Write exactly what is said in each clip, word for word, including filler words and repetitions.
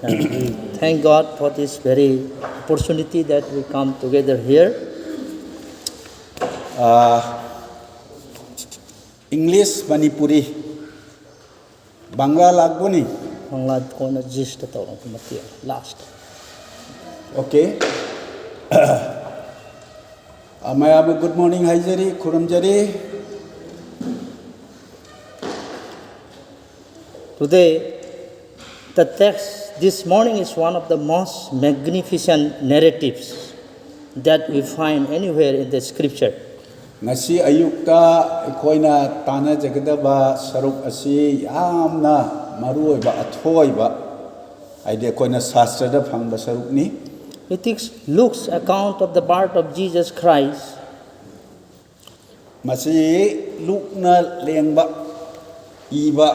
And we thank God for this very opportunity that we come together here. Ah, English, Manipuri, Bangla ꯂꯥꯛꯄꯅꯤ꯫ ꯕꯪꯒ꯭ꯂꯥ ꯀꯣꯟꯅ ꯖꯤꯁꯇ ꯇꯧꯔꯒ ꯃꯇꯦꯛ last. Okay. ꯑꯥ, ꯃꯌꯥꯝꯕꯨ good morning ꯍꯥꯏꯖꯔꯤ, ꯈꯨꯔꯨꯝꯖꯔꯤ꯫ Today, the text this morning is one of the most magnificent narratives that we find anywhere in the scripture. ꯉꯁꯤ ꯑꯌꯨꯛꯇ ꯑꯩꯈꯣꯏꯅ ꯇꯥꯟꯅꯖꯒꯗꯕ ꯁꯔꯨꯛ ꯑꯁꯤ ꯌꯥꯝꯅ ꯃꯔꯨꯑꯣꯏꯕ, ꯑꯊꯣꯏꯕ, ꯍꯥꯏꯗꯤ ꯑꯩꯈꯣꯏꯅ ꯁꯥꯁꯇ꯭ꯔꯗ ꯐꯪꯕ ꯁꯔꯨꯛꯅꯤ꯫ It is Luke's account of the birth of Jesus Christ. ꯃꯁꯤ ꯂꯨꯛꯅ ꯂꯦꯡꯕ, ꯏꯕ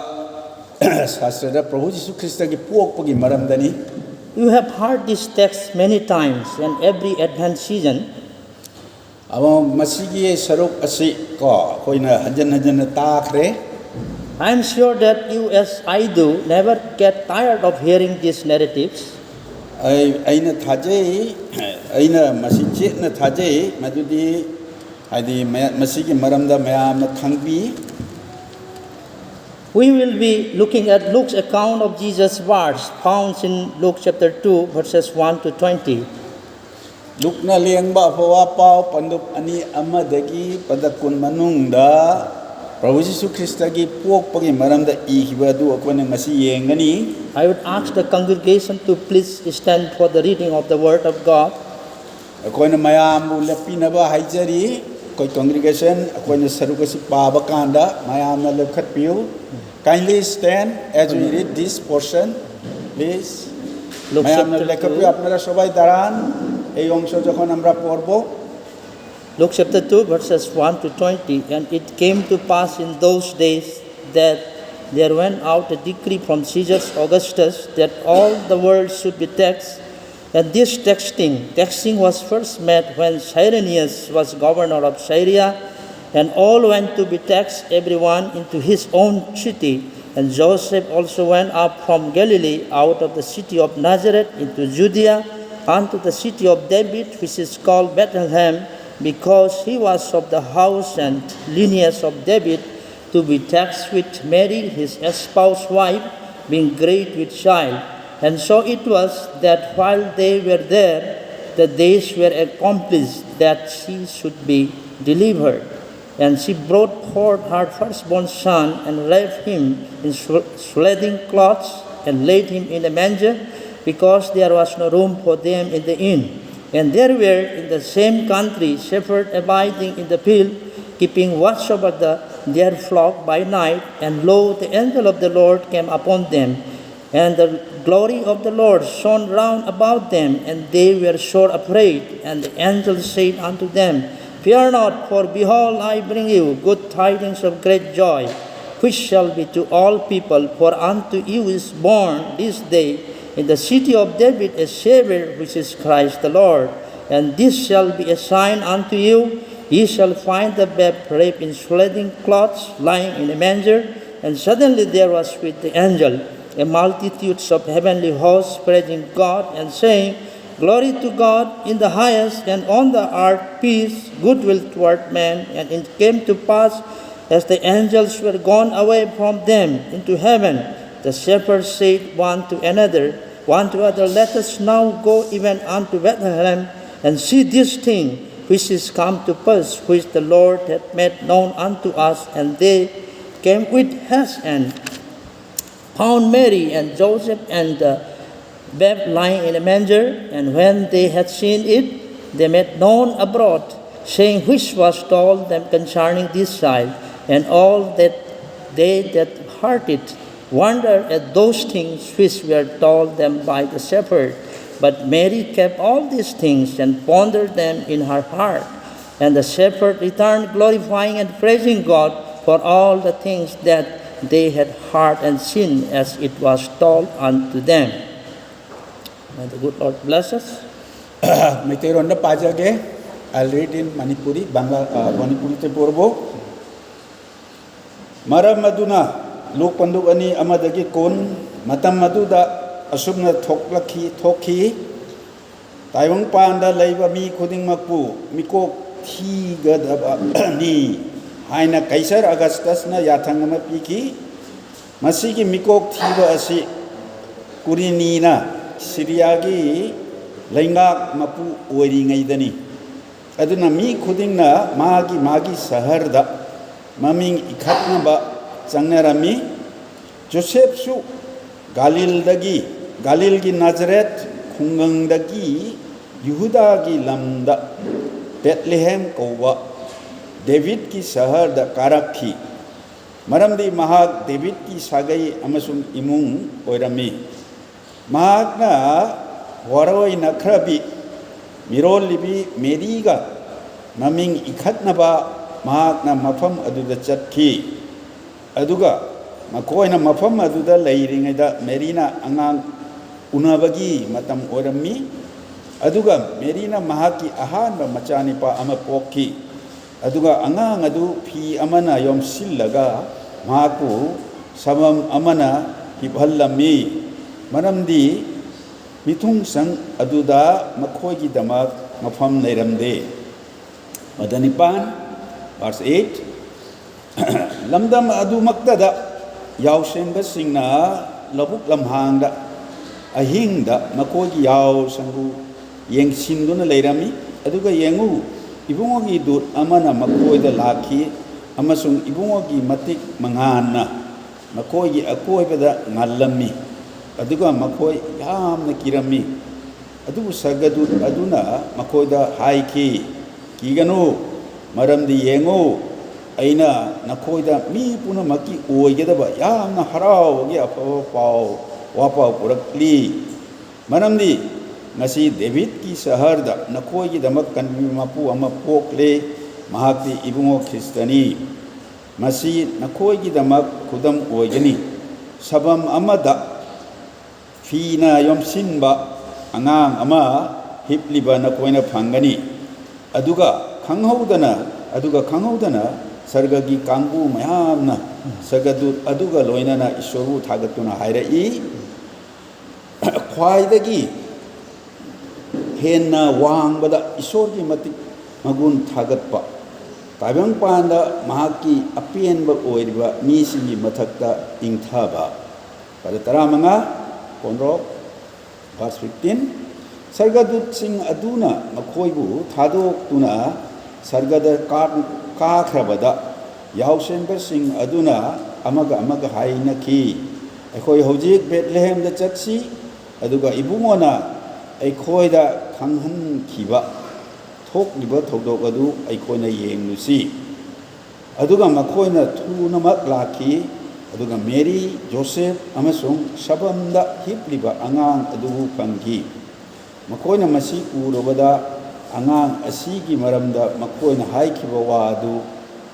ꯁꯥꯁꯇ꯭ꯔꯗ ꯄ꯭ꯔꯚꯨ ꯖꯤꯁꯨ ꯈ꯭ꯔꯤꯁꯇꯒꯤ ꯄꯣꯛꯄꯒꯤ ꯃꯔꯝꯗꯅꯤ꯫ You have heard this text many times, and every Advent season, ꯑꯃ ꯃꯁꯤꯒꯤ ꯁꯔꯨꯛ ꯑꯁꯤ ꯀꯣ ꯑꯩꯈꯣꯏꯅ ꯍꯟꯖꯟ ꯍꯟꯖꯟꯅ ꯇꯥꯈ꯭ꯔꯦ꯫ I am sure that you, as I do, never get tired of hearing these narratives. ꯑꯩ ꯑꯩꯅ ꯊꯥꯖꯩ, ꯑꯩꯅ ꯃꯁꯤ ꯆꯦꯠꯅ ꯊꯥꯖꯩ, ꯃꯗꯨꯗꯤ ꯍꯥꯏꯗꯤ ꯃꯌꯥ- ꯃꯁꯤꯒꯤ ꯃꯔꯝꯗ ꯃꯌꯥꯝꯅ ꯈꯪꯕꯤ꯫ We will be looking at Luke's account of Jesus' birth, found in Luke chapter two, verses one to twenty. ꯂꯨꯛꯅ ꯂꯦꯡꯕ ꯑꯐꯕ ꯄꯥꯎ ꯄꯟꯗꯨꯞ ꯑꯅꯤ ꯑꯃꯗꯒꯤ ꯄꯟꯗꯨꯞ ꯀꯨꯟ ꯃꯅꯨꯡꯗ ꯄ꯭ꯔꯚꯨ ꯖꯤꯁꯨ ꯈ꯭ꯔꯤꯁꯇꯒꯤ ꯄꯣꯛꯄꯒꯤ ꯃꯔꯝꯗ ꯏꯈꯤꯕ ꯑꯗꯨ ꯑꯩꯈꯣꯏꯅ ꯉꯁꯤ ꯌꯦꯡꯒꯅꯤ꯫ I would ask the congregation to please stand for the reading of the Word of God. ꯑꯩꯈꯣꯏꯅ ꯃꯌꯥꯝꯕꯨ ꯂꯦꯞꯄꯤꯅꯕ ꯍꯥꯏꯖꯔꯤ꯫ ꯑꯩꯈꯣꯏ congregation, ꯑꯩꯈꯣꯏꯅ ꯁꯔꯨꯛ ꯑꯁꯤ ꯄꯥꯕ ꯀꯥꯟꯗ ꯃꯌꯥꯝꯅ ꯂꯦꯞꯈꯠꯄꯤꯌꯨ꯫ Kindly stand as we read this portion, please. Luke ma'am, chapter লেখক two. আপনারা সবাই দাঁড়ান, এই অংশ যখন আমরা পড়ব। Luke chapter two, verses one to twenty. And it came to pass in those days that there went out a decree from Caesar Augustus that all the world should be taxed. And this taxing, taxing was first made when Cyrenius was governor of Syria, and all went to be taxed, everyone into his own city. And Joseph also went up from Galilee, out of the city of Nazareth, into Judea, unto the city of David, which is called Bethlehem, because he was of the house and lineage of David, to be taxed with Mary his espoused wife, being great with child. And so it was that while they were there, the days were accomplished that she should be delivered. And she brought forth her firstborn son, and wrapped him in swaddling clothes, and laid him in a manger, because there was no room for them in the inn. And there were in the same country shepherds abiding in the field, keeping watch over the, their flock by night. And lo, the angel of the Lord came upon them, and the glory of the Lord shone round about them, and they were sore afraid. And the angel said unto them, Fear not, for behold, I bring you good tidings of great joy, which shall be to all people. For unto you is born this day in the city of David a Savior, which is Christ the Lord. And this shall be a sign unto you: ye shall find the babe wrapped in swaddling clothes, lying in a manger. And suddenly there was with the angel a multitude of heavenly hosts, praising God, and saying, Glory to God in the highest, and on the earth peace, goodwill toward men. And it came to pass, as the angels were gone away from them into heaven, the shepherds said one to another, one to other, Let us now go even unto Bethlehem, and see this thing which is come to pass, which the Lord hath made known unto us. And they came with haste, and found Mary and Joseph and the babe lying in a manger. And when they had seen it, they made known abroad, saying, Which was told them concerning this child. And all that they that heard it wondered at those things which were told them by the shepherd. But Mary kept all these things and pondered them in her heart. And the shepherd returned, glorifying and praising God for all the things that they had heard and seen, as it was told unto them. May the good Lord bless us. ꯃꯩꯇꯩꯂꯣꯟꯗ ꯄꯥꯖꯒꯦ꯫ I'll read in Manipuri, Bangla, ꯑ, ꯃꯅꯤꯄꯨꯔꯤꯗ ꯄꯨꯔꯕꯣ? ꯃꯔꯝ ꯑꯗꯨꯅ ꯂꯨꯛ ꯄꯟꯗꯨꯞ ꯑꯅꯤ, ꯑꯃꯗꯒꯤ ꯀꯨꯟ, ꯃꯇꯝ ꯑꯗꯨꯗ ꯑꯁꯨꯝꯅ ꯊꯣꯛꯂꯛꯈꯤ, ꯊꯣꯛꯈꯤ, ꯇꯥꯏꯕꯪꯄꯥꯟꯗ ꯂꯩꯕ ꯃꯤ ꯈꯨꯗꯤꯡꯃꯛꯄꯨ ꯃꯤꯀꯣꯛ ꯊꯤꯒꯗꯕꯅꯤ ꯍꯥꯏꯅ ꯀꯩꯁꯔ ꯑꯒꯁꯇꯁꯅ ꯌꯥꯊꯪ ꯑꯃ ꯄꯤꯈꯤ꯫ ꯃꯁꯤꯒꯤ ꯃꯤꯀꯣꯛ ꯊꯤꯕ ꯑꯁꯤ ꯀꯨꯔꯤꯅꯤꯅ ꯁꯤꯔꯤꯌꯥꯒꯤ ꯂꯩꯉꯥꯛ ꯃꯄꯨ ꯑꯣꯏꯔꯤꯉꯩꯗꯅꯤ꯫ ꯑꯗꯨꯅ ꯃꯤ ꯈꯨꯗꯤꯡꯅ ꯃꯥꯒꯤ ꯃꯥꯒꯤ ꯁꯍꯔꯗ ꯃꯃꯤꯡ ꯏꯈꯠꯅꯕ ꯆꯪꯅꯔꯝꯃꯤ꯫ ꯖꯣꯁꯦꯐꯁꯨ ꯒꯥꯂꯤꯜꯗꯒꯤ, ꯒꯥꯂꯤꯜꯒꯤ ꯅꯥꯖꯔꯦꯠ ꯈꯨꯡꯒꯪꯗꯒꯤ ꯌꯨꯍꯨꯗꯥꯒꯤ ꯂꯝꯗ ꯕꯦꯠꯂꯦꯍꯦꯝ ꯀꯧꯕ ꯗꯦꯕꯤꯠꯀꯤ ꯁꯍꯔꯗ ꯀꯥꯔꯛꯈꯤ, ꯃꯔꯝꯗꯤ ꯃꯍꯥꯛ ꯗꯦꯕꯤꯠꯀꯤ ꯁꯥꯒꯩ ꯑꯃꯁꯨꯡ ꯏꯃꯨꯡ ꯑꯣꯏꯔꯝꯃꯤ꯫ ꯃꯍꯥꯛꯅ ꯋꯥꯔꯣꯏꯅꯈ꯭ꯔꯕꯤ ꯃꯤꯔꯣꯜꯂꯤꯕꯤ ꯃꯦꯔꯤꯒ ꯃꯃꯤꯡ ꯏꯈꯠꯅꯕ ꯃꯍꯥꯛꯅ ꯃꯐꯝ ꯑꯗꯨꯗ ꯆꯠꯈꯤ꯫ ꯑꯗꯨꯒ ꯃꯈꯣꯏꯅ ꯃꯐꯝ ꯑꯗꯨꯗ ꯂꯩꯔꯤꯉꯩꯗ ꯃꯦꯔꯤꯅ ꯑꯉꯥꯡ ꯎꯅꯕꯒꯤ ꯃꯇꯝ ꯑꯣꯏꯔꯝꯃꯤ꯫ ꯑꯗꯨꯒ ꯃꯦꯔꯤꯅ ꯃꯍꯥꯛꯀꯤ ꯑꯍꯥꯟꯕ ꯃꯆꯥꯅꯤꯄꯥ ꯑꯃ ꯄꯣꯛꯈꯤ꯫ ꯑꯗꯨꯒ ꯑꯉꯥꯡ ꯑꯗꯨ ꯐꯤ ꯑꯃꯅ ꯌꯣꯝꯁꯤꯜꯂꯒ ꯃꯍꯥꯛꯄꯨ ꯁꯥꯕꯝ ꯑꯃꯅ ꯍꯤꯞꯍꯜꯂꯝꯃꯤ, ꯃꯔꯝꯗꯤ ꯃꯤꯊꯨꯡꯁꯪ ꯑꯗꯨꯗ ꯃꯈꯣꯏꯒꯤꯗꯃꯛ ꯃꯐꯝ ꯂꯩꯔꯝꯗꯦ꯫ ꯃꯗꯅꯤꯄꯥꯟ, verse eight, ꯂꯝꯗꯝ ꯑꯗꯨꯃꯛꯇꯗ ꯌꯥꯎꯁꯦꯟꯕꯁꯤꯡꯅ ꯂꯧꯕꯨꯛ ꯂꯝꯍꯥꯡꯗ ꯑꯍꯤꯡꯗ ꯃꯈꯣꯏꯒꯤ ꯌꯥꯎ ꯁꯪꯒꯨ ꯌꯦꯡꯁꯤꯟꯗꯨꯅ ꯂꯩꯔꯝꯃꯤ꯫ ꯑꯗꯨꯒ ꯌꯦꯡꯉꯨ, ꯏꯕꯨꯡꯉꯣꯒꯤ ꯗꯨꯠ ꯑꯃꯅ ꯃꯈꯣꯏꯗ ꯂꯥꯛꯈꯤ, ꯑꯃꯁꯨꯡ ꯏꯕꯨꯡꯉꯣꯒꯤ ꯃꯇꯤꯛ ꯃꯉꯥꯜꯅ ꯃꯈꯣꯏꯒꯤ ꯑꯀꯣꯏꯕꯗ ꯉꯥꯜꯂꯝꯃꯤ꯫ ꯑꯗꯨꯒ ꯃꯈꯣꯏ ꯌꯥꯝꯅ ꯀꯤꯔꯝꯃꯤ꯫ ꯑꯗꯨꯕꯨ ꯁꯔꯒꯗꯨꯠ ꯑꯗꯨꯅ ꯃꯈꯣꯏꯗ ꯍꯥꯏꯈꯤ, "ꯀꯤꯒꯅꯨ, ꯃꯔꯝꯗꯤ ꯌꯦꯡꯉꯨ, ꯑꯩꯅ ꯅꯈꯣꯏꯗ ꯃꯤ ꯄꯨꯝꯅꯃꯛꯀꯤ ꯑꯣꯏꯒꯗꯕ ꯌꯥꯝꯅ ꯍꯔꯥꯎꯕꯒꯤ ꯑꯐꯕ ꯄꯥꯎ, ꯋꯥꯄꯥꯎ ꯄꯨꯔꯛꯂꯤ꯫ ꯃꯔꯝꯗꯤ ꯉꯁꯤ ꯗꯦꯕꯤꯠꯀꯤ ꯁꯍꯔꯗ ꯅꯈꯣꯏꯒꯤꯗꯃꯛ ꯀꯟꯕꯤꯕ ꯃꯄꯨ ꯑꯃ ꯄꯣꯛꯂꯦ, ꯃꯍꯥꯛꯇꯤ ꯏꯕꯨꯡꯉꯣ ꯈ꯭ꯔꯤꯁꯇꯅꯤ꯫ ꯃꯁꯤ ꯅꯈꯣꯏꯒꯤꯗꯃꯛ ꯈꯨꯗꯝ ꯑꯣꯏꯒꯅꯤ꯫ ꯁꯥꯕꯝ ꯑꯃꯗ ꯐꯤꯅ ꯌꯣꯝꯁꯤꯟꯕ ꯑꯉꯥꯡ ꯑꯃ ꯍꯤꯞꯂꯤꯕ ꯅꯈꯣꯏꯅ ꯐꯪꯒꯅꯤ꯫ ꯑꯗꯨꯒ ꯈꯪꯍꯧꯗꯅ, ꯑꯗꯨꯒ ꯈꯪꯍꯧꯗꯅ ꯁꯔꯒꯒꯤ ꯀꯥꯡꯕꯨ ꯃꯌꯥꯝꯅ ꯁꯔꯒꯗꯨꯠ ꯑꯗꯨꯒ ꯂꯣꯏꯅꯅ ꯏꯁꯣꯔꯕꯨ ꯊꯥꯒꯠꯇꯨꯅ ꯍꯥꯏꯔꯛꯏ꯫ ꯈ꯭ꯋꯥꯏꯗꯒꯤ ꯍꯦꯟꯅ ꯋꯥꯡꯕꯗ ꯏꯁꯣꯔꯒꯤ ꯃꯇꯤꯛ ꯃꯒꯨꯟ ꯊꯥꯒꯠꯄ, ꯇꯥꯏꯕꯪꯄꯥꯟꯗ ꯃꯍꯥꯛꯀꯤ ꯑꯄꯦꯟꯕ ꯑꯣꯏꯔꯤꯕ ꯃꯤꯁꯤꯡꯒꯤ ꯃꯊꯛꯇ ꯏꯪꯊꯕ꯫ ꯄꯗ ꯇꯔꯥꯃꯉꯥ, ꯀꯣꯟꯔꯣꯞ, verse fifteen, ꯁꯔꯒꯗꯨꯠꯁꯤꯡ ꯑꯗꯨꯅ ꯃꯈꯣꯏꯕꯨ ꯊꯥꯗꯣꯛꯇꯨꯅ ꯁꯔꯒꯗ ꯀꯥ-, ꯀꯥꯈ꯭ꯔꯕꯗ, ꯌꯥꯎꯁꯦꯟꯕꯁꯤꯡ ꯑꯗꯨꯅ ꯑꯃꯒ ꯑꯃꯒ ꯍꯥꯏꯅꯈꯤ, "ꯑꯩꯈꯣꯏ ꯍꯧꯖꯤꯛ ꯕꯦꯠꯂꯦꯍꯦꯝꯗ ꯆꯠꯁꯤ, ꯑꯗꯨꯒ ꯏꯕꯨꯡꯉꯣꯅ ꯑꯩꯈꯣꯏꯗ ꯈꯪꯍꯟꯈꯤꯕ ꯊꯣꯛꯂꯤꯕ ꯊꯧꯗꯣꯛ ꯑꯗꯨ ꯑꯩꯈꯣꯏꯅ ꯌꯦꯡꯂꯨꯁꯤ"꯫ ꯑꯗꯨꯒ ꯃꯈꯣꯏꯅ ꯊꯨꯅꯃꯛ ꯂꯥꯛꯈꯤ, ꯑꯗꯨꯒ ꯃꯦꯔꯤ, ꯖꯣꯁꯦꯐ ꯑꯃꯁꯨꯡ ꯁꯕꯝꯗ ꯍꯤꯞꯂꯤꯕ ꯑꯉꯥꯡ ꯑꯗꯨꯕꯨ ꯐꯪꯈꯤ꯫ ꯃꯈꯣꯏꯅ ꯃꯁꯤ ꯎꯔꯨꯕꯗ, ꯑꯉꯥꯡ ꯑꯁꯤꯒꯤ ꯃꯔꯝꯗ ꯃꯈꯣꯏꯅ ꯍꯥꯏꯈꯤꯕ ꯋꯥ ꯑꯗꯨ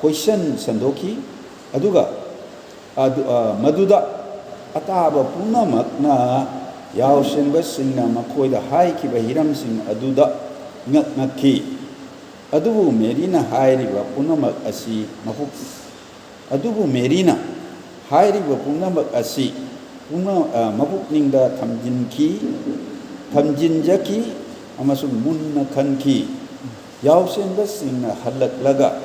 ꯀꯣꯏꯁꯟ ꯁꯟꯗꯣꯛꯈꯤ, ꯑꯗꯨꯒ ꯑꯗꯨ, ꯑ, ꯃꯗꯨꯗ ꯑꯇꯥꯕ ꯄꯨꯝꯅꯃꯛꯅ, ꯌꯥꯎꯁꯦꯟꯕꯁꯤꯡꯅ ꯃꯈꯣꯏꯗ ꯍꯥꯏꯈꯤꯕ ꯍꯤꯔꯝꯁꯤꯡ ꯑꯗꯨꯗ ꯉꯛ ꯉꯛꯈꯤ꯫ ꯑꯗꯨꯕꯨ ꯃꯦꯔꯤꯅ ꯍꯥꯏꯔꯤꯕ ꯄꯨꯝꯅꯃꯛ ꯑꯁꯤ ꯃꯄꯨꯛ-, ꯑꯗꯨꯕꯨ ꯃꯦꯔꯤꯅ ꯍꯥꯏꯔꯤꯕ ꯄꯨꯝꯅꯃꯛ ꯑꯁꯤ ꯄꯨꯝꯅ-, ꯑ, ꯃꯄꯨꯛꯅꯤꯡꯗ ꯊꯝꯖꯤꯟꯈꯤ, ꯊꯝꯖꯤꯟꯖꯈꯤ ꯑꯃꯁꯨꯡ ꯃꯨꯟꯅ ꯈꯟꯈꯤ꯫ ꯌꯥꯎꯁꯦꯟꯕꯁꯤꯡꯅ ꯍꯜꯂꯛꯂꯒ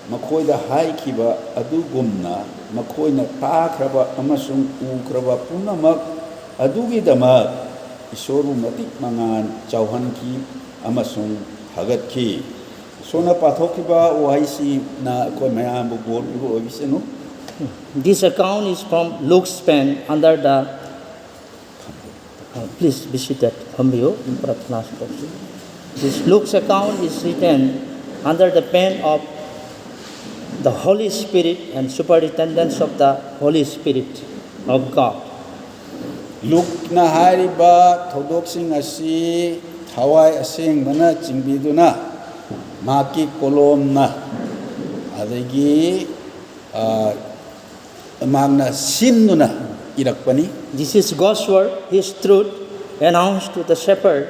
ꯃꯈꯣꯏꯗ ꯍꯥꯏꯈꯤꯕ ꯑꯗꯨꯒꯨꯝꯅ, ꯃꯈꯣꯏꯅ ꯇꯥꯈ꯭ꯔꯕ ꯑꯃꯁꯨꯡ ꯎꯈ꯭ꯔꯕ ꯄꯨꯝꯅꯃꯛ ꯑꯗꯨꯒꯤꯗꯃꯛ ꯏꯁꯣꯔꯕꯨ ꯃꯇꯤꯛ ꯃꯉꯥꯜ ꯆꯥꯎꯍꯟꯈꯤ ꯑꯃꯁꯨꯡ ꯊꯥꯒꯠꯈꯤ꯫ ꯏꯁꯣꯔꯅ ꯄꯥꯊꯣꯛꯈꯤꯕ ꯋꯥꯍꯩꯁꯤꯅ ꯑꯩꯈꯣꯏ ꯃꯌꯥꯝꯕꯨ ꯕꯣꯔ ꯄꯤꯕ ꯑꯣꯏꯕꯤꯁꯅꯨ꯫ This account is from Luke's pen under the Uh, please be seated. ꯐꯝꯕꯤꯌꯨ꯫ ꯄ꯭ꯔꯊꯅꯥ ꯇꯧꯁꯤ꯫ This Luke's account is written under the pen of the Holy Spirit and superintendence of the Holy Spirit of God. ꯂꯨꯛꯅ ꯍꯥꯏꯔꯤꯕ ꯊꯧꯗꯣꯛꯁꯤꯡ ꯑꯁꯤ ꯊꯋꯥꯏ ꯑꯁꯦꯡꯕꯅ ꯆꯤꯡꯕꯤꯗꯨꯅ ꯃꯍꯥꯛꯀꯤ ꯀꯣꯂꯣꯝꯅ, ꯑꯗꯒꯤ, ꯑ, ꯃꯍꯥꯛꯅ ꯁꯤꯟꯗꯨꯅ ꯏꯔꯛꯄꯅꯤ꯫ This is God's word, His truth announced to the shepherd.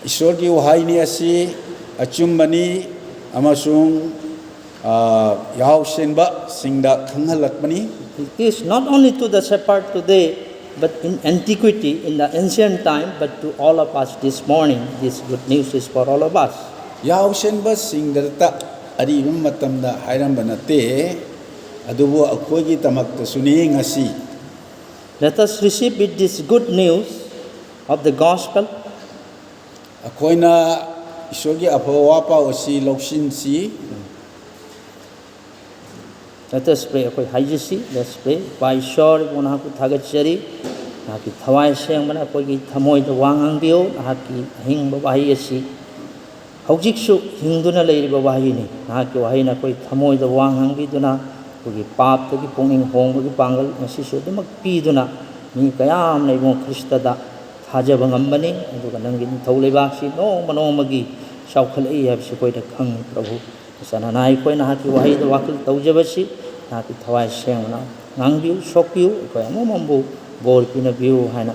ꯏꯁꯣꯔꯒꯤ ꯋꯥꯍꯩꯅꯤ ꯑꯁꯤ ꯑꯆꯨꯝꯕꯅꯤ ꯑꯃꯁꯨꯡ ꯑ, ꯌꯥꯍꯧꯁꯦꯡꯕꯁꯤꯡꯗ ꯈꯪꯍꯜꯂꯛꯄꯅꯤ꯫ It is not only to the shepherd today, but in antiquity, in the ancient time, but to all of us this morning, this good news is for all of us. ꯌꯥꯍꯧꯁꯦꯡꯕꯁꯤꯡꯗꯇ ꯑꯔꯤꯕ ꯃꯇꯝꯗ ꯍꯥꯏꯔꯝꯕ ꯅꯠꯇꯦ, ꯑꯗꯨꯕꯨ ꯑꯩꯈꯣꯏꯒꯤꯗꯃꯛꯇꯁꯨꯅꯤ ꯉꯁꯤ꯫ Let us receive with this good news of the gospel. ꯑꯩꯈꯣꯏꯅ ꯏꯁꯣꯔꯒꯤ ꯑꯐꯕ ꯋꯥ ꯄꯥꯎ ꯑꯁꯤ ꯂꯧꯁꯤꯟꯁꯤ꯫ Let us pray. ꯑꯩꯈꯣꯏ ꯍꯥꯏꯖꯁꯤ꯫ Let's pray. ꯏꯄꯥ ꯏꯁꯣꯔ, ꯏꯕꯨꯡ ꯅꯍꯥꯛꯄꯨ ꯊꯥꯒꯠꯆꯔꯤ꯫ ꯅꯍꯥꯛꯀꯤ ꯊꯋꯥꯏ ꯁꯦꯡꯕꯅ ꯑꯩꯈꯣꯏꯒꯤ ꯊꯃꯣꯏꯗ ꯋꯥ ꯉꯥꯡꯕꯤꯌꯨ꯫ ꯅꯍꯥꯛꯀꯤ ꯑꯍꯤꯡꯕ ꯋꯥꯍꯩ ꯑꯁꯤ ꯍꯧꯖꯤꯛꯁꯨ ꯍꯤꯡꯗꯨꯅ ꯂꯩꯔꯤꯕ ꯋꯥꯍꯩꯅꯤ꯫ ꯅꯍꯥꯛꯀꯤ ꯋꯥꯍꯩꯅ ꯑꯩꯈꯣꯏ ꯊꯃꯣꯏꯗ ꯋꯥ ꯉꯥꯡꯕꯤꯗꯨꯅ ꯑꯩꯈꯣꯏꯒꯤ ꯄꯥꯞꯇꯒꯤ ꯄꯨꯛꯅꯤꯡ ꯍꯣꯡꯕꯒꯤ ꯄꯥꯡꯒꯜ ꯉꯁꯤꯁꯨ ꯑꯗꯨꯃꯛ ꯄꯤꯗꯨꯅ ꯃꯤ ꯀꯌꯥ ꯑꯃꯅ ꯏꯕꯨꯡ ꯈ꯭ꯔꯤꯁꯇꯗ ꯊꯥꯖꯕ ꯉꯝꯕꯅꯤ꯫ ꯑꯗꯨꯒ ꯅꯪꯒꯤ ꯅꯤꯡꯊꯧ ꯂꯩꯕꯥꯛꯁꯤ ꯅꯣꯡꯃ ꯅꯣꯡꯃꯒꯤ ꯆꯥꯎꯈꯠꯂꯛꯏ ꯍꯥꯏꯕꯁꯤ ꯑꯩꯈꯣꯏꯅ ꯈꯪꯉꯤ ꯄ꯭ꯔꯚꯨ꯫ ꯏꯆꯥꯟ ꯅꯅꯥ ꯑꯩꯈꯣꯏ ꯅꯍꯥꯛꯀꯤ ꯋꯥꯍꯩꯗ ꯋꯥꯀꯤꯜ ꯇꯧꯖꯕꯁꯤ ꯅꯍꯥꯛꯀꯤ ꯊꯋꯥꯏ ꯁꯦꯡꯅ ꯉꯥꯡꯕꯤꯌꯨ, ꯁꯣꯛꯄꯤꯌꯨ, ꯑꯩꯈꯣꯏ ꯑꯃꯃꯝꯕꯨ ꯕꯣꯔ ꯄꯤꯅꯕꯤꯌꯨ ꯍꯥꯏꯅ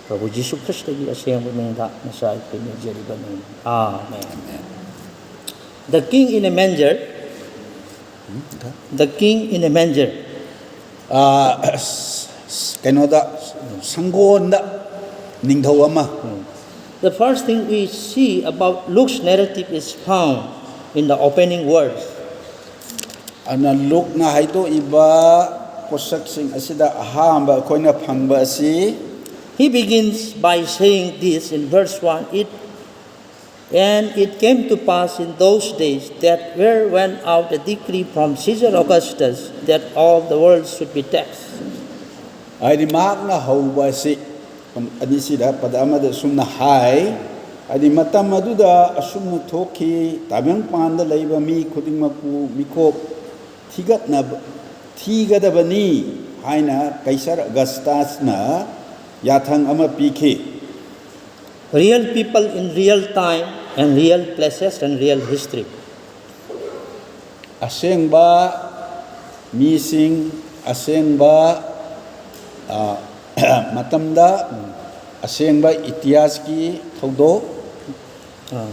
ꯄ꯭ꯔꯚꯨ ꯖꯤꯁꯨ ꯈ꯭ꯔꯤꯁꯇꯒꯤ ꯑꯁꯦꯡꯕ ꯃꯤꯡꯗ ꯉꯁꯥꯏ ꯑꯩꯈꯣꯏ ꯅꯤꯖꯔꯤꯕꯅꯤ꯫ ꯑꯥꯃꯦꯟ꯫ The King in a Manger. The King in a Manger. ꯑ, ꯑꯁ, ꯀꯩꯅꯣꯗ, ꯁꯪꯒꯣꯟꯗ ꯅꯤꯡꯊꯧ ꯑꯃ꯫ The first thing we see about Luke's narrative is found in the opening words. ꯑꯗꯨꯅ ꯂꯨꯛꯅ ꯍꯥꯏꯗꯣꯛꯏꯕ ꯄꯣꯠꯁꯛꯁꯤꯡ ꯑꯁꯤꯗ ꯑꯍꯥꯟꯕ ꯑꯩꯈꯣꯏꯅ ꯐꯪꯕ ꯑꯁꯤ, He begins by saying this in verse one, it, "And it came to pass in those days that there went out a decree from Caesar Augustus that all the world should be taxed." ꯍꯥꯏꯗꯤ ꯃꯍꯥꯛꯅ ꯍꯧꯕ ꯑꯁꯤ ꯑꯅꯤꯁꯤꯗ ꯄꯗ ꯑꯃꯗ ꯑꯁꯨꯝꯅ ꯍꯥꯏ, ꯍꯥꯏꯗꯤ ꯃꯇꯝ ꯑꯗꯨꯗ ꯑꯁꯨꯝꯅ ꯊꯣꯛꯈꯤ, ꯇꯥꯏꯕꯪꯄꯥꯟꯗ ꯂꯩꯕ ꯃꯤ ꯈꯨꯗꯤꯡꯃꯛꯄꯨ ꯃꯤꯀꯣꯛ ꯊꯤꯒꯠꯅꯕ, ꯊꯤꯒꯗꯕꯅꯤ ꯍꯥꯏꯅ ꯀꯩꯁꯔ ꯑꯒꯁꯇꯁꯅ ꯌꯥꯊꯪ ꯑꯃ ꯄꯤꯈꯤ꯫ Real people in real time and real places and real history. ꯑꯁꯦꯡꯕ ꯃꯤꯁꯤꯡ, ꯑꯁꯦꯡꯕ, ꯑ, ꯃꯇꯝꯗ, ꯑꯁꯦꯡꯕ ꯏꯇꯤꯍꯥꯁꯀꯤ ꯊꯧꯗꯣꯛ꯫ Uh,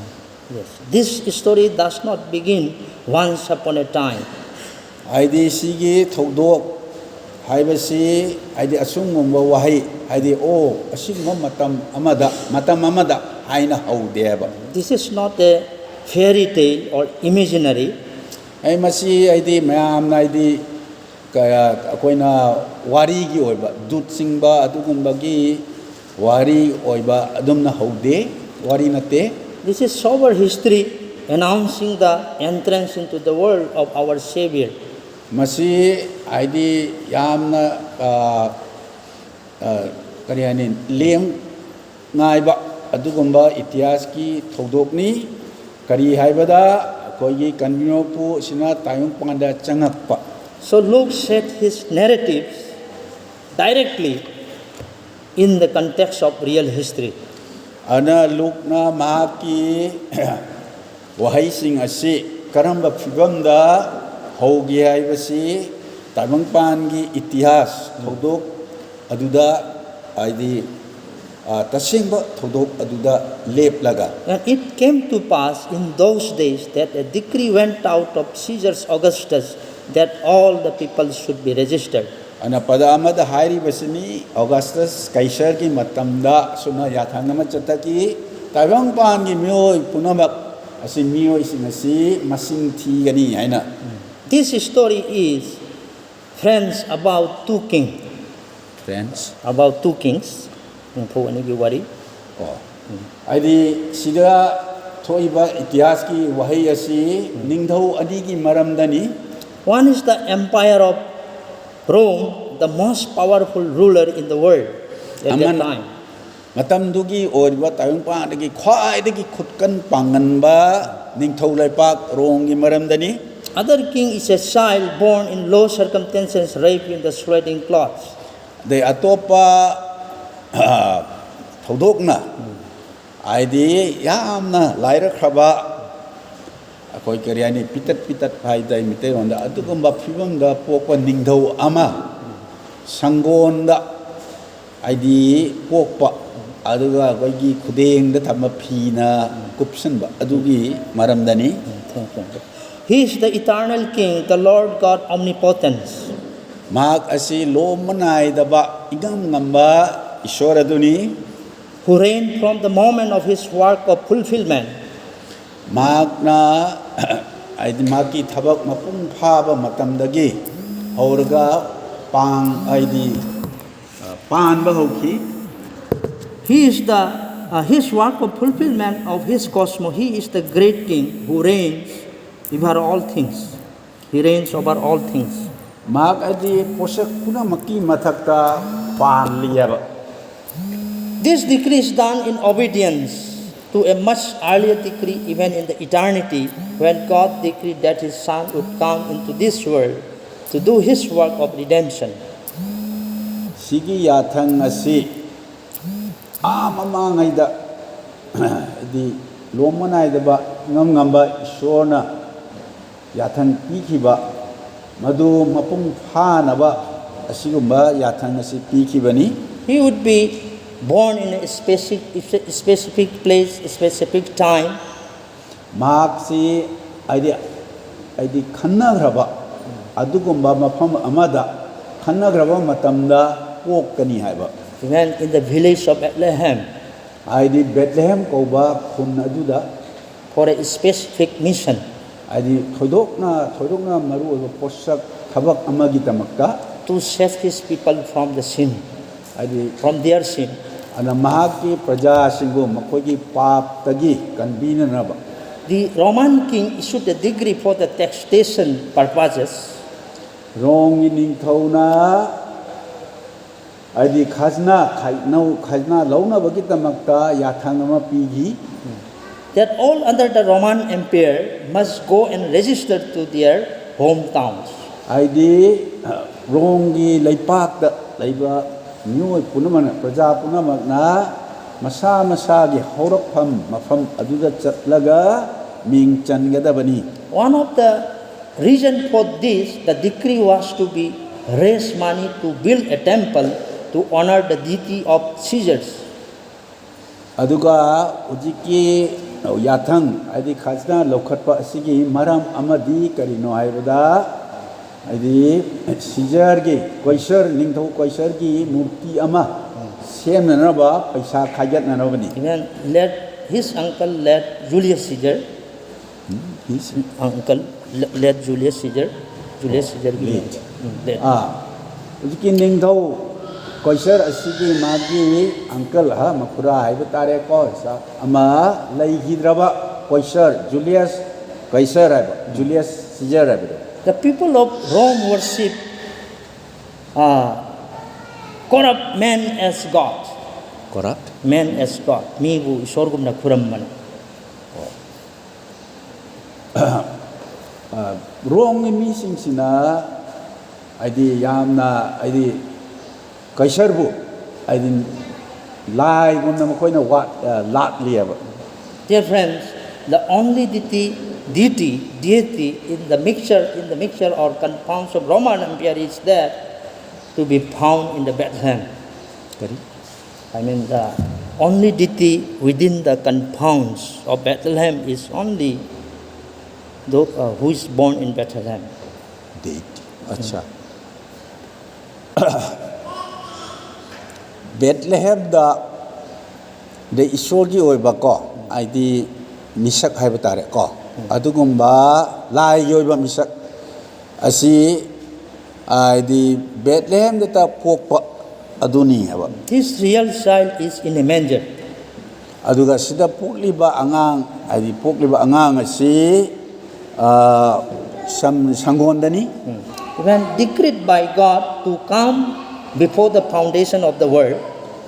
Yes. This story does not begin once upon a time. ꯍꯥꯏꯗꯤ ꯁꯤꯒꯤ ꯊꯧꯗꯣꯛ ꯍꯥꯏꯕꯁꯤ, ꯍꯥꯏꯗꯤ ꯑꯁꯨꯝꯕ ꯋꯥꯍꯩ, ꯍꯥꯏꯗꯤ "ꯑꯣ, ꯑꯁꯤꯒꯨꯝꯕ ꯃꯇꯝ ꯑꯃꯗ, ꯃꯇꯝ ꯑꯃꯗ" ꯍꯥꯏꯅ ꯍꯧꯗꯦꯕ꯫ This is not a fairy tale or imaginary. ꯑꯩ ꯃꯁꯤ, ꯍꯥꯏꯗꯤ ꯃꯌꯥꯝꯅ, ꯍꯥꯏꯗꯤ ꯀꯌꯥ ꯑꯩꯈꯣꯏꯅ ꯋꯥꯔꯤꯒꯤ ꯑꯣꯏꯕ, ꯗꯨꯠ ꯆꯤꯡꯕ ꯑꯗꯨꯒꯨꯝꯕꯒꯤ ꯋꯥꯔꯤ ꯑꯣꯏꯕ ꯑꯗꯨꯝꯅ ꯍꯧꯗꯦ, ꯋꯥꯔꯤ ꯅꯠꯇꯦ꯫ This is sober history announcing the entrance into the world of our Savior. ꯃꯁꯤ, ꯍꯥꯏꯗꯤ ꯌꯥꯝꯅ, ꯑ, ꯑ, ꯀꯔꯤ ꯍꯥꯏꯅꯤ, ꯂꯦꯝ ꯉꯥꯏꯕ ꯑꯗꯨꯒꯨꯝꯕ ꯏꯇꯤꯍꯥꯁꯀꯤ ꯊꯧꯗꯣꯛꯅꯤ꯫ ꯀꯔꯤ ꯍꯥꯏꯕꯗ, ꯑꯩꯈꯣꯏꯒꯤ ꯀꯟꯕꯤꯅꯣ ꯄꯨ ꯑꯁꯤꯅ ꯇꯥꯏꯕꯪꯄꯥꯟꯗ ꯆꯪꯉꯛꯄ꯫ So Luke set his narratives directly in the context of real history. ꯑꯗꯨꯅ ꯂꯨꯛꯅ ꯃꯍꯥꯛꯀꯤ ꯋꯥꯍꯩꯁꯤꯡ ꯑꯁꯤ ꯀꯔꯝꯕ ꯐꯤꯕꯝꯗ ꯍꯧꯒꯦ ꯍꯥꯏꯕꯁꯤ ꯇꯥꯏꯕꯪꯄꯥꯟꯒꯤ ꯏꯇꯤꯍꯥꯁ ꯊꯧꯗꯣꯛ ꯑꯗꯨꯗ, ꯍꯥꯏꯗꯤ, ꯑ, ꯇꯁꯦꯡꯕ ꯊꯧꯗꯣꯛ ꯑꯗꯨꯗ ꯂꯦꯞꯂꯒ꯫ And it came to pass in those days that a decree went out of Caesar Augustus that all the people should be registered. ꯑꯗꯨꯅ ꯄꯗ ꯑꯃꯗ ꯍꯥꯏꯔꯤꯕꯁꯤꯅꯤ, ꯑꯣꯒꯁꯇꯁ ꯀꯩꯁꯔꯒꯤ ꯃꯇꯝꯗ ꯑꯁꯨꯝꯅ ꯌꯥꯊꯪ ꯑꯃ ꯆꯠꯊꯈꯤ, ꯇꯥꯏꯕꯪꯄꯥꯟꯒꯤ ꯃꯤꯑꯣꯏ ꯄꯨꯝꯅꯃꯛ ꯑꯁꯤ, ꯃꯤꯑꯣꯏꯁꯤꯡ ꯑꯁꯤ ꯃꯁꯤꯡ ꯊꯤꯒꯅꯤ ꯍꯥꯏꯅ꯫ This story is, friends, about two kings. Friends. About two kings. ꯅꯤꯡꯊꯧ ꯑꯅꯤꯒꯤ ꯋꯥꯔꯤ꯫ ꯑꯣ꯫ ꯍꯥꯏꯗꯤ ꯁꯤꯗ ꯊꯣꯛꯏꯕ ꯏꯇꯤꯍꯥꯁꯀꯤ ꯋꯥꯍꯩ ꯑꯁꯤ ꯅꯤꯡꯊꯧ ꯑꯅꯤꯒꯤ ꯃꯔꯝꯗꯅꯤ꯫ One is the empire of Rome, the most powerful ruler in the world at that ꯑꯃꯅ time. ꯃꯇꯝꯗꯨꯒꯤ ꯑꯣꯏꯔꯤꯕ ꯇꯥꯏꯕꯪꯄꯥꯟꯗꯒꯤ ꯈ꯭ꯋꯥꯏꯗꯒꯤ ꯈꯨꯠꯀꯟ ꯄꯥꯡꯒꯟꯕ ꯅꯤꯡꯊꯧ ꯂꯩꯄꯥꯛ ꯔꯣꯝꯒꯤ ꯃꯔꯝꯗꯅꯤ꯫ Other king is a child born in low circumstances, wrapped in the swaddling clothes. ꯑꯗꯩ ꯑꯇꯣꯞꯄ, ꯑ, ꯊꯧꯗꯣꯛꯅ, ꯍꯥꯏꯗꯤ ꯌꯥꯝꯅ ꯂꯥꯏꯔꯈ꯭ꯔꯕ, ꯑꯩꯈꯣꯏ ꯀꯔꯤ ꯍꯥꯏꯅꯤ, ꯄꯤꯇꯠ ꯄꯤꯇꯠ ꯍꯥꯏꯇꯥꯔꯦ ꯃꯤꯇꯩꯂꯣꯟꯗ, ꯑꯗꯨꯒꯨꯝꯕ ꯐꯤꯕꯝꯗ ꯄꯣꯛꯄ ꯅꯤꯡꯊꯧ ꯑꯃ ꯁꯪꯒꯣꯟꯗ, ꯍꯥꯏꯗꯤ ꯄꯣꯛꯄ ꯑꯗꯨꯒ ꯑꯩꯈꯣꯏꯒꯤ ꯈꯨꯗꯦꯡꯗ ꯊꯝꯕ ꯐꯤꯅ ꯀꯨꯞꯁꯟꯕ ꯑꯗꯨꯒꯤ ꯃꯔꯝꯗꯅꯤ꯫ Thank you. He is the eternal King, the Lord God omnipotent, ꯃꯍꯥꯛ ꯑꯁꯤ ꯂꯣꯝꯕ ꯅꯥꯏꯗꯕ ꯏꯉꯝ ꯉꯝꯕ ꯏꯁꯣꯔ ꯑꯗꯨꯅꯤ꯫ Who reign from the moment of his work of fulfillment. ꯃꯍꯥꯛꯅ ꯍꯥꯏꯗꯤ ꯃꯍꯥꯛꯀꯤ ꯊꯕꯛ ꯃꯄꯨꯡ ꯐꯥꯕ ꯃꯇꯝꯗꯒꯤ ꯍꯧꯔꯒ ꯄꯥꯡ ꯍꯥꯏꯗꯤ ꯑ, ꯄꯥꯟꯕ ꯍꯧꯈꯤ꯫ He is the uh, his work of fulfillment of his cosmos. He is the great King who reigns over all things. He reigns over all things. ꯃꯍꯥꯛ ꯑꯗꯤ ꯄꯣꯠꯁꯛ ꯄꯨꯝꯅꯃꯛꯀꯤ ꯃꯊꯛꯇ ꯄꯥꯜꯂꯤꯑꯕ꯫ This decree is done in obedience to a much earlier decree, even in the eternity, when God decreed that his Son would come into this world to do his work of redemption. ꯁꯤꯒꯤ ꯌꯥꯊꯪ ꯑꯁꯤ ꯑꯥ ꯃꯃꯥꯡꯉꯩꯗ ꯍꯥꯏꯗꯤ ꯂꯣꯝꯕ ꯅꯥꯏꯗꯕ ꯏꯉꯝ ꯉꯝꯕ ꯏꯁꯣꯔꯅ ꯌꯥꯊꯪ ꯄꯤꯈꯤꯕ ꯃꯗꯨ ꯃꯄꯨꯡ ꯐꯥꯅꯕ ꯑꯁꯤꯒꯨꯝꯕ ꯌꯥꯊꯪ ꯑꯁꯤ ꯄꯤꯈꯤꯕꯅꯤ꯫ He would be born in a specific, specific place, specific time. ꯃꯍꯥꯛꯁꯤ ꯍꯥꯏꯗꯤ ꯍꯥꯏꯗꯤ ꯈꯟꯅꯈ꯭ꯔꯕ ꯑꯗꯨꯒꯨꯝꯕ ꯃꯐꯝ ꯑꯃꯗ ꯈꯟꯅꯈ꯭ꯔꯕ ꯃꯇꯝꯗ ꯄꯣꯛꯀꯅꯤ ꯍꯥꯏꯕ꯫ Even in the village of Bethlehem, ꯍꯥꯏꯗꯤ ꯕꯦꯠꯂꯦꯍꯦꯝ ꯀꯧꯕ ꯈꯨꯟ ꯑꯗꯨꯗ for a specific mission. ꯍꯥꯏꯗꯤ ꯊꯣꯏꯗꯣꯛꯅ ꯊꯣꯏꯗꯣꯛꯅ ꯃꯔꯨꯑꯣꯏꯕ ꯄꯣꯠꯁꯛ ꯊꯕꯛ ꯑꯃꯒꯤꯗꯃꯛꯇ To save his people from the sin, ꯍꯥꯏꯗꯤ from their sin. ꯑꯗꯨꯅ ꯃꯍꯥꯛꯀꯤ ꯄ꯭ꯔꯖꯥꯁꯤꯡꯕꯨ ꯃꯈꯣꯏꯒꯤ ꯄꯥꯞꯇꯒꯤ ꯀꯟꯕꯤꯅꯅꯕ The Roman king issued a decree for the taxation purposes. ꯔꯣꯝꯒꯤ ꯅꯤꯡꯊꯧꯅ ꯍꯥꯏꯗꯤ ꯈꯖꯅꯥ ꯈꯥꯏꯅꯧ ꯈꯖꯅꯥ ꯂꯧꯅꯕꯒꯤꯗꯃꯛꯇ ꯌꯥꯊꯪ ꯑꯃ ꯄꯤꯈꯤ꯫ That all under the Roman Empire must go and register to their hometowns. ꯍꯥꯏꯗꯤ ꯔꯣꯝꯒꯤ ꯂꯩꯄꯥꯛꯇ ꯂꯩꯕ ꯃꯤꯑꯣꯏ ꯄꯨꯝꯅꯃꯛꯅ ꯄ꯭ꯔꯖꯥ ꯄꯨꯝꯅꯃꯛꯅ ꯃꯁꯥ ꯃꯁꯥꯒꯤ ꯍꯧꯔꯛꯐꯝ ꯃꯐꯝ ꯑꯗꯨꯗ ꯆꯠꯂꯒ ꯃꯤꯡ ꯆꯟꯒꯗꯕꯅꯤ꯫ One of the reason for this, the decree was to be raise money to build a temple to honor the deity of Caesars. ꯑꯗꯨꯒ ꯍꯧꯖꯤꯛꯀꯤ ꯌꯥꯊꯪ, ꯍꯥꯏꯗꯤ ꯈꯖꯅꯥ ꯂꯧꯈꯠꯄ ꯑꯁꯤꯒꯤ ꯃꯔꯝ ꯑꯃꯗꯤ ꯀꯔꯤꯅꯣ ꯍꯥꯏꯕꯗ, ꯍꯥꯏꯗꯤ ꯁꯤꯖꯔꯒꯤ, ꯀꯣꯏꯁꯔ, ꯅꯤꯡꯊꯧ ꯀꯣꯏꯁꯔꯒꯤ ꯃꯨꯔꯇꯤ ꯑꯃ ꯁꯦꯝꯅꯅꯕ ꯄꯩꯁꯥ ꯈꯥꯏꯒꯠꯅꯅꯕꯅꯤ꯫ Even late, his uncle, late Julius Caesar, uncle, late Julius Caesar, Julius Caesar. Late. ꯑꯥ, ꯍꯧꯖꯤꯛꯀꯤ ꯅꯤꯡꯊꯧ ꯀꯣꯏꯁꯔ ꯑꯁꯤꯒꯤ ꯃꯥꯒꯤ uncle, ꯍꯥ, ꯃꯈꯨꯔꯥ ꯍꯥꯏꯕ ꯇꯥꯔꯦꯀꯣ, ꯑꯃ ꯂꯩꯈꯤꯗ꯭ꯔꯕ ꯀꯣꯏꯁꯔ, ꯖꯨꯂꯤꯌꯁ ꯀꯣꯏꯁꯔ ꯍꯥꯏꯕ, ꯖꯨꯂꯤꯌꯁ ꯁꯤꯖꯔ ꯍꯥꯏꯕꯗꯣ꯫ The people of Rome worship uh, corrupt man as God. Corrupt? Man as God. ꯃꯤꯕꯨ ꯏꯁꯣꯔꯒꯨꯝꯅ ꯈꯨꯔꯝꯕꯅꯤ꯫ ꯔꯣꯝꯒꯤ ꯃꯤꯁꯤꯡꯁꯤꯅ ꯍꯥꯏꯗꯤ ꯌꯥꯝꯅ, ꯍꯥꯏꯗꯤ ꯀꯩꯁꯔꯕꯨ ꯍꯥꯏꯗꯤ ꯂꯥꯏꯒꯨꯝꯅ ꯃꯈꯣꯏꯅ ꯋꯥꯠ-, ꯂꯥꯠꯂꯤꯑꯕ꯫ Dear friends, the only deity, deity, deity in the mixture, in the mixture or compounds of Roman Empire is there to be found in the Bethlehem. ꯀꯔꯤ? I mean, the only deity within the compounds of Bethlehem is only the, uh, who is born in Bethlehem. Deity. ꯑꯠꯆꯥ꯫ ꯕꯦꯠꯂꯦꯍꯦꯝꯗ ꯗ ꯏꯁꯣꯔꯒꯤ ꯑꯣꯏꯕꯀꯣ, ꯍꯥꯏꯗꯤ ꯃꯤꯁꯛ ꯍꯥꯏꯕ ꯇꯥꯔꯦꯀꯣ, ꯑꯗꯨꯒꯨꯝꯕ ꯂꯥꯏꯒꯤ ꯑꯣꯏꯕ ꯃꯤꯁꯛ ꯑꯁꯤ ꯍꯥꯏꯗꯤ ꯕꯦꯠꯂꯦꯍꯦꯝꯗꯇ ꯄꯣꯛꯄ ꯑꯗꯨꯅꯤ ꯍꯥꯏꯕ꯫ This real child is in a manger. ꯑꯗꯨꯒ ꯁꯤꯗ ꯄꯣꯛꯂꯤꯕ ꯑꯉꯥꯡ, ꯍꯥꯏꯗꯤ ꯄꯣꯛꯂꯤꯕ ꯑꯉꯥꯡ ꯑꯁꯤ, ꯑ, ꯁꯝ-, ꯁꯪꯒꯣꯟꯗꯅꯤ꯫ When decreed by God to come before the foundation of the world,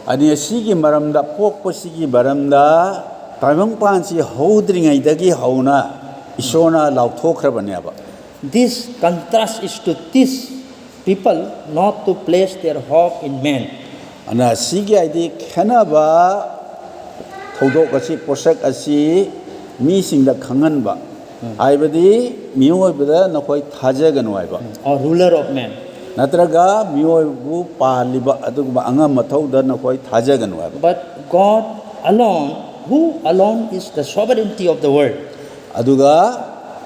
ꯑꯅꯤ ꯑꯁꯤꯒꯤ ꯃꯔꯝꯗ, ꯄꯣꯛꯄꯁꯤꯒꯤ ꯃꯔꯝꯗ ꯇꯥꯏꯕꯪꯄꯥꯟꯁꯤ ꯍꯧꯗ꯭ꯔꯤꯉꯩꯗꯒꯤ ꯍꯧꯅ ꯏꯁꯣꯔꯅ ꯂꯥꯎꯊꯣꯛꯈ꯭ꯔꯕꯅꯦꯕ꯫ This contrast is to teach people not to place their hope in man. ꯑꯗꯨꯅ ꯁꯤꯒꯤ ꯍꯥꯏꯗꯤ ꯈꯦꯠꯅꯕ ꯊꯧꯗꯣꯛ ꯑꯁꯤ, ꯄꯣꯠꯁꯛ ꯑꯁꯤ ꯃꯤꯁꯤꯡꯗ ꯈꯪꯍꯟꯕ, ꯍꯥꯏꯕꯗꯤ ꯃꯤꯑꯣꯏꯕꯗ ꯅꯈꯣꯏ ꯊꯥꯖꯒꯅꯨ ꯍꯥꯏꯕ꯫ Or ruler of man. ꯅꯠꯇ꯭ꯔꯒ ꯃꯤꯑꯣꯏꯕꯕꯨ ꯄꯥꯜꯂꯤꯕ ꯑꯗꯨꯒꯨꯝꯕ ꯑꯉꯝ ꯑꯊꯧꯗ ꯅꯈꯣꯏ ꯊꯥꯖꯒꯅꯨ ꯍꯥꯏꯕ꯫ But God alone, who alone is the sovereignty of the world. ꯑꯗꯨꯒ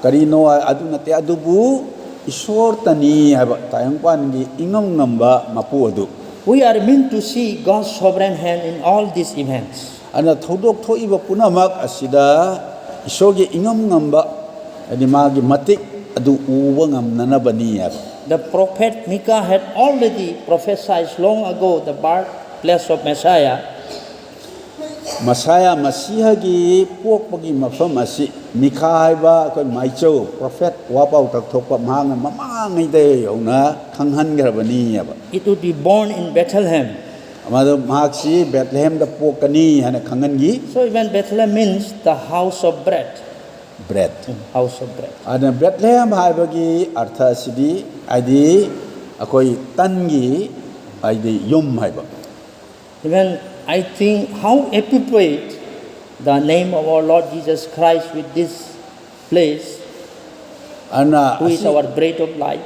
ꯀꯔꯤꯅꯣ ꯑꯗꯨ ꯅꯠꯇꯦ, ꯑꯗꯨꯕꯨ ꯏꯁꯣꯔꯇꯅꯤ ꯍꯥꯏꯕ, ꯇꯥꯏꯕꯪꯄꯥꯟꯒꯤ ꯏꯉꯝ ꯉꯝꯕ ꯃꯄꯨ ꯑꯗꯨ꯫ We are meant to see God's sovereign hand in all these events. ꯑꯗꯨꯅ ꯊꯧꯗꯣꯛ ꯊꯣꯛꯏꯕ ꯄꯨꯝꯅꯃꯛ ꯑꯁꯤꯗ ꯏꯁꯣꯔꯒꯤ ꯏꯉꯝ ꯉꯝꯕ, ꯍꯥꯏꯗꯤ ꯃꯥꯒꯤ ꯃꯇꯤꯛ ꯑꯗꯨ ꯎꯕ ꯉꯝꯅꯅꯕꯅꯤ ꯍꯥꯏꯕ꯫ The prophet Micah had already prophesied long ago the birthplace of Messiah. ꯃꯁꯥꯌꯥ ꯃꯁꯤꯍꯒꯤ ꯄꯣꯛꯄꯒꯤ ꯃꯐꯝ ꯑꯁꯤ ꯃꯤꯈꯥ ꯍꯥꯏꯕ ꯑꯩꯈꯣꯏ ꯃꯥꯏꯆꯧ, ꯄ꯭ꯔꯣꯐꯦꯠ, ꯋꯥꯄꯥꯎ ꯇꯛꯊꯣꯛꯄ, ꯃꯍꯥꯛꯅ ꯃꯃꯥꯡꯉꯩꯗꯒꯤ ꯍꯧꯅ ꯈꯪꯍꯟꯈ꯭ꯔꯕꯅꯤ ꯍꯥꯏꯕ꯫ It would be born in Bethlehem. ꯃꯗꯨ ꯃꯍꯥꯛꯁꯤ ꯕꯦꯠꯂꯦꯍꯦꯝꯗ ꯄꯣꯛꯀꯅꯤ ꯍꯥꯏꯅ ꯈꯪꯍꯟꯈꯤ꯫ So even Bethlehem means the house of bread. Bread House of bread. ꯑꯗꯨꯅ ꯕꯦꯠꯂꯦꯍꯦꯝ ꯍꯥꯏꯕꯒꯤ ꯑꯔꯊ ꯑꯁꯤꯗꯤ, ꯍꯥꯏꯗꯤ ꯑꯩꯈꯣꯏ ꯇꯟꯒꯤ, ꯍꯥꯏꯗꯤ ꯌꯨꯝ ꯍꯥꯏꯕ꯫ Even I think how appropriate the name of our Lord Jesus Christ with this place, ꯑꯗꯨꯅ who is ꯑꯁꯤ, our bread of life.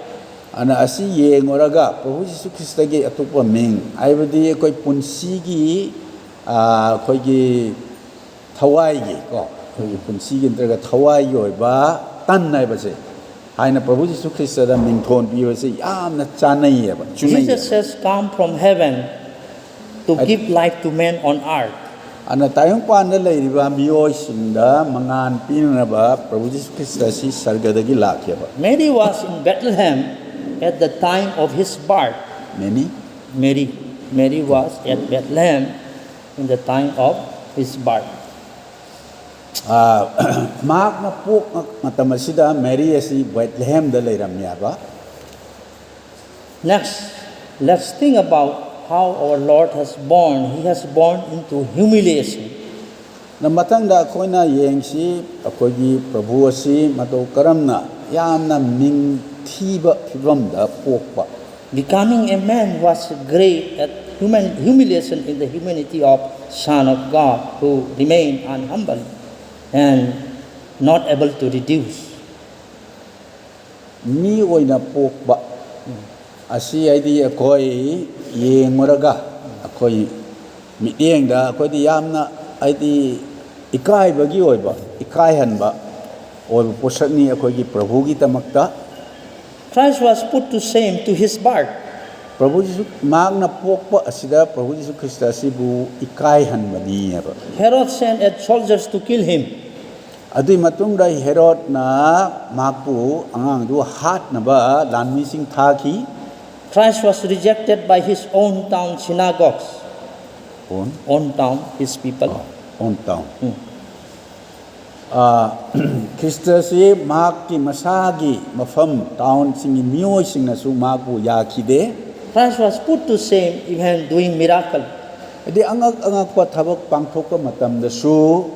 ꯑꯗꯨꯅ ꯑꯁꯤ ꯌꯦꯡꯉꯨꯔꯒ ꯄ꯭ꯔꯚꯨ ꯖꯤꯁꯨ ꯈ꯭ꯔꯤꯁꯇꯒꯤ ꯑꯇꯣꯞꯄ ꯃꯤꯡ, ꯍꯥꯏꯕꯗꯤ ꯑꯩꯈꯣꯏ ꯄꯨꯟꯁꯤꯒꯤ, ꯑꯥ, ꯑꯩꯈꯣꯏꯒꯤ ꯊꯋꯥꯏꯒꯤ, ꯀꯣ, ꯑꯩꯈꯣꯏꯒꯤ ꯄꯨꯟꯁꯤꯒꯤ ꯅꯠꯇ꯭ꯔꯒ ꯊꯋꯥꯏꯒꯤ ꯑꯣꯏꯕ ꯇꯟ ꯍꯥꯏꯕꯁꯦ ꯍꯥꯏꯅ ꯄ꯭ꯔꯚꯨ ꯖꯤꯁꯨ ꯈ꯭ꯔꯤꯁꯇꯗ ꯃꯤꯡꯊꯣꯟ ꯄꯤꯕꯁꯦ ꯌꯥꯝꯅ ꯆꯥꯅꯩꯌꯦꯕ, ꯆꯨꯅꯩꯌꯦꯕ꯫ Jesus has come from heaven to give life to men on earth. ꯑꯗꯨꯅ ꯇꯥꯏꯕꯪꯄꯥꯟꯗ ꯂꯩꯔꯤꯕ ꯃꯤꯑꯣꯏꯁꯤꯡꯗ ꯃꯉꯥꯜ ꯄꯤꯅꯅꯕ ꯄ꯭ꯔꯚꯨ ꯖꯤꯁꯨ ꯈ꯭ꯔꯤꯁꯇ ꯑꯁꯤ ꯁꯔꯒꯗꯒꯤ ꯂꯥꯛꯈꯤꯕ꯫ Mary was in Bethlehem at the time of his birth. Many Mary, Mary was at Bethlehem in the time of his birth. ꯑꯥ, ꯃꯍꯥꯛꯅ ꯄꯣꯛꯄ ꯃꯇꯝ ꯑꯁꯤꯗ ꯃꯦꯔꯤ ꯑꯁꯤ ꯕꯦꯠꯂꯦꯍꯦꯝꯗ ꯂꯩꯔꯝꯃꯤ ꯍꯥꯏꯕ꯫ Next, let's think about how our Lord has born. He has born into humiliation. ꯅ ꯃꯊꯪꯗ ꯑꯩꯈꯣꯏꯅ ꯌꯦꯡꯁꯤ, ꯑꯩꯈꯣꯏꯒꯤ ꯄ꯭ꯔꯚꯨ ꯑꯁꯤ ꯃꯇꯧ ꯀꯔꯝꯅ ꯌꯥꯝꯅ ꯃꯤꯡꯊꯤꯕ ꯐꯤꯕꯝꯗ ꯄꯣꯛꯄ꯫ Becoming a man was great at human humiliation in the humanity of Son of God who remained unhumbled and not able to reduce. ꯃꯤ ꯑꯣꯏꯅ ꯄꯣꯛꯄ ꯑꯁꯤ, ꯍꯥꯏꯗꯤ ꯑꯩꯈꯣꯏ ꯌꯦꯡꯉꯨꯔꯒ ꯑꯩꯈꯣꯏ ꯃꯤꯠꯌꯦꯡꯗ ꯑꯩꯈꯣꯏꯗꯤ ꯌꯥꯝꯅ, ꯍꯥꯏꯗꯤ, ꯏꯀꯥꯏꯕꯒꯤ ꯑꯣꯏꯕ, ꯏꯀꯥꯏꯍꯟꯕ ꯑꯣꯏꯕ ꯄꯣꯠꯁꯛꯅꯤ ꯑꯩꯈꯣꯏꯒꯤ ꯄ꯭ꯔꯚꯨꯒꯤꯗꯃꯛꯇ꯫ Christ was put to shame to his birth. ꯄ꯭ꯔꯚꯨ ꯖꯤꯁꯨ, ꯃꯍꯥꯛꯅ ꯄꯣꯛꯄ ꯑꯁꯤꯗ ꯄ꯭ꯔꯚꯨ ꯖꯤꯁꯨ ꯈ꯭ꯔꯤꯁꯇ ꯑꯁꯤꯕꯨ ꯏꯀꯥꯏꯍꯟꯕꯅꯤꯑꯕ꯫ Herod sent his soldiers to kill him. ꯑꯗꯨꯒꯤ ꯃꯇꯨꯡꯗ ꯍꯦꯔꯣꯗꯅ ꯃꯍꯥꯛꯄꯨ, ꯑꯉꯥꯡꯗꯨ ꯍꯥꯠꯅꯕ ꯂꯥꯟꯃꯤꯁꯤꯡ ꯊꯥꯈꯤ꯫ Christ was rejected by his own town synagogues, on own town, his people. On town. ꯈ꯭ꯔꯤꯁꯇꯁꯤ ꯃꯍꯥꯛꯀꯤ ꯃꯁꯥꯒꯤ ꯃꯐꯝ, ꯇꯥꯎꯟꯁꯤꯡꯒꯤ ꯃꯤꯑꯣꯏꯁꯤꯡꯅꯁꯨ ꯃꯍꯥꯛꯄꯨ ꯌꯥꯈꯤꯗꯦ꯫ Christ was put to shame even doing miracle. ꯍꯥꯏꯗꯤ ꯑꯉꯛ ꯑꯉꯛꯄ ꯊꯕꯛ ꯄꯥꯡꯊꯣꯛꯄ ꯃꯇꯝꯗꯁꯨ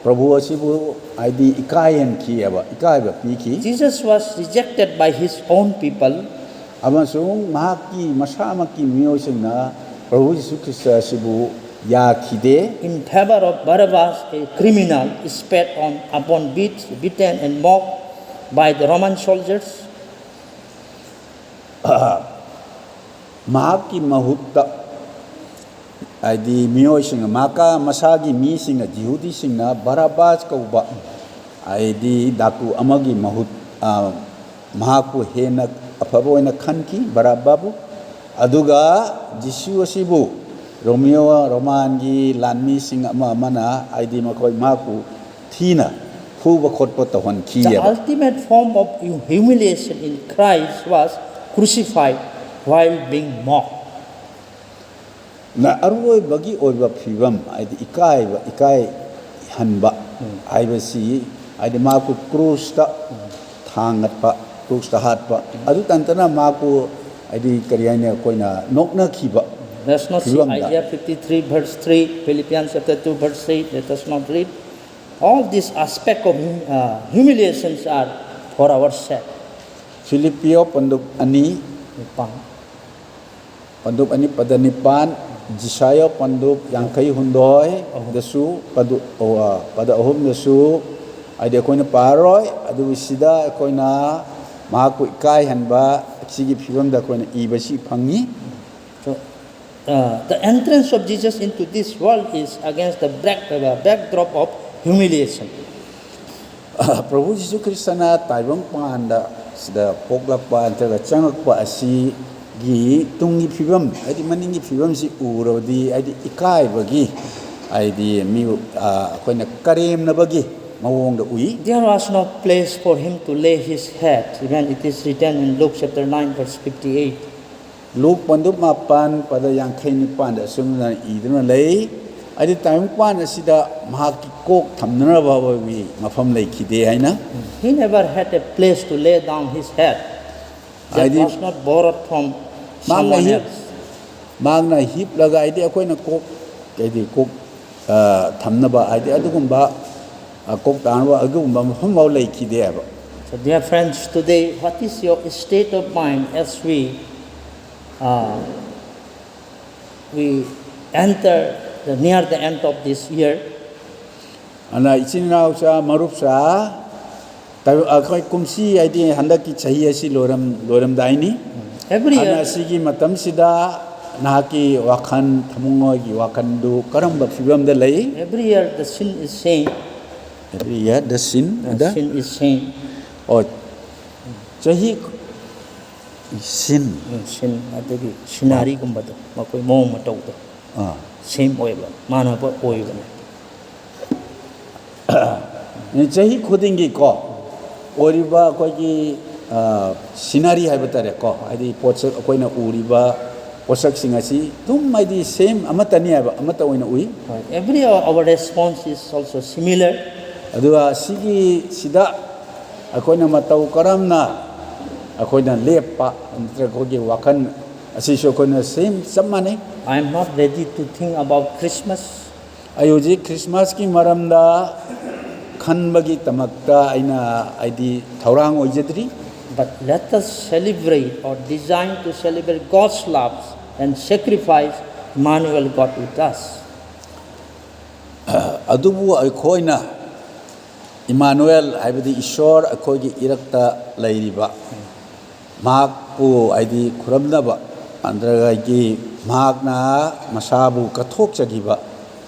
ꯄ꯭ꯔꯚꯨ ꯑꯁꯤꯕꯨ, ꯍꯥꯏꯗꯤ, ꯏꯀꯥꯏꯍꯟꯈꯤꯑꯕ, ꯏꯀꯥꯏꯕ ꯄꯤꯈꯤ꯫ Jesus was rejected by his own people. ꯑꯃꯁꯨꯡ ꯃꯍꯥꯛꯀꯤ ꯃꯁꯥꯃꯛꯀꯤ ꯃꯤꯑꯣꯏꯁꯤꯡꯅ ꯄ꯭ꯔꯚꯨ ꯖꯤꯁꯨ ꯈ꯭ꯔꯤꯁꯇ ꯑꯁꯤꯕꯨ ꯌꯥꯈꯤꯗꯦ꯫ In favor of Barabbas, a criminal, spat on, upon, beat, beaten and mocked by the Roman soldiers. ꯃꯍꯥꯛꯀꯤ ꯃꯍꯨꯠꯇ, ꯍꯥꯏꯗꯤ, ꯃꯤꯑꯣꯏꯁꯤꯡꯅ, ꯃꯍꯥꯛꯀ ꯃꯁꯥꯒꯤ ꯃꯤꯁꯤꯡꯅ, ꯖꯤꯍꯨꯗꯤꯁꯤꯡꯅ ꯕꯔꯥꯕꯥꯁ ꯀꯧꯕ, ꯍꯥꯏꯗꯤ, ꯗꯥꯀꯨ ꯑꯃꯒꯤ ꯃꯍꯨꯠ, ꯑ, ꯃꯍꯥꯛꯄꯨ ꯍꯦꯟꯅ ꯑꯐꯕ ꯑꯣꯏꯅ ꯈꯟꯈꯤ, ꯕꯔꯥꯕꯥꯕꯨ꯫ ꯑꯗꯨꯒ ꯖꯤꯁꯨ ꯑꯁꯤꯕꯨ ꯔꯣꯃꯤꯌꯣ, ꯔꯣꯃꯥꯟꯒꯤ ꯂꯥꯟꯃꯤꯁꯤꯡ ꯑꯃ ꯑꯃꯅ, ꯍꯥꯏꯗꯤ, ꯃꯈꯣꯏ ꯃꯍꯥꯛꯄꯨ ꯊꯤꯅ ꯐꯨꯕ ꯈꯣꯠꯄ The ꯇꯧꯍꯟꯈꯤꯑꯕ꯫ Ultimate form of humiliation in Christ was crucified while being mocked. ꯅ ꯑꯔꯣꯏꯕꯒꯤ ꯑꯣꯏꯕ ꯐꯤꯕꯝ, ꯍꯥꯏꯗꯤ ꯏꯀꯥꯏꯕ, ꯏꯀꯥꯏꯍꯟꯕ ꯍꯥꯏꯕꯁꯤ, ꯍꯥꯏꯗꯤ ꯃꯍꯥꯛꯄꯨ ꯀ꯭ꯔꯨꯁꯇ ꯊꯥꯡꯒꯠꯄ, ꯀ꯭ꯔꯨꯁꯇ ꯍꯥꯠꯄ, ꯑꯗꯨꯇ ꯅꯠꯇꯅ ꯃꯍꯥꯛꯄꯨ, ꯍꯥꯏꯗꯤ, ꯀꯔꯤ ꯍꯥꯏꯅꯤ, ꯑꯩꯈꯣꯏꯅ ꯅꯣꯛꯅꯈꯤꯕ Let's not see ꯐꯤꯕꯝꯗ꯫ Isaiah fifty-three verse three, Philippians chapter two verse eight, let us not read. All these aspects of hum- uh, humiliations are for our sake. ꯐꯤꯂꯤꯞꯄꯤꯌꯣ ꯄꯟꯗꯨꯞ ꯑꯅꯤ, ꯄꯟꯗꯨꯞ ꯑꯅꯤ ꯄꯗ ꯅꯤꯄꯥꯟ, ꯖꯤꯁꯥꯌꯣ ꯄꯟꯗꯨꯞ ꯌꯥꯡꯈꯩ ꯍꯨꯝꯗꯣꯏꯗꯁꯨ, ꯄꯗꯨ-, ꯑꯣ, ꯑ, ꯄꯗ ꯑꯍꯨꯝꯗꯁꯨ, ꯍꯥꯏꯗꯤ, ꯑꯩꯈꯣꯏꯅ ꯄꯥꯔꯔꯣꯏ, ꯑꯗꯨꯕꯨ ꯁꯤꯗ ꯑꯩꯈꯣꯏꯅ ꯃꯍꯥꯛꯄꯨ ꯏꯀꯥꯏꯍꯟꯕ, ꯁꯤꯒꯤ ꯐꯤꯕꯝꯗ ꯑꯩꯈꯣꯏꯅ ꯏꯕꯁꯤ ꯐꯪꯉꯤ꯫ So, Uh, the entrance of Jesus into this world is against the back, uh, backdrop of humiliation. ꯄ꯭ꯔꯚꯨ ꯖꯤꯁꯨ ꯈ꯭ꯔꯤꯁꯇꯅ ꯇꯥꯏꯕꯪ ꯄꯥꯟꯗ ꯁꯤꯗ ꯄꯣꯛꯂꯛꯄ ꯅꯠꯇ꯭ꯔꯒ ꯆꯪꯉꯛꯄ ꯑꯁꯤꯒꯤ ꯇꯨꯡꯒꯤ ꯐꯤꯕꯝ, ꯍꯥꯏꯗꯤ ꯃꯅꯤꯡꯒꯤ ꯐꯤꯕꯝꯁꯤ ꯎꯔꯕꯗꯤ, ꯍꯥꯏꯗꯤ ꯏꯀꯥꯏꯕꯒꯤ, ꯍꯥꯏꯗꯤ ꯃꯤ, ꯑ, ꯑꯩꯈꯣꯏꯅ ꯀꯔꯦꯝꯅꯕꯒꯤ ꯃꯑꯣꯡꯗ ꯎꯏ꯫ There was no place for him to lay his head. Even it is written in Luke chapter nine, verse fifty-eight. ꯂꯨꯛ ꯄꯟꯗꯨꯞ ꯃꯥꯄꯟ ꯄꯗ ꯌꯥꯡꯈꯩ ꯅꯤꯄꯥꯟꯗ ꯑꯁꯨꯝꯅ ꯏꯗꯨꯅ ꯂꯩ, ꯍꯥꯏꯗꯤ ꯇꯥꯏꯕꯪꯄꯥꯟ ꯑꯁꯤꯗ ꯃꯍꯥꯛꯀꯤ ꯀꯣꯛ ꯊꯝꯅꯅꯕ ꯑꯩꯈꯣꯏꯒꯤ ꯃꯐꯝ ꯂꯩꯈꯤꯗꯦ ꯍꯥꯏꯅ꯫ He never had a place to lay down his head that ꯍꯥꯏꯗꯤ was not borrowed from ꯃꯍꯥꯛꯅ someone ꯍꯤꯞ else. ꯃꯍꯥꯛꯅ ꯍꯤꯞꯂꯒ, ꯍꯥꯏꯗꯤ ꯑꯩꯈꯣꯏꯅ ꯀꯣꯛ, ꯍꯥꯏꯗꯤ ꯀꯣꯛ, ꯑ, ꯊꯝꯅꯕ, ꯍꯥꯏꯗꯤ ꯑꯗꯨꯒꯨꯝꯕ, ꯑ, ꯀꯣꯛ ꯇꯥꯅꯕ ꯑꯗꯨꯒꯨꯝꯕ ꯃꯐꯝ ꯐꯥꯎ ꯂꯩꯈꯤꯗꯦ ꯍꯥꯏꯕ꯫ So, dear friends, today, what is your state of mind as we, uh, we enter the, near the end of this year? ꯑꯗꯨꯅ ꯏꯆꯤꯟ ꯏꯅꯥꯎꯁꯥ, ꯃꯔꯨꯞꯁꯥ, ꯇꯥꯏ-, ꯑꯩꯈꯣꯏ ꯀꯨꯝꯁꯤ, ꯍꯥꯏꯗꯤ ꯍꯟꯗꯛꯀꯤ ꯆꯍꯤ ꯑꯁꯤ ꯂꯣꯏꯔꯝ-, ꯂꯣꯏꯔꯝꯗꯥꯏꯅꯤ꯫ Every ꯑꯗꯨꯅ year, ꯑꯁꯤꯒꯤ ꯃꯇꯝꯁꯤꯗ ꯅꯍꯥꯛꯀꯤ ꯋꯥꯈꯜ, ꯊꯃꯣꯏꯒꯤ ꯋꯥꯈꯜꯗꯨ ꯀꯔꯝꯕ ꯐꯤꯕꯝꯗ ꯂꯩ? Every year the sin is same. Every year the sin, Uh, the Sin is same. ꯑꯣ, ꯆꯍꯤ, ꯁꯤꯟ꯫ ꯎꯝ, ꯁꯤꯟ, ꯑꯗꯨꯒꯤ ꯁꯤꯅꯔꯤꯒꯨꯝꯕꯗꯣ, ꯃꯈꯣꯏ ꯃꯑꯣꯡ ꯃꯇꯧꯗꯣ ꯑꯥ꯫ ꯁꯦꯝ ꯑꯣꯏꯕ, ꯃꯥꯟꯅꯕ ꯑꯣꯏꯕꯅꯦ꯫ ꯆꯍꯤ ꯈꯨꯗꯤꯡꯒꯤꯀꯣ ꯑꯣꯏꯔꯤꯕ ꯑꯩꯈꯣꯏꯒꯤ, ꯑ, ꯁꯤꯅꯔꯤ ꯍꯥꯏꯕ ꯇꯥꯔꯦꯀꯣ, ꯍꯥꯏꯗꯤ ꯄꯣꯠꯁꯛ, ꯑꯩꯈꯣꯏꯅ ꯎꯔꯤꯕ ꯄꯣꯠꯁꯛꯁꯤꯡ ꯑꯁꯤ ꯑꯗꯨꯝ, ꯍꯥꯏꯗꯤ ꯁꯦꯝ ꯑꯃꯠꯇꯅꯤ ꯍꯥꯏꯕ, ꯑꯃꯠꯇ ꯑꯣꯏꯅ ꯎꯏ꯫ Every our response is also similar. ꯑꯗꯨꯒ ꯁꯤꯒꯤ, ꯁꯤꯗ ꯑꯩꯈꯣꯏꯅ ꯃꯇꯧ ꯀꯔꯝꯅ ꯑꯩꯈꯣꯏꯅ ꯂꯦꯞꯄ ꯅꯠꯇ꯭ꯔꯒ ꯑꯩꯈꯣꯏꯒꯤ ꯋꯥꯈꯜ ꯑꯁꯤꯁꯨ ꯑꯩꯈꯣꯏꯅ ꯁꯦꯝ ꯆꯞ ꯃꯥꯟꯅꯩ꯫ I am not ready to think about Christmas. ꯑꯩ ꯍꯧꯖꯤꯛ ꯈ꯭ꯔꯤꯁꯃꯥꯁꯀꯤ ꯃꯔꯝꯗ ꯈꯟꯕꯒꯤꯗꯃꯛꯇ ꯑꯩꯅ, ꯍꯥꯏꯗꯤ, ꯊꯧꯔꯥꯡ ꯑꯣꯏꯖꯗ꯭ꯔꯤ꯫ But let us celebrate or design to celebrate God's love and sacrifice, Emmanuel God with us. ꯑꯗꯨꯕꯨ ꯑꯩꯈꯣꯏꯅ ꯏꯃꯥꯅꯨꯑꯦꯜ, ꯍꯥꯏꯕꯗꯤ ꯏꯁꯣꯔ ꯑꯩꯈꯣꯏꯒꯤ ꯏꯔꯛꯇ ꯂꯩꯔꯤꯕ, ꯃꯍꯥꯛꯄꯨ, ꯍꯥꯏꯗꯤ, ꯈꯨꯔꯨꯝꯅꯕ ꯑꯟꯗ꯭ꯔꯒꯥꯏꯒꯤ ꯃꯍꯥꯛꯅ ꯃꯁꯥꯕꯨ ꯀꯠꯊꯣꯛꯆꯈꯤꯕ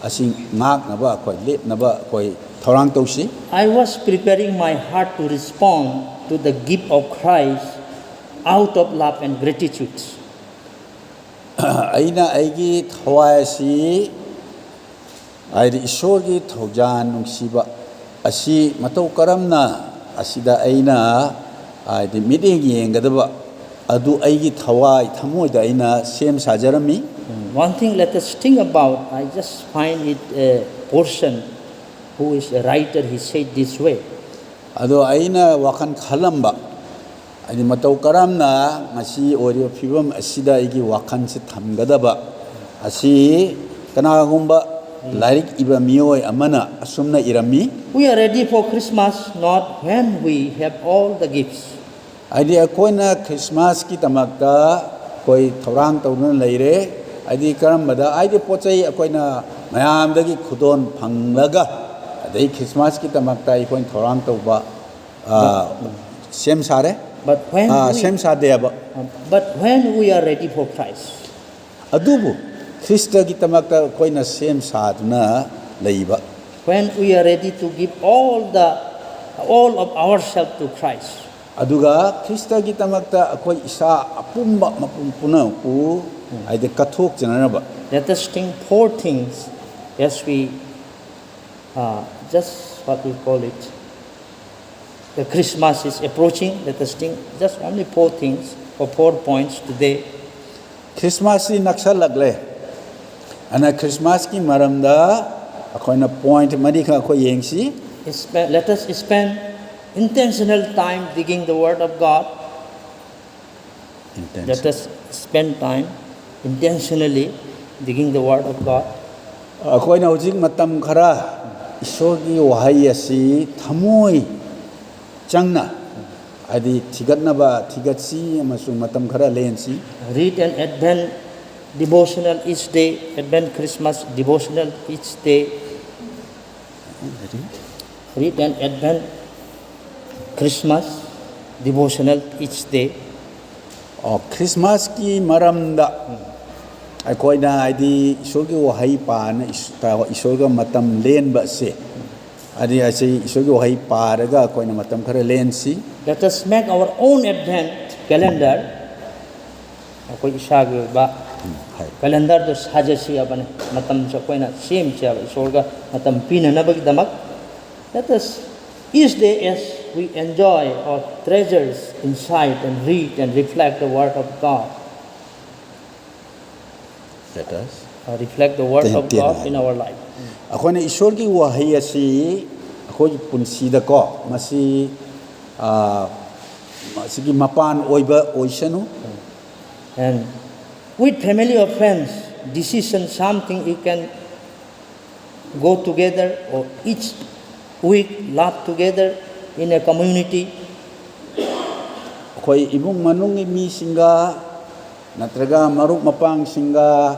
ꯑꯁꯤ ꯉꯥꯛꯅꯕ ꯑꯩꯈꯣꯏ ꯂꯦꯞꯅꯕ ꯑꯩꯈꯣꯏ ꯊꯧꯔꯥꯡ ꯇꯧꯁꯤ꯫ I was preparing my heart to respond to the gift of Christ out of love and gratitude. ꯑꯩꯅ ꯑꯩꯒꯤ ꯊꯋꯥꯏ ꯑꯁꯤ ꯍꯥꯏꯗꯤ ꯏꯁꯣꯔꯒꯤ ꯊꯧꯖꯥꯜ ꯅꯨꯡꯁꯤꯕ ꯑꯁꯤ ꯃꯇꯧ ꯀꯔꯝꯅ ꯑꯁꯤꯗ ꯑꯩꯅ ꯍꯥꯏꯗꯤ ꯃꯤꯠꯌꯦꯡ ꯌꯦꯡꯒꯗꯕ ꯑꯗꯨ ꯑꯩꯒꯤ ꯊꯋꯥꯏ ꯊꯃꯣꯏꯗ ꯑꯩꯅ ꯁꯦꯝ ꯁꯥꯖꯔꯝꯃꯤ꯫ One thing let us think about, I just find it a person who is a writer, he said this way. ꯑꯗꯣ ꯑꯩꯅ ꯋꯥꯈꯜ ꯈꯜꯂꯝꯕ ꯍꯥꯏꯗꯤ ꯃꯇꯧ ꯀꯔꯝꯅ ꯉꯁꯤ ꯑꯣꯏꯔꯤꯕ ꯐꯤꯕꯝ ꯑꯁꯤꯗ ꯑꯩꯒꯤ ꯋꯥꯈꯜꯁꯦ ꯊꯝꯒꯗꯕ ꯑꯁꯤ ꯀꯅꯥꯒꯨꯝꯕ ꯂꯥꯏꯔꯤꯛ ꯏꯕ ꯃꯤꯑꯣꯏ ꯑꯃꯅ ꯑꯁꯨꯝꯅ ꯏꯔꯝꯃꯤ꯫ We are ready for Christmas not when we have all the gifts. ꯍꯥꯏꯗꯤ ꯑꯩꯈꯣꯏꯅ ꯈ꯭ꯔꯤꯁꯃꯥꯁꯀꯤꯗꯃꯛꯇ ꯑꯩꯈꯣꯏ ꯊꯧꯔꯥꯡ ꯇꯧꯗꯨꯅ ꯂꯩꯔꯦ꯫ ꯍꯥꯏꯗꯤ ꯀꯔꯝꯕꯗ ꯍꯥꯏꯗꯤ ꯄꯣꯠ ꯆꯩ ꯑꯩꯈꯣꯏꯅ ꯃꯌꯥꯝꯗꯒꯤ ꯈꯨꯗꯣꯜ ꯐꯪꯂꯒ ꯑꯗꯩ ꯈ꯭ꯔꯤꯁꯃꯥꯁꯀꯤꯗꯃꯛꯇ ꯑꯩꯈꯣꯏꯅ ꯊꯧꯔꯥꯡ ꯇꯧꯕ ꯑ, ꯁꯦꯝ ꯁꯥꯔꯦ꯫ But when ꯑ, we, ꯁꯦꯝ ꯁꯥꯗꯦꯕ꯫ But when we are ready for Christ, ꯑꯗꯨꯕꯨ ꯈ꯭ꯔꯤꯁꯇꯒꯤꯗꯃꯛꯇ ꯑꯩꯈꯣꯏꯅ ꯁꯦꯝ ꯁꯥꯗꯨꯅ ꯂꯩꯕ꯫ When we are ready to give all the all of ourselves to Christ, ꯑꯗꯨꯒ ꯈ꯭ꯔꯤꯁꯇꯒꯤꯗꯃꯛꯇ ꯑꯩꯈꯣꯏ ꯏꯁꯥ ꯑꯄꯨꯝꯕ ꯃꯄꯨꯝ ꯄꯨꯝꯅꯃꯛꯄꯨ ꯍꯥꯏꯗꯤ ꯀꯠꯊꯣꯛꯆꯅꯅꯕ꯫ Let us think four things as we uh, just what we call it. The Christmas is approaching. Let us think just only four things or four points today. ꯈ꯭ꯔꯤꯁꯃꯥꯁꯁꯤ ꯅꯛꯁꯜꯂꯛꯂꯦ꯫ ꯑꯗꯨꯅ ꯈ꯭ꯔꯤꯁꯃꯥꯁꯀꯤ ꯃꯔꯝꯗ ꯑꯩꯈꯣꯏꯅ ꯄꯣꯏꯟꯠ ꯃꯔꯤꯈꯛ ꯑꯩꯈꯣꯏ ꯌꯦꯡꯁꯤ꯫ Let us spend intentional time digging the Word of God. Let us spend time intentionally digging the Word of God. ꯑꯩꯈꯣꯏꯅ ꯍꯧꯖꯤꯛ ꯃꯇꯝ ꯈꯔ ꯏꯁꯣꯔꯒꯤ ꯋꯥꯍꯩ ꯑꯁꯤ ꯊꯃꯣꯏ ꯆꯪꯅ ꯍꯥꯏꯗꯤ ꯊꯤꯒꯠꯅꯕ ꯊꯤꯒꯠꯁꯤ ꯑꯃꯁꯨꯡ ꯃꯇꯝ ꯈꯔ ꯂꯦꯟꯁꯤ꯫ Read an Advent devotional each day, Advent Christmas devotional each day. Read an Advent Christmas devotional each day. ꯑꯣ, ꯈ꯭ꯔꯤꯁꯃꯥꯁꯀꯤ ꯃꯔꯝꯗ ꯑꯩꯈꯣꯏꯅ, ꯍꯥꯏꯗꯤ, ꯏꯁꯣꯔꯒꯤ ꯋꯥꯍꯩ ꯄꯥꯅ ꯏꯁ-, ꯏꯁꯣꯔꯒ ꯃꯇꯝ ꯂꯦꯟꯕꯁꯦ, ꯍꯥꯏꯗꯤ, ꯑꯁꯤ ꯏꯁꯣꯔꯒꯤ ꯋꯥꯍꯩ ꯄꯥꯔꯒ ꯑꯩꯈꯣꯏꯅ ꯃꯇꯝ ꯈꯔ ꯂꯦꯟꯁꯤ꯫ Let us make our own Advent calendar. ꯑꯩꯈꯣꯏ ꯏꯁꯥꯒꯤ ꯑꯣꯏꯕ ꯎꯝ, ꯍꯥꯏ꯫ ꯀꯦꯂꯦꯟꯗꯔꯗꯨ ꯁꯥꯖꯁꯤ ꯍꯥꯏꯕꯅꯤ꯫ ꯃꯇꯝꯁꯨ ꯑꯩꯈꯣꯏꯅ ꯁꯦꯝꯁꯤ ꯍꯥꯏꯕ, ꯏꯁꯣꯔꯒ ꯃꯇꯝ ꯄꯤꯅꯅꯕꯒꯤꯗꯃꯛ꯫ Let us, each day as we enjoy or treasures, insight and read and reflect the word of God. Let us. Uh, reflect the word Ten- of ten God high. In our life. ꯑꯩꯈꯣꯏꯅ ꯏꯁꯣꯔꯒꯤ ꯋꯥꯍꯩ ꯑꯁꯤ ꯑꯩꯈꯣꯏꯒꯤ ꯄꯨꯟꯁꯤꯗꯀꯣ, ꯃꯁꯤ, ꯑ, ꯃꯁꯤꯒꯤ ꯃꯄꯥꯟ ꯑꯣꯏꯕ ꯑꯣꯏꯁꯅꯨ꯫ And with family or friends, decision something you can go together or each week laugh together in a community. ꯑꯩꯈꯣꯏ ꯏꯃꯨꯡ ꯃꯅꯨꯡꯒꯤ ꯃꯤꯁꯤꯡꯒ, ꯅꯠꯇ꯭ꯔꯒ ꯃꯔꯨꯞ ꯃꯄꯥꯡꯁꯤꯡꯒ,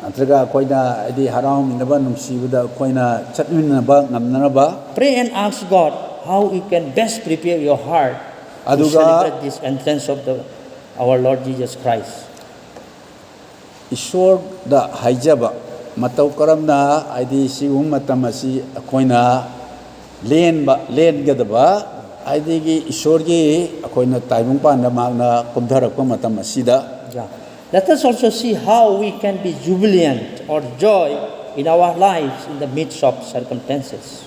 ꯅꯠꯇ꯭ꯔꯒ ꯑꯩꯈꯣꯏꯅ, ꯍꯥꯏꯗꯤ, ꯍꯔꯥꯎꯃꯤꯟꯅꯕ, ꯅꯨꯡꯁꯤꯕꯗ ꯑꯩꯈꯣꯏꯅ ꯆꯠꯃꯤꯟꯅꯕ ꯉꯝꯅꯅꯕ Pray and ask God how you can best prepare your heart to ꯑꯗꯨꯒ celebrate this entrance of the, our Lord Jesus Christ. ꯏꯁꯣꯔꯗ ꯍꯥꯏꯖꯕ, ꯃꯇꯧ ꯀꯔꯝꯅ, ꯍꯥꯏꯗꯤ, ꯁꯤꯒꯨꯝꯕ ꯃꯇꯝ ꯑꯁꯤ ꯑꯩꯈꯣꯏꯅ ꯂꯦꯟꯕ, ꯂꯦꯟꯒꯗꯕ, ꯍꯥꯏꯗꯤ, ꯏꯁꯣꯔꯒꯤ ꯑꯩꯈꯣꯏꯅ ꯇꯥꯏꯕꯪ ꯄꯥꯟꯗ ꯃꯍꯥꯛꯅ ꯀꯨꯝꯊꯔꯛꯄ ꯃꯇꯝ ꯑꯁꯤꯗ꯫ Yeah. Let us also see how we can be jubilant or joy in our lives in the midst of circumstances.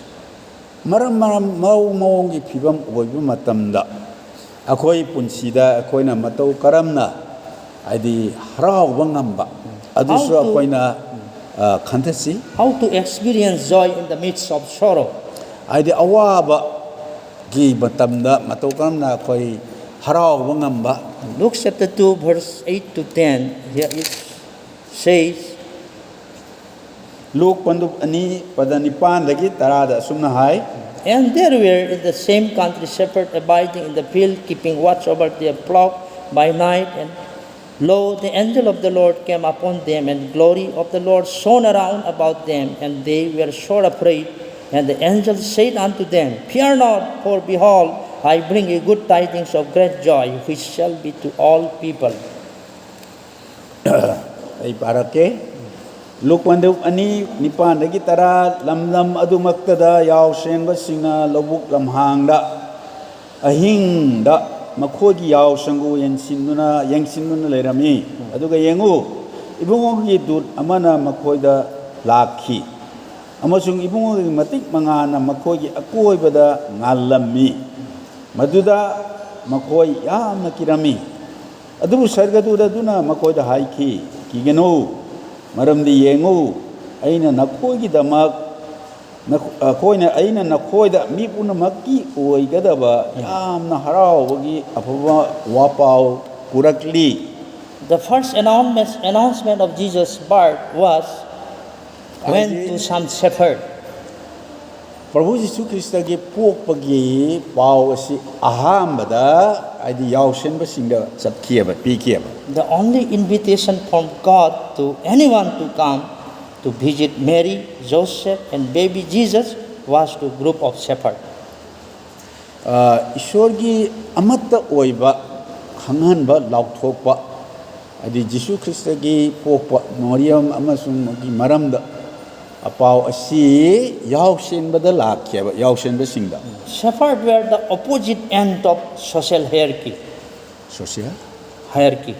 ꯃꯔꯝ ꯃꯔꯝ, ꯃꯑꯣꯡ ꯃꯑꯣꯡꯒꯤ ꯐꯤꯕꯝ ꯑꯣꯏꯕ ꯃꯇꯝꯗ ꯑꯩꯈꯣꯏ ꯄꯨꯟꯁꯤꯗ ꯑꯩꯈꯣꯏꯅ ꯃꯇꯧ ꯀꯔꯝꯅ, ꯍꯥꯏꯗꯤ, ꯍꯔꯥꯎꯕ ꯉꯝꯕ, ꯑꯗꯨꯁꯨ How to- ꯑꯩꯈꯣꯏꯅ, ꯑ, ꯈꯟꯊꯁꯤ꯫ How to experience joy in the midst of sorrow. ꯍꯥꯏꯗꯤ, ꯑꯋꯥꯕꯒꯤ ꯃꯇꯝꯗ ꯃꯇꯧ ꯀꯔꯝꯅ ꯑꯩꯈꯣꯏ ꯍꯔꯥꯎꯕ ꯉꯝꯕ꯫ Luke chapter two, verse eight to ten, here it says, ꯂꯨꯛ ꯄꯟꯗꯨꯞ ꯑꯅꯤ, ꯄꯗ ꯅꯤꯄꯥꯟꯗꯒꯤ ꯇꯔꯥꯗ ꯑꯁꯨꯝꯅ ꯍꯥꯏ꯫ And there were in the same country shepherds abiding in the field, keeping watch over their flock by night. And lo, the angel of the Lord came upon them, and glory of the Lord shone around about them, and they were sore afraid. And the angel said unto them, Fear not, for behold, I bring you good tidings of great joy, which shall be to all people. ꯑꯩ ꯄꯥꯔꯛꯀꯦ꯫ ꯂꯨꯛ ꯋꯥꯟꯗꯨꯞ ꯑꯅꯤ, ꯅꯤꯄꯥꯟꯗꯒꯤ ꯇꯔꯥ, ꯂꯝ ꯂꯝ ꯑꯗꯨꯃꯛꯇꯗ ꯌꯥꯎꯁꯦꯟꯕꯁꯤꯡꯅ ꯂꯧꯕꯨꯛ ꯂꯝꯍꯥꯡꯗ ꯑꯍꯤꯡꯗ ꯃꯈꯣꯏꯒꯤ ꯌꯥꯎꯁꯪꯕꯨ ꯌꯦꯡꯁꯤꯟꯗꯨꯅ, ꯌꯦꯡꯁꯤꯟꯗꯨꯅ ꯂꯩꯔꯝꯃꯤ꯫ ꯑꯗꯨꯒ ꯌꯦꯡꯉꯨ, ꯏꯕꯨꯡꯉꯣꯒꯤ ꯗꯨꯠ ꯑꯃꯅ ꯃꯈꯣꯏꯗ ꯂꯥꯛꯈꯤ, ꯑꯃꯁꯨꯡ ꯏꯕꯨꯡꯉꯣꯒꯤ ꯃꯇꯤꯛ ꯃꯉꯥꯅ ꯃꯈꯣꯏꯒꯤ ꯑꯀꯣꯏꯕꯗ ꯉꯥꯜꯂꯝꯃꯤ꯫ ꯃꯗꯨꯗ ꯃꯈꯣꯏ ꯌꯥꯝꯅ ꯀꯤꯔꯝꯃꯤ꯫ ꯑꯗꯨꯕꯨ ꯁꯔꯒꯗꯨꯠ ꯑꯗꯨꯅ ꯃꯈꯣꯏꯗ ꯍꯥꯏꯈꯤ, "ꯀꯤꯒꯅꯨ, ꯃꯔꯝꯗꯤ ꯌꯦꯡꯉꯨ, ꯑꯩꯅ ꯅꯈꯣꯏꯒꯤꯗꯃꯛ, ꯅꯈꯣ-, ꯑꯩꯈꯣꯏꯅ, ꯑꯩꯅ ꯅꯈꯣꯏꯗ ꯃꯤ ꯄꯨꯝꯅꯃꯛꯀꯤ ꯑꯣꯏꯒꯗꯕ ꯌꯥꯝꯅ ꯍꯔꯥꯎꯕꯒꯤ ꯑꯐꯕ ꯋꯥꯄꯥꯎ ꯄꯨꯔꯛꯂꯤ"꯫ The first announcement, announcement of Jesus' birth was when to some shepherd. ꯄ꯭ꯔꯚꯨ ꯖꯤꯁꯨ ꯈ꯭ꯔꯤꯁꯇꯒꯤ ꯄꯣꯛꯄꯒꯤ ꯄꯥꯎ ꯑꯁꯤ ꯑꯍꯥꯟꯕꯗ, ꯍꯥꯏꯗꯤ, ꯌꯥꯎꯁꯦꯟꯕꯁꯤꯡꯗ ꯆꯠꯈꯤꯑꯕ, ꯄꯤꯈꯤꯑꯕ꯫ The only invitation from God to anyone to come to visit Mary, Joseph, and baby Jesus was to group of shepherd. ꯑ, ꯏꯁꯣꯔꯒꯤ ꯑꯃꯠꯇ ꯑꯣꯏꯕ, ꯈꯪꯍꯟꯕ, ꯂꯥꯎꯊꯣꯛꯄ, ꯍꯥꯏꯗꯤ ꯖꯤꯁꯨ ꯈ꯭ꯔꯤꯁꯇꯒꯤ ꯄꯣꯛꯄ, ꯃꯔꯤꯌꯝ ꯑꯃꯁꯨꯡ ꯃꯥꯒꯤ ꯃꯔꯝꯗ ꯑꯄꯥꯎ ꯑꯁꯤ ꯌꯥꯎꯁꯦꯟꯕꯗ ꯂꯥꯛꯈꯤꯑꯕ, ꯌꯥꯎꯁꯦꯟꯕꯁꯤꯡꯗ꯫ Shepherd were the opposite end of social hierarchy. Social? Hierarchy.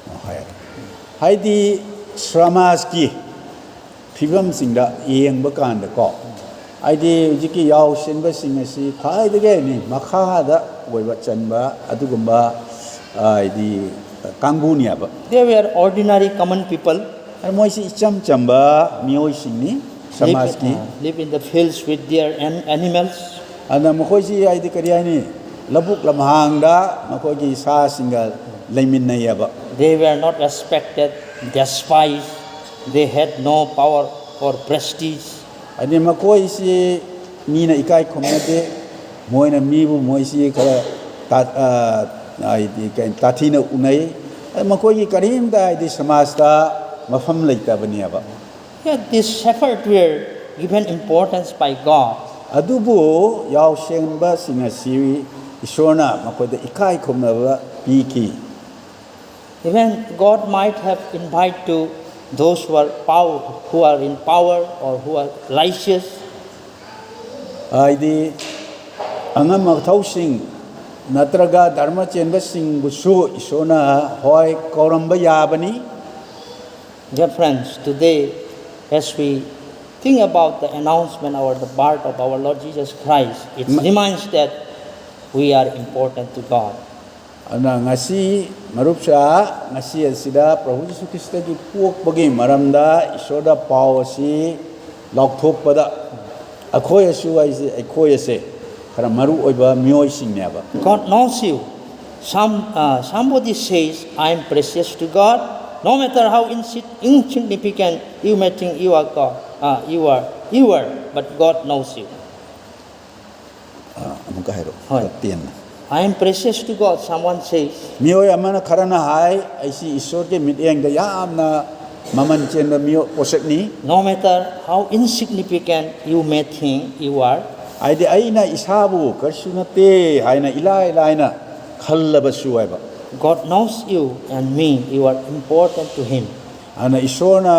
ꯑꯣ, ꯍꯥꯏ꯫ ꯍꯥꯏꯗꯤ ꯁꯃꯥꯖꯀꯤ ꯐꯤꯕꯝꯁꯤꯡꯗ ꯌꯦꯡꯕ ꯀꯥꯟꯗꯀꯣ, ꯍꯥꯏꯗꯤ ꯍꯧꯖꯤꯛꯀꯤ ꯌꯥꯎꯁꯦꯟꯕꯁꯤꯡ ꯑꯁꯤ ꯈ꯭ꯋꯥꯏꯗꯒꯤ ꯍꯦꯟꯅ ꯃꯈꯥꯗ ꯑꯣꯏꯕ ꯆꯟꯕ ꯑꯗꯨꯒꯨꯝꯕ, ꯍꯥꯏꯗꯤ, ꯀꯥꯡꯕꯨꯅꯦꯕ꯫ They were ordinary common people. ꯑꯗꯨ ꯃꯣꯏꯁꯤ ꯏꯆꯝ ꯆꯝꯕ ꯃꯤꯑꯣꯏꯁꯤꯡꯅꯤ, ꯁꯃꯥꯖꯀꯤ꯫ Live, uh, live in the fields with their an-, animals. ꯑꯗꯨꯅ ꯃꯈꯣꯏꯁꯤ, ꯍꯥꯏꯗꯤ, ꯀꯔꯤ ꯍꯥꯏꯅꯤ, ꯂꯧꯕꯨꯛ ꯂꯝꯍꯥꯡꯗ ꯃꯈꯣꯏꯒꯤ ꯁꯥꯁꯤꯡꯒ ꯂꯩꯃꯤꯟꯅꯩꯌꯦꯕ꯫ They were not respected, despised. They had no power or prestige. ꯍꯥꯏꯗꯤ ꯃꯈꯣꯏꯁꯤ ꯃꯤꯅ ꯏꯀꯥꯏ ꯈꯨꯝꯅꯗꯦ, ꯃꯣꯏꯅ ꯃꯤꯕꯨ, ꯃꯣꯏꯁꯤ ꯈꯔ ꯇꯥ-, ꯑ, ꯍꯥꯏꯗꯤ ꯀꯩ, ꯇꯥꯊꯤꯅ ꯎꯅꯩ꯫ ꯑꯗꯨ ꯃꯈꯣꯏꯒꯤ ꯀꯔꯤꯝꯇ, ꯍꯥꯏꯗꯤ, ꯁꯃꯥꯖꯇ ꯃꯐꯝ ꯂꯩꯇꯕꯅꯦꯕ꯫ Yet these shepherds were given importance by God. ꯑꯗꯨꯕꯨ ꯌꯥꯎꯁꯦꯟꯕꯁꯤꯡ ꯑꯁꯤ ꯏꯁꯣꯔꯅ ꯃꯈꯣꯏꯗ ꯏꯀꯥꯏ ꯈꯨꯝꯅꯕ ꯄꯤꯈꯤ꯫ Even God might have invited to those who are power, who are in power or who are righteous. ꯍꯥꯏꯗꯤ ꯑꯉꯝ ꯑꯊꯧꯁꯤꯡ ꯅꯠꯇ꯭ꯔꯒ ꯙꯔꯃ ꯆꯦꯟꯕꯁꯤꯡꯕꯨꯁꯨ ꯏꯁꯣꯔꯅ ꯍꯣꯏ ꯀꯧꯔꯝꯕ ꯌꯥꯕꯅꯤ꯫ Dear friends, today, as we think about the announcement or the birth of our Lord Jesus Christ, it reminds that we are important to God. ꯑꯗꯨꯅ ꯉꯁꯤ ꯃꯔꯨꯞꯁꯥ, ꯉꯁꯤ ꯑꯁꯤꯗ ꯄ꯭ꯔꯚꯨ ꯖꯤꯁꯨ ꯈ꯭ꯔꯤꯁꯇꯒꯤ ꯄꯣꯛꯄꯒꯤ ꯃꯔꯝꯗ ꯏꯁꯣꯔꯗ ꯄꯥꯎ ꯑꯁꯤ ꯂꯥꯎꯊꯣꯛꯄꯗ ꯑꯩꯈꯣꯏ ꯑꯁꯨ ꯍꯥꯏꯁꯦ, ꯑꯩꯈꯣꯏ ꯑꯁꯦ ꯈꯔ ꯃꯔꯨ ꯑꯣꯏꯕ ꯃꯤꯑꯣꯏꯁꯤꯡꯅꯦꯕ꯫ God knows you. Some uh, somebody says, "I am precious to God." No matter how insi- insignificant you may think you are, God, uh, you are, you are, but God knows you. ꯑ, ꯑꯃꯨꯛꯀ ꯍꯥꯏꯔꯣ꯫ ꯍꯣꯏ꯫ ꯇꯦꯟꯅ꯫ "I am precious to God," someone says. ꯃꯤꯑꯣꯏ ꯑꯃꯅ ꯈꯔꯅ ꯍꯥꯏ, "ꯑꯩꯁꯤ ꯏꯁꯣꯔꯒꯤ ꯃꯤꯠꯌꯦꯡꯗ ꯌꯥꯝꯅ ꯃꯃꯜ ꯆꯦꯟꯕ ꯃꯤꯑꯣꯏ ꯄꯣꯠꯁꯛꯅꯤ"꯫ No matter how insignificant you may think you are, ꯍꯥꯏꯗꯤ ꯑꯩꯅ ꯏꯁꯥꯕꯨ ꯀꯔꯤꯁꯨ ꯅꯠꯇꯦ ꯍꯥꯏꯅ ꯏꯂꯥꯏ ꯂꯥꯏꯅ ꯈꯜꯂꯕꯁꯨ ꯍꯥꯏꯕ꯫ God knows you and me. You are important to Him. ꯑꯗꯨꯅ ꯏꯁꯣꯔꯅ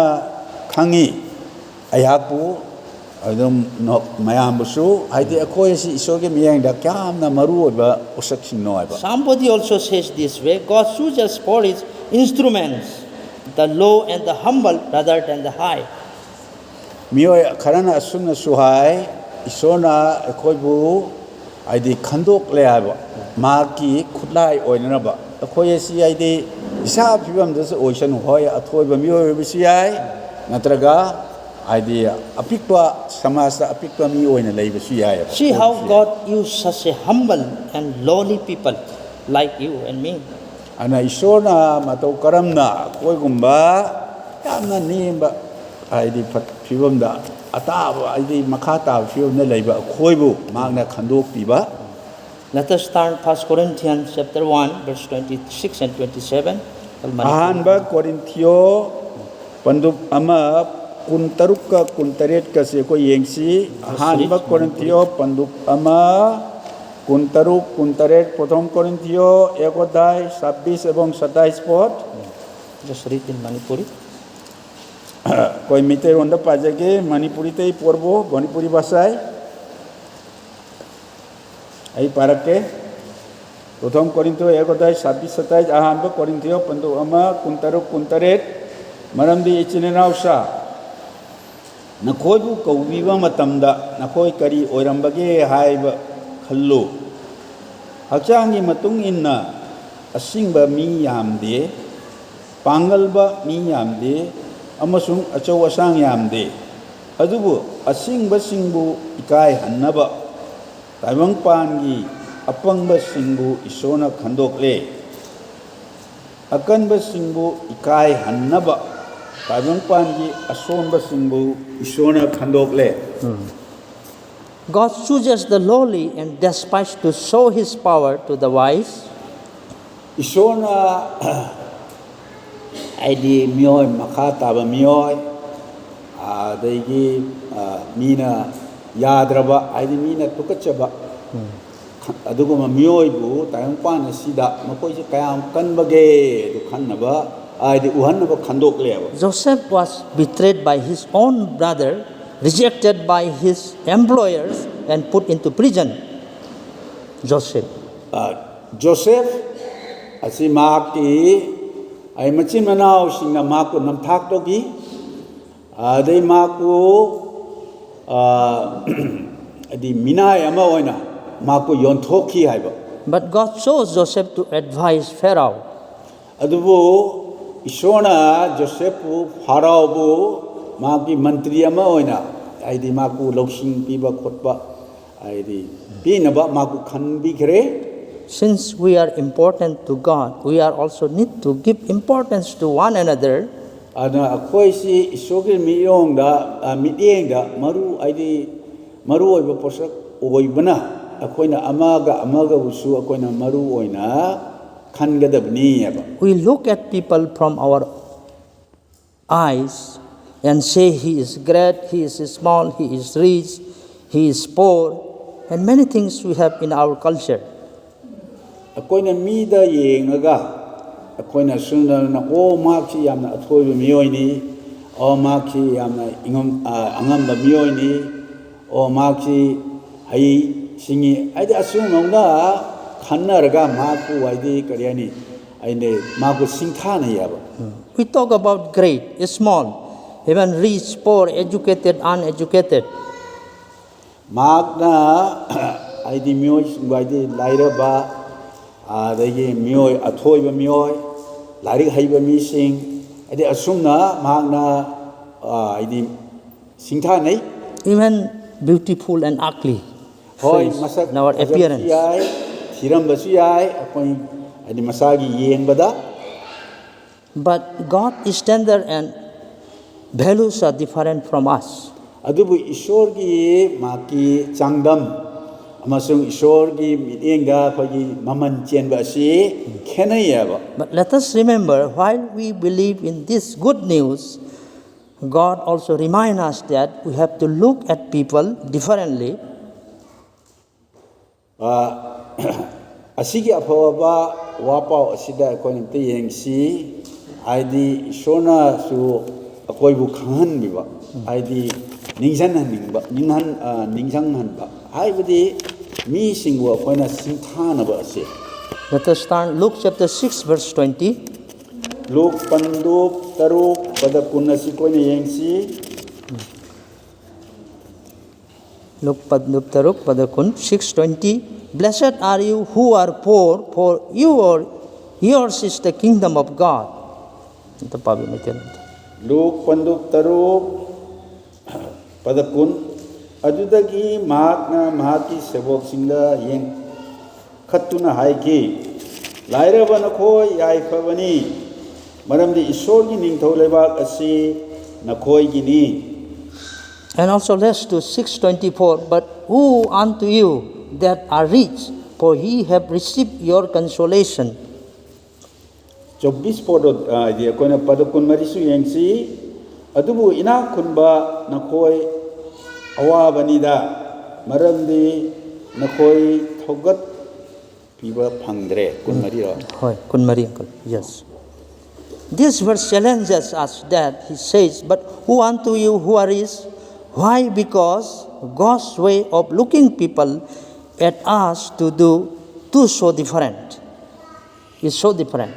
ꯈꯪꯉꯤ ꯑꯩꯍꯥꯛꯄꯨ, ꯑꯗꯨꯝ ꯅꯣ-, ꯃꯌꯥꯝꯕꯨꯁꯨ, ꯍꯥꯏꯗꯤ ꯑꯩꯈꯣꯏ ꯑꯁꯤ ꯏꯁꯣꯔꯒꯤ ꯃꯤꯠꯌꯦꯡꯗ ꯀꯌꯥꯝꯅ ꯃꯔꯨ ꯑꯣꯏꯕ ꯄꯣꯠꯁꯛꯁꯤꯡꯅꯣ ꯍꯥꯏꯕ꯫ Somebody also says this way, "God chooses for His instruments the low and the humble rather than the high." ꯃꯤꯑꯣꯏ ꯈꯔꯅ ꯑꯁꯨꯝꯅꯁꯨ ꯍꯥꯏ, ꯏꯁꯣꯔꯅ ꯑꯩꯈꯣꯏꯕꯨ ꯍꯥꯏꯗꯤ ꯈꯟꯗꯣꯛꯂꯦ ꯍꯥꯏꯕ, ꯃꯍꯥꯛꯀꯤ ꯈꯨꯠꯂꯥꯏ ꯑꯣꯏꯅꯅꯕ꯫ ꯑꯩꯈꯣꯏ ꯑꯁꯤ ꯍꯥꯏꯗꯤ ꯏꯁꯥ ꯐꯤꯕꯝꯗꯁꯨ ꯑꯣꯏꯁꯅꯨ, ꯍꯣꯏ ꯑꯊꯣꯏꯕ ꯃꯤꯑꯣꯏ ꯑꯣꯏꯕꯁꯨ ꯌꯥꯏ, ꯅꯠꯇ꯭ꯔꯒ ꯍꯥꯏꯗꯤ ꯑꯄꯤꯛꯄ, ꯁꯃꯥꯖꯇ ꯑꯄꯤꯛꯄ ꯃꯤ ꯑꯣꯏꯅ ꯂꯩꯕꯁꯨ ꯌꯥꯏꯑꯕ꯫ See how God used such a humble and lowly people like you and me. ꯑꯗꯨꯅ ꯏꯁꯣꯔꯅ ꯃꯇꯧ ꯀꯔꯝꯅ ꯑꯩꯈꯣꯏꯒꯨꯝꯕ ꯌꯥꯝꯅ ꯅꯦꯝꯕ, ꯍꯥꯏꯗꯤ ꯐꯠ-, ꯐꯤꯕꯝꯗ, ꯑꯇꯥꯕ, ꯍꯥꯏꯗꯤ ꯃꯈꯥ ꯇꯥꯕ ꯐꯤꯕꯝꯗ ꯂꯩꯕ ꯑꯩꯈꯣꯏꯕꯨ ꯃꯍꯥꯛꯅ ꯈꯟꯗꯣꯛꯄꯤꯕ꯫ Let us turn First Corinthians chapter one, verse twenty-six and twenty-seven. ꯑꯍꯥꯟꯕ ꯀꯣꯔꯤꯟꯊꯤꯌꯣ ꯄꯟꯗꯨꯞ ꯑꯃ ꯀꯨꯟꯇꯔꯨꯛꯀ ꯀꯨꯟꯇꯔꯦꯠꯀꯁꯦ ꯑꯩꯈꯣꯏ ꯌꯦꯡꯁꯤ꯫ ꯑꯍꯥꯟꯕ ꯀꯣꯔꯤꯟꯊꯤꯌꯣ ꯄꯟꯗꯨꯞ ꯑꯃ ꯀꯨꯟꯇꯔꯨꯛ, ꯀꯨꯟꯇꯔꯦꯠ, ꯄ꯭ꯔথম করিন্থীয় এক অধ্যায় ছাব্বিশ এবং সাতাইশ পদ। Just read in Manipuri. ꯑꯩꯈꯣꯏ ꯃꯩꯇꯩꯔꯣꯟꯗ ꯄꯥꯖꯒꯦ, ꯃꯅꯤꯄꯨꯔꯤꯗ ꯑꯩ ꯄꯣꯔꯕꯣ, ꯃꯅꯤꯄꯨꯔꯤ ꯚꯥꯁꯥꯏ꯫ ꯑꯩ ꯄꯥꯔꯛꯀꯦ꯫ ꯄ꯭ꯔথম করিন্থীয় এক অধ্যায় ছাব্বিশ সাতাইশ, ꯑꯍꯥꯟꯕ ꯀꯣꯔꯤꯟꯊꯤꯌꯣ ꯄꯟꯗꯨꯞ ꯑꯃ, ꯀꯨꯟꯇꯔꯨꯛ, ꯀꯨꯟꯇꯔꯦꯠ꯫ ꯃꯔꯝꯗꯤ ꯏꯆꯤꯟ ꯏꯅꯥꯎꯁꯥ, ꯅꯈꯣꯏꯕꯨ ꯀꯧꯕꯤꯕ ꯃꯇꯝꯗ ꯅꯈꯣꯏ ꯀꯔꯤ ꯑꯣꯏꯔꯝꯕꯒꯦ ꯍꯥꯏꯕ ꯈꯜꯂꯨ꯫ ꯍꯛꯆꯥꯡꯒꯤ ꯃꯇꯨꯡ ꯏꯟꯅ ꯑꯁꯤꯡꯕ ꯃꯤ ꯌꯥꯝꯗꯦ, ꯄꯥꯡꯒꯜꯕ ꯃꯤ ꯌꯥꯝꯗꯦ, ꯑꯃꯁꯨꯡ ꯑꯆꯧ ꯑꯁꯥꯡ ꯌꯥꯝꯗꯦ꯫ ꯑꯗꯨꯕꯨ ꯑꯁꯤꯡꯕꯁꯤꯡꯕꯨ ꯏꯀꯥꯏꯍꯟꯅꯕ ꯇꯥꯏꯕꯪꯄꯥꯟꯒꯤ ꯑꯄꯪꯕꯁꯤꯡꯕꯨ ꯏꯁꯣꯔꯅ ꯈꯟꯗꯣꯛꯂꯦ꯫ ꯑꯀꯟꯕꯁꯤꯡꯕꯨ ꯏꯀꯥꯏꯍꯟꯅꯕ ꯇꯥꯏꯕꯪꯄꯥꯟꯒꯤ ꯑꯁꯣꯟꯕꯁꯤꯡꯕꯨ ꯏꯁꯣꯔꯅ ꯈꯟꯗꯣꯛꯂꯦ꯫ God chooses the lowly and despises to show his power to the wise. ꯏꯁꯣꯔꯅ ꯍꯥꯏꯗꯤ ꯃꯤꯑꯣꯏ, ꯃꯈꯥ ꯇꯥꯕ ꯃꯤꯑꯣꯏ, ꯑꯗꯒꯤ ꯑ, ꯃꯤꯅ ꯌꯥꯗ꯭ꯔꯕ, ꯍꯥꯏꯗꯤ ꯃꯤꯅ ꯇꯨꯀꯠꯆꯕ ꯑꯗꯨꯒꯨꯝꯕ ꯃꯤꯑꯣꯏꯕꯨ ꯇꯥꯏꯕꯪꯄꯥꯟ ꯑꯁꯤꯗ ꯃꯈꯣꯏꯁꯦ ꯀꯌꯥꯝ ꯀꯟꯕꯒꯦ ꯑꯗꯨ ꯈꯟꯅꯕ, ꯍꯥꯏꯗꯤ ꯎꯍꯟꯅꯕ ꯈꯟꯗꯣꯛꯂꯦꯕ꯫ Joseph was betrayed by his own brother, rejected by his employers, and put into prison. Joseph. ꯑ, ꯖꯣꯁꯦꯐ ꯑꯁꯤ ꯃꯍꯥꯛꯀꯤ ꯑꯩ ꯃꯆꯤꯟ ꯃꯅꯥꯎꯁꯤꯡꯅ ꯃꯍꯥꯛꯄꯨ ꯅꯝꯊꯥꯛ ꯇꯧꯈꯤ꯫ ꯑꯗꯩ ꯃꯍꯥꯛꯄꯨ, ꯑ, ꯍꯥꯏꯗꯤ ꯃꯤꯅꯥꯏ ꯑꯃ ꯑꯣꯏꯅ ꯃꯍꯥꯛꯄꯨ ꯌꯣꯟꯊꯣꯛꯈꯤ ꯍꯥꯏꯕ꯫ But God chose Joseph to advise Pharaoh. ꯑꯗꯨꯕꯨ ꯏꯁꯣꯔꯅ ꯖꯣꯁꯦꯐꯄꯨ, ꯐꯥꯔꯥꯑꯣꯕꯨ ꯃꯍꯥꯛꯀꯤ ꯃꯟꯇ꯭ꯔꯤ ꯑꯃ ꯑꯣꯏꯅ, ꯍꯥꯏꯗꯤ ꯃꯍꯥꯛꯄꯨ ꯂꯧꯁꯤꯡ ꯄꯤꯕ ꯈꯣꯠꯄ, ꯍꯥꯏꯗꯤ ꯄꯤꯅꯕ ꯃꯍꯥꯛꯄꯨ ꯈꯟꯕꯤꯈ꯭ꯔꯦ꯫ Since we are important to God, we are also need to give importance to one another. ꯑꯗꯨꯅ ꯑꯩꯈꯣꯏꯁꯤ ꯏꯁꯣꯔꯒꯤ ꯃꯤꯠꯌꯦꯡꯗ, ꯑ, ꯃꯤꯠꯌꯦꯡꯗ ꯃꯔꯨ, ꯍꯥꯏꯗꯤ ꯃꯔꯨ ꯑꯣꯏꯕ ꯄꯣꯠꯁꯛ ꯑꯣꯏꯕꯅ ꯑꯩꯈꯣꯏꯅ ꯑꯃꯒ ꯑꯃꯒꯕꯨꯁꯨ ꯑꯩꯈꯣꯏꯅ ꯃꯔꯨ ꯑꯣꯏꯅ ꯈꯟꯒꯗꯕꯅꯤ ꯍꯥꯏꯕ꯫ We look at people from our eyes and say, "He is great, he is small, he is rich, he is poor." And many things we have in our culture. ꯑꯩꯈꯣꯏꯅ ꯃꯤꯗ ꯌꯦꯡꯉꯒ ꯑꯩꯈꯣꯏꯅ ꯁꯨꯝꯅ, ꯑꯣ, ꯃꯍꯥꯛꯁꯤ ꯌꯥꯝꯅ ꯑꯊꯣꯏꯕ ꯃꯤꯑꯣꯏꯅꯤ, ꯑꯣ, ꯃꯍꯥꯛꯁꯤ ꯌꯥꯝꯅ ꯏꯉꯝ-, ꯑ, ꯑꯉꯝꯕ ꯃꯤꯑꯣꯏꯅꯤ, ꯑꯣ, ꯃꯍꯥꯛꯁꯤ ꯍꯩ ꯁꯤꯡꯉꯤ, ꯍꯥꯏꯗꯤ ꯑꯁꯨꯝꯅꯧꯅ ꯈꯟꯅꯔꯒ ꯃꯍꯥꯛꯄꯨ, ꯍꯥꯏꯗꯤ ꯀꯔꯤ ꯍꯥꯏꯅꯤ, ꯑꯩꯅ ꯃꯍꯥꯛꯄꯨ ꯁꯤꯡꯊꯥꯅꯩꯌꯦꯕ꯫ We talk about great, small, even rich, poor, educated, uneducated. ꯃꯍꯥꯛꯅ ꯍꯥꯏꯗꯤ ꯃꯤꯑꯣꯏꯁꯤꯡꯕꯨ, ꯍꯥꯏꯗꯤ ꯂꯥꯏꯔꯕ, ꯑꯗꯒꯤ ꯃꯤꯑꯣꯏ ꯑꯊꯣꯏꯕ ꯃꯤꯑꯣꯏ, ꯂꯥꯏꯔꯤꯛ ꯍꯩꯕ ꯃꯤꯁꯤꯡ, ꯍꯥꯏꯗꯤ ꯑꯁꯨꯝꯅ ꯃꯍꯥꯛꯅ, ꯑ, ꯍꯥꯏꯗꯤ ꯁꯤꯡꯊꯥꯅꯩ꯫ Even beautiful and ugly. ꯍꯣꯏ, Face, ꯃꯁꯛ in our ꯐꯖꯕꯁꯨ appearance. ꯌꯥꯏ, ꯊꯤꯔꯝꯕꯁꯨ ꯌꯥꯏ, ꯑꯩꯈꯣꯏ ꯍꯥꯏꯗꯤ ꯃꯁꯥꯒꯤ ꯌꯦꯡꯕꯗ꯫ But God's standard and values are different from us. ꯑꯗꯨꯕꯨ ꯏꯁꯣꯔꯒꯤ ꯃꯍꯥꯛꯀꯤ ꯆꯥꯡꯗꯝ ꯑꯃꯁꯨꯡ ꯏꯁꯣꯔꯒꯤ ꯃꯤꯠꯌꯦꯡꯗ ꯑꯩꯈꯣꯏꯒꯤ ꯃꯃꯜ ꯆꯦꯟꯕ ꯑꯁꯤ ꯈꯦꯠꯅꯩꯌꯦꯕ꯫ But let us remember, while we believe in this good news, God also reminds us that we have to look at people differently. ꯑ, ꯑꯁꯤꯒꯤ ꯑꯐꯕ ꯋꯥꯄꯥꯎ ꯑꯁꯤꯗ ꯑꯩꯈꯣꯏꯅ ꯑꯝꯇ ꯌꯦꯡꯁꯤ꯫ ꯍꯥꯏꯗꯤ ꯏꯁꯣꯔꯅꯁꯨ ꯑꯩꯈꯣꯏꯕꯨ ꯈꯪꯍꯟꯕꯤꯕ, ꯍꯥꯏꯗꯤ ꯅꯤꯡꯁꯤꯡꯍꯟꯅꯤꯡꯕ, ꯅꯤꯡꯍꯟ-, ꯑ, ꯅꯤꯡꯁꯤꯡꯍꯟꯕ, ꯍꯥꯏꯕꯗꯤ ꯃꯤꯁꯤꯡꯕꯨ ꯑꯩꯈꯣꯏꯅ ꯁꯤꯡꯊꯥꯅꯕ ꯑꯁꯤ꯫ Let us turn Luke chapter six, verse twenty. ꯂꯨꯛ ꯄꯟꯗꯨꯞ ꯇꯔꯨꯛ ꯄꯗ ꯀꯨꯟ ꯑꯁꯤ ꯑꯩꯈꯣꯏꯅ ꯌꯦꯡꯁꯤ꯫ Luke ꯄꯟꯗꯨꯞ ꯇꯔꯨꯛ ꯄꯗ ꯀꯨꯟ, six twenty. Blessed are you who are poor, for you are, yours is the kingdom of God. ꯑꯝꯇ ꯄꯥꯕꯤꯌꯨ, ꯃꯩꯇꯩꯂꯣꯟꯗ꯫ ꯂꯨꯛ ꯄꯟꯗꯨꯞ ꯇꯔꯨꯛ ꯄꯗ ꯀꯨꯟ꯫ ꯑꯗꯨꯗꯒꯤ ꯃꯍꯥꯛꯅ ꯃꯍꯥꯛꯀꯤ ꯁꯦꯕꯣꯛꯁꯤꯡꯗ ꯌꯦꯡꯈꯠꯇꯨꯅ ꯍꯥꯏꯈꯤ, "ꯂꯥꯏꯔꯕ ꯅꯈꯣꯏ ꯌꯥꯏꯐꯕꯅꯤ, ꯃꯔꯝꯗꯤ ꯏꯁꯣꯔꯒꯤ ꯅꯤꯡꯊꯧ ꯂꯩꯕꯥꯛ ꯑꯁꯤ ꯅꯈꯣꯏꯒꯤꯅꯤ"꯫ And also let's to six twenty-four, "But woe unto you that are rich, for ye have received your consolation." ꯆꯧꯕꯤꯁ ꯄꯣꯗꯣ, ꯍꯥꯏꯗꯤ ꯑꯩꯈꯣꯏꯅ ꯄꯗ ꯀꯨꯟꯃꯔꯤꯁꯨ ꯌꯦꯡꯁꯤ꯫ "ꯑꯗꯨꯕꯨ ꯏꯅꯥꯛ ꯈꯨꯟꯕ ꯅꯈꯣꯏ ꯑꯋꯥꯕꯅꯤꯗ, ꯃꯔꯝꯗꯤ ꯅꯈꯣꯏ ꯊꯧꯒꯠ ꯄꯤꯕ ꯐꯪꯗ꯭ꯔꯦ꯫ ꯀꯨꯟꯃꯔꯤꯔꯣ? ꯍꯣꯏ, ꯀꯨꯟꯃꯔꯤ, uncle. Yes. This verse challenges us that he says, "But who unto you who are is?" Why? Because God's way of looking people at us to do too so different. It's so different.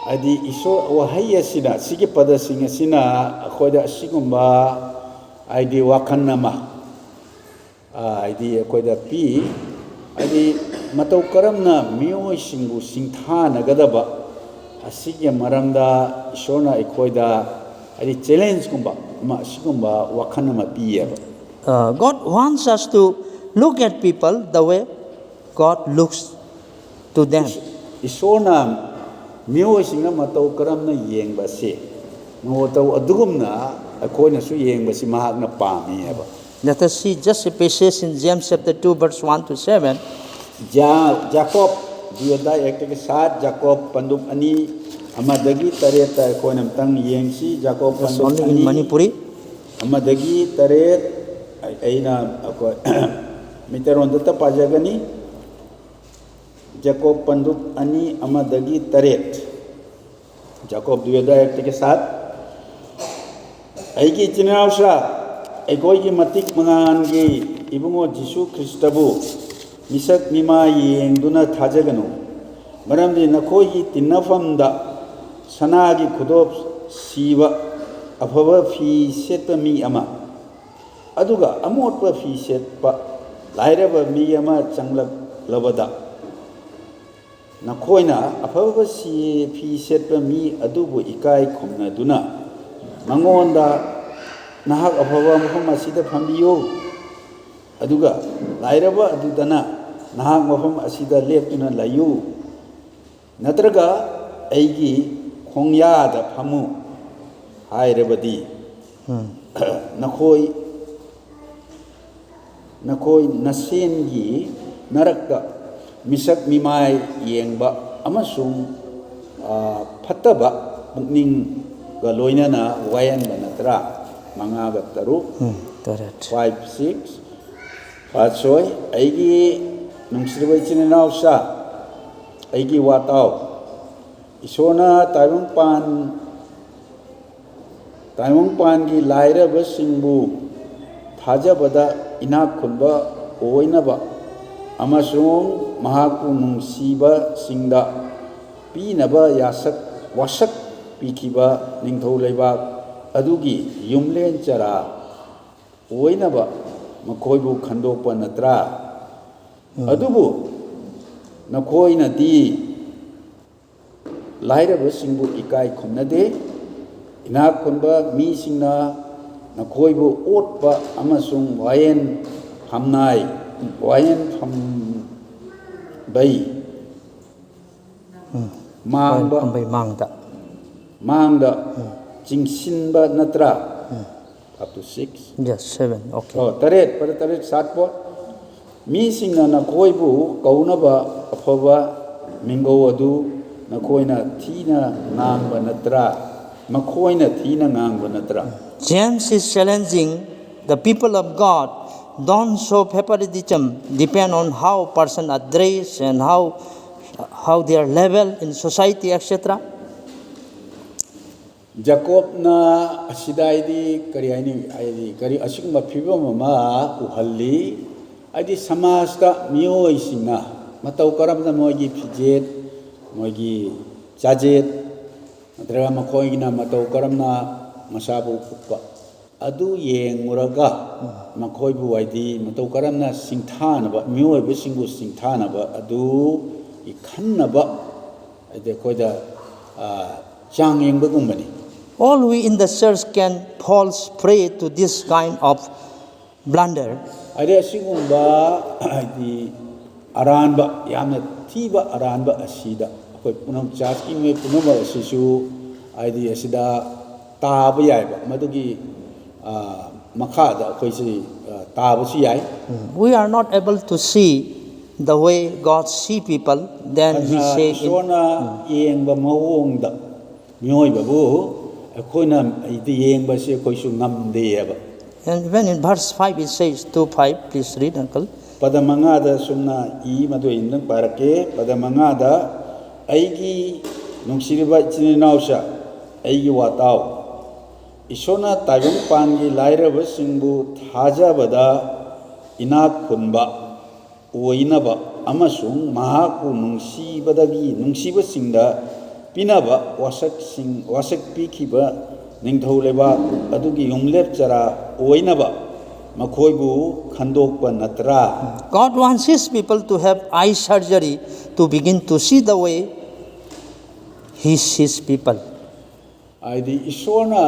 ꯍꯥꯏꯗꯤ ꯏꯁꯣꯔ ꯋꯥꯍꯩ ꯑꯁꯤꯅ, ꯁꯤꯒꯤ ꯄꯗꯁꯤꯡ ꯑꯁꯤꯅ ꯑꯩꯈꯣꯏꯗ ꯑꯁꯤꯒꯨꯝꯕ ꯍꯥꯏꯗꯤ ꯋꯥꯈꯜ ꯑꯃ ꯍꯥꯏꯗꯤ ꯑꯩꯈꯣꯏꯗ ꯄꯤ꯫ ꯍꯥꯏꯗꯤ ꯃꯇꯧ ꯀꯔꯝꯅ ꯃꯤꯑꯣꯏꯁꯤꯡꯕꯨ ꯁꯤꯡꯊꯥꯅꯒꯗꯕ ꯑꯁꯤꯒꯤ ꯃꯔꯝꯗ ꯏꯁꯣꯔꯅ ꯑꯩꯈꯣꯏꯗ ꯍꯥꯏꯗꯤ ꯆꯦꯂꯦꯟꯖꯀꯨꯝꯕ ꯑꯃ, ꯑꯁꯤꯒꯨꯝꯕ ꯋꯥꯈꯜ ꯑꯃ ꯄꯤꯌꯦꯕ꯫ Uh, God wants us to look at people the way God looks to them. ꯏꯁꯣꯔꯅ ꯃꯤꯑꯣꯏꯁꯤꯡꯅ ꯃꯇꯧ ꯀꯔꯝꯅ ꯌꯦꯡꯕꯁꯦ, ꯃꯇꯧ ꯑꯗꯨꯒꯨꯝꯅ ꯑꯩꯈꯣꯏꯅꯁꯨ ꯌꯦꯡꯕꯁꯤ ꯃꯍꯥꯛꯅ ꯄꯥꯝꯃꯤ ꯍꯥꯏꯕ꯫ Let us see just a passage in James chapter two, verse one to seven. ꯖꯥ- ꯖꯥꯀꯣꯕ ꯗꯨꯌꯣꯗꯥꯏ ꯑꯦꯛꯇꯒꯤ ꯁꯥꯠ, ꯖꯥꯀꯣꯕ ꯄꯟꯗꯨꯞ ꯑꯅꯤ ꯑꯃꯗꯒꯤ ꯇꯔꯦꯠꯇ ꯑꯩꯈꯣꯏꯅ ꯑꯃꯨꯛꯇꯪ ꯌꯦꯡꯁꯤ꯫ ꯖꯥꯀꯣꯕ That's ꯄꯟꯗꯨꯞ only in ꯑꯅꯤ Manipuri. ꯑꯃꯗꯒꯤ ꯇꯔꯦꯠ꯫ ꯑꯩꯅ ꯑꯩꯈꯣꯏ ꯃꯤꯇꯔꯣꯟꯗꯇ ꯄꯥꯖꯒꯅꯤ꯫ ꯖꯥꯀꯣꯕ ꯄꯟꯗꯨꯞ ꯑꯅꯤ ꯑꯃꯗꯒꯤ ꯇꯔꯦꯠ꯫ ꯖꯥꯀꯣꯕ ꯗꯨꯌꯣꯗꯥꯏ ꯑꯦꯛꯇꯒꯤ ꯁꯥꯠ꯫ ꯑꯩꯒꯤ ꯏꯆꯤꯟ ꯏꯅꯥꯎꯁꯥ, ꯑꯩꯈꯣꯏꯒꯤ ꯃꯇꯤꯛ ꯃꯉꯥꯜꯒꯤ ꯏꯕꯨꯡꯉꯣ ꯖꯤꯁꯨ ꯈ꯭ꯔꯤꯁꯇꯕꯨ ꯃꯤꯁꯛ ꯃꯤꯃꯥꯏ ꯌꯦꯡꯗꯨꯅ ꯊꯥꯖꯒꯅꯨ꯫ ꯃꯔꯝꯗꯤ ꯅꯈꯣꯏꯒꯤ ꯇꯤꯟꯅꯐꯝꯗ ꯁꯅꯥꯒꯤ ꯈꯨꯗꯣꯞ ꯁꯤꯕ ꯑꯐꯕ ꯐꯤ ꯁꯦꯠꯄ ꯃꯤ ꯑꯃ, ꯑꯗꯨꯒ ꯑꯃꯣꯠꯄ ꯐꯤ ꯁꯦꯠꯄ ꯂꯥꯏꯔꯕ ꯃꯤ ꯑꯃ ꯆꯪꯂꯛꯂꯕꯗ, ꯅꯈꯣꯏꯅ ꯑꯐꯕ ꯁꯤ-, ꯐꯤ ꯁꯦꯠꯄ ꯃꯤ ꯑꯗꯨꯕꯨ ꯏꯀꯥꯏ ꯈꯨꯝꯅꯗꯨꯅ ꯃꯉꯣꯟꯗ, "ꯅꯍꯥꯛ ꯑꯐꯕ ꯃꯐꯝ ꯑꯁꯤꯗ ꯐꯝꯕꯤꯌꯨ," ꯑꯗꯨꯒ ꯂꯥꯏꯔꯕ ꯑꯗꯨꯗꯅ, "ꯅꯍꯥꯛ ꯃꯐꯝ ꯑꯁꯤꯗ ꯂꯦꯞꯇꯨꯅ ꯂꯩꯌꯨ," ꯅꯠꯇ꯭ꯔꯒ "ꯑꯩꯒꯤ ꯈꯣꯡꯌꯥꯗ ꯐꯝꯃꯨ" ꯍꯥꯏꯔꯕꯗꯤ, ꯅꯈꯣꯏ, ꯅꯈꯣꯏ ꯅꯁꯦꯟꯒꯤ ꯅꯔꯛꯇ ꯃꯤꯁꯛ ꯃꯤꯃꯥꯏ ꯌꯦꯡꯕ ꯑꯃꯁꯨꯡ, ꯑ, ꯐꯠꯇꯕ ꯄꯨꯛꯅꯤꯡꯒ ꯂꯣꯏꯅꯅ ꯋꯥꯌꯦꯟꯕ ꯅꯠꯇ꯭ꯔꯥ? ꯃꯉꯥꯒ ꯇꯔꯨꯛ, ꯎꯝ, ꯇꯔꯦꯠ꯫ five, six꯫ ꯄꯥꯠꯁꯣꯏ, ꯑꯩꯒꯤ ꯅꯨꯡꯁꯤꯔꯕ ꯏꯆꯤꯟ ꯏꯅꯥꯎꯁꯥ, ꯑꯩꯒꯤ ꯋꯥꯇꯥꯎ, ꯏꯁꯣꯔꯅ ꯇꯥꯏꯕꯪꯄꯥꯟ ꯇꯥꯏꯕꯪꯄꯥꯟꯒꯤ ꯂꯥꯏꯔꯕꯁꯤꯡꯕꯨ ꯊꯥꯖꯕꯗ ꯏꯅꯥꯛ ꯈꯨꯟꯕ ꯑꯣꯏꯅꯕ ꯑꯃꯁꯨꯡ ꯃꯍꯥꯛꯄꯨ ꯅꯨꯡꯁꯤꯕꯁꯤꯡꯗ ꯄꯤꯅꯕ ꯌꯥꯁꯛ ꯋꯥꯁꯛ ꯄꯤꯈꯤꯕ ꯅꯤꯡꯊꯧ ꯂꯩꯕꯥꯛ ꯑꯗꯨꯒꯤ ꯌꯨꯝꯂꯦꯟ ꯆꯔꯥ ꯑꯣꯏꯅꯕ ꯃꯈꯣꯏꯕꯨ ꯈꯟꯗꯣꯛꯄ ꯅꯠꯇ꯭ꯔꯥ? ꯎꯝ꯫ ꯑꯗꯨꯕꯨ ꯅꯈꯣꯏꯅꯗꯤ ꯂꯥꯏꯔꯕꯁꯤꯡꯕꯨ ꯏꯀꯥꯏ ꯈꯨꯝꯅꯗꯦ꯫ ꯏꯅꯥꯛ ꯈꯨꯟꯕ ꯃꯤꯁꯤꯡꯅ ꯅꯈꯣꯏꯕꯨ ꯑꯣꯠꯄ ꯑꯃꯁꯨꯡ ꯋꯥꯌꯦꯟ ꯐꯝꯅꯥꯏ, ꯋꯥꯌꯦꯟ ꯐꯝꯕꯩ ꯎꯝ꯫ ꯃꯥꯡꯕ, ꯐꯝꯕꯩ ꯃꯥꯡꯗ꯫ ꯃꯥꯡꯗ ꯎꯝ꯫ ꯆꯤꯡꯁꯤꯟꯕ ꯅꯠꯇ꯭ꯔꯥ? ꯎꯝ꯫ Up to six. Yes, seven. Okay. ꯑꯣ, ꯇꯔꯦꯠ, ꯄꯗ ꯇꯔꯦꯠ ꯁꯥꯠꯄꯣ꯫ ꯃꯤꯁꯤꯡꯅ ꯅꯈꯣꯏꯕꯨ ꯀꯧꯅꯕ ꯑꯐꯕ ꯃꯤꯡꯒꯧ ꯑꯗꯨ ꯅꯈꯣꯏꯅ ꯊꯤꯅ ꯉꯥꯡꯕ ꯅꯠꯇ꯭ꯔꯥ? ꯃꯈꯣꯏꯅ ꯊꯤꯅ ꯉꯥꯡꯕ ꯅꯠꯇ꯭ꯔꯥ? James is challenging the people of God. Don't show favoritism, depend on how person address and how, how their level in society, et cetera. ꯖꯀꯣꯕꯅ ꯑꯁꯤꯗ ꯍꯥꯏꯗꯤ ꯀꯔꯤ ꯍꯥꯏꯅꯤ, ꯍꯥꯏꯗꯤ ꯀꯔꯤ ꯑꯁꯤꯒꯨꯝꯕ ꯐꯤꯕꯝ ꯑꯃ ꯎꯍꯜꯂꯤ꯫ ꯍꯥꯏꯗꯤ ꯁꯃꯥꯖꯇ ꯃꯤꯑꯣꯏꯁꯤꯡꯅ ꯃꯇꯧ ꯀꯔꯝꯅ ꯃꯣꯏꯒꯤ ꯐꯤꯖꯦꯠ, ꯃꯣꯏꯒꯤ ꯆꯥꯖꯦꯠ, ꯅꯠꯇ꯭ꯔꯒ ꯃꯈꯣꯏꯒꯤꯅ ꯃꯇꯧ ꯀꯔꯝꯅ ꯃꯁꯥꯕꯨ ꯎꯠꯄ, ꯑꯗꯨ ꯌꯦꯡꯉꯨꯔꯒ ꯃꯈꯣꯏꯕꯨ ꯍꯥꯏꯗꯤ ꯃꯇꯧ ꯀꯔꯝꯅ ꯁꯤꯡꯊꯥꯅꯕ, ꯃꯤꯑꯣꯏꯕꯁꯤꯡꯕꯨ ꯁꯤꯡꯊꯥꯅꯕ ꯑꯗꯨꯒꯤ ꯈꯟꯅꯕ ꯍꯥꯏꯗꯤ ꯑꯩꯈꯣꯏꯗ, ꯑ, ꯆꯥꯡ ꯌꯦꯡꯕꯒꯨꯝꯕꯅꯤ꯫ All we in the church can false prey to this kind of blunder. ꯍꯥꯏꯗꯤ ꯑꯁꯤꯒꯨꯝꯕ ꯍꯥꯏꯗꯤ ꯑꯔꯥꯟꯕ, ꯌꯥꯝꯅ ꯊꯤꯕ ꯑꯔꯥꯟꯕ ꯑꯁꯤꯗ ꯑꯩꯈꯣꯏ ꯄꯨꯝꯅꯃꯛ, ꯆꯥꯔꯆꯀꯤ ꯃꯤꯑꯣꯏ ꯄꯨꯝꯅꯃꯛ ꯑꯁꯤꯁꯨ ꯍꯥꯏꯗꯤ ꯑꯁꯤꯗ ꯇꯥꯕ ꯌꯥꯏꯕ, ꯃꯗꯨꯒꯤ, ꯑ, ꯃꯈꯥꯗ ꯑꯩꯈꯣꯏꯁꯤ, ꯑ, ꯇꯥꯕꯁꯨ ꯌꯥꯏ꯫ We are not able to see the way God see people, then he ꯑꯗꯨꯅ say in ꯏꯁꯣꯔꯅ ꯌꯦꯡꯕ ꯃꯑꯣꯡꯗ ꯃꯤꯑꯣꯏꯕꯕꯨ ꯑꯩꯈꯣꯏꯅ ꯍꯥꯏꯗꯤ ꯌꯦꯡꯕꯁꯤ ꯑꯩꯈꯣꯏꯁꯨ ꯉꯝꯗꯦꯕ꯫ And even in verse five it says, two five, please read, uncle. ꯄꯗ ꯃꯉꯥꯗ ꯁꯨꯝꯅ ꯏ, ꯃꯗꯨ ꯑꯩ ꯑꯃꯨꯛꯇꯪ ꯄꯥꯔꯛꯀꯦ꯫ ꯄꯗ ꯃꯉꯥꯗ, "ꯑꯩꯒꯤ ꯅꯨꯡꯁꯤꯔꯤꯕ ꯏꯆꯤꯟ ꯏꯅꯥꯎꯁꯥ, ꯑꯩꯒꯤ ꯋꯥ ꯇꯥꯎ꯫ ꯏꯁꯣꯔꯅ ꯇꯥꯏꯕꯪꯄꯥꯟꯒꯤ ꯂꯥꯏꯔꯕꯁꯤꯡꯕꯨ ꯊꯥꯖꯕꯗ ꯏꯅꯥꯛ ꯈꯨꯟꯕ ꯑꯣꯏꯅꯕ ꯑꯃꯁꯨꯡ ꯃꯍꯥꯛꯄꯨ ꯅꯨꯡꯁꯤꯕꯗꯒꯤ, ꯅꯨꯡꯁꯤꯕꯁꯤꯡꯗ ꯄꯤꯅꯕ ꯋꯥꯁꯛꯁꯤꯡ, ꯋꯥꯁꯛ ꯄꯤꯈꯤꯕ ꯅꯤꯡꯊꯧ ꯂꯩꯕꯥꯛ ꯑꯗꯨꯒꯤ ꯌꯨꯝꯂꯦꯞ ꯆꯔꯥ ꯑꯣꯏꯅꯕ ꯃꯈꯣꯏꯕꯨ ꯈꯟꯗꯣꯛꯄ ꯅꯠꯇ꯭ꯔꯥ?" God wants his people to have eye surgery to begin to see the way he sees people. ꯍꯥꯏꯗꯤ ꯏꯁꯣꯔꯅ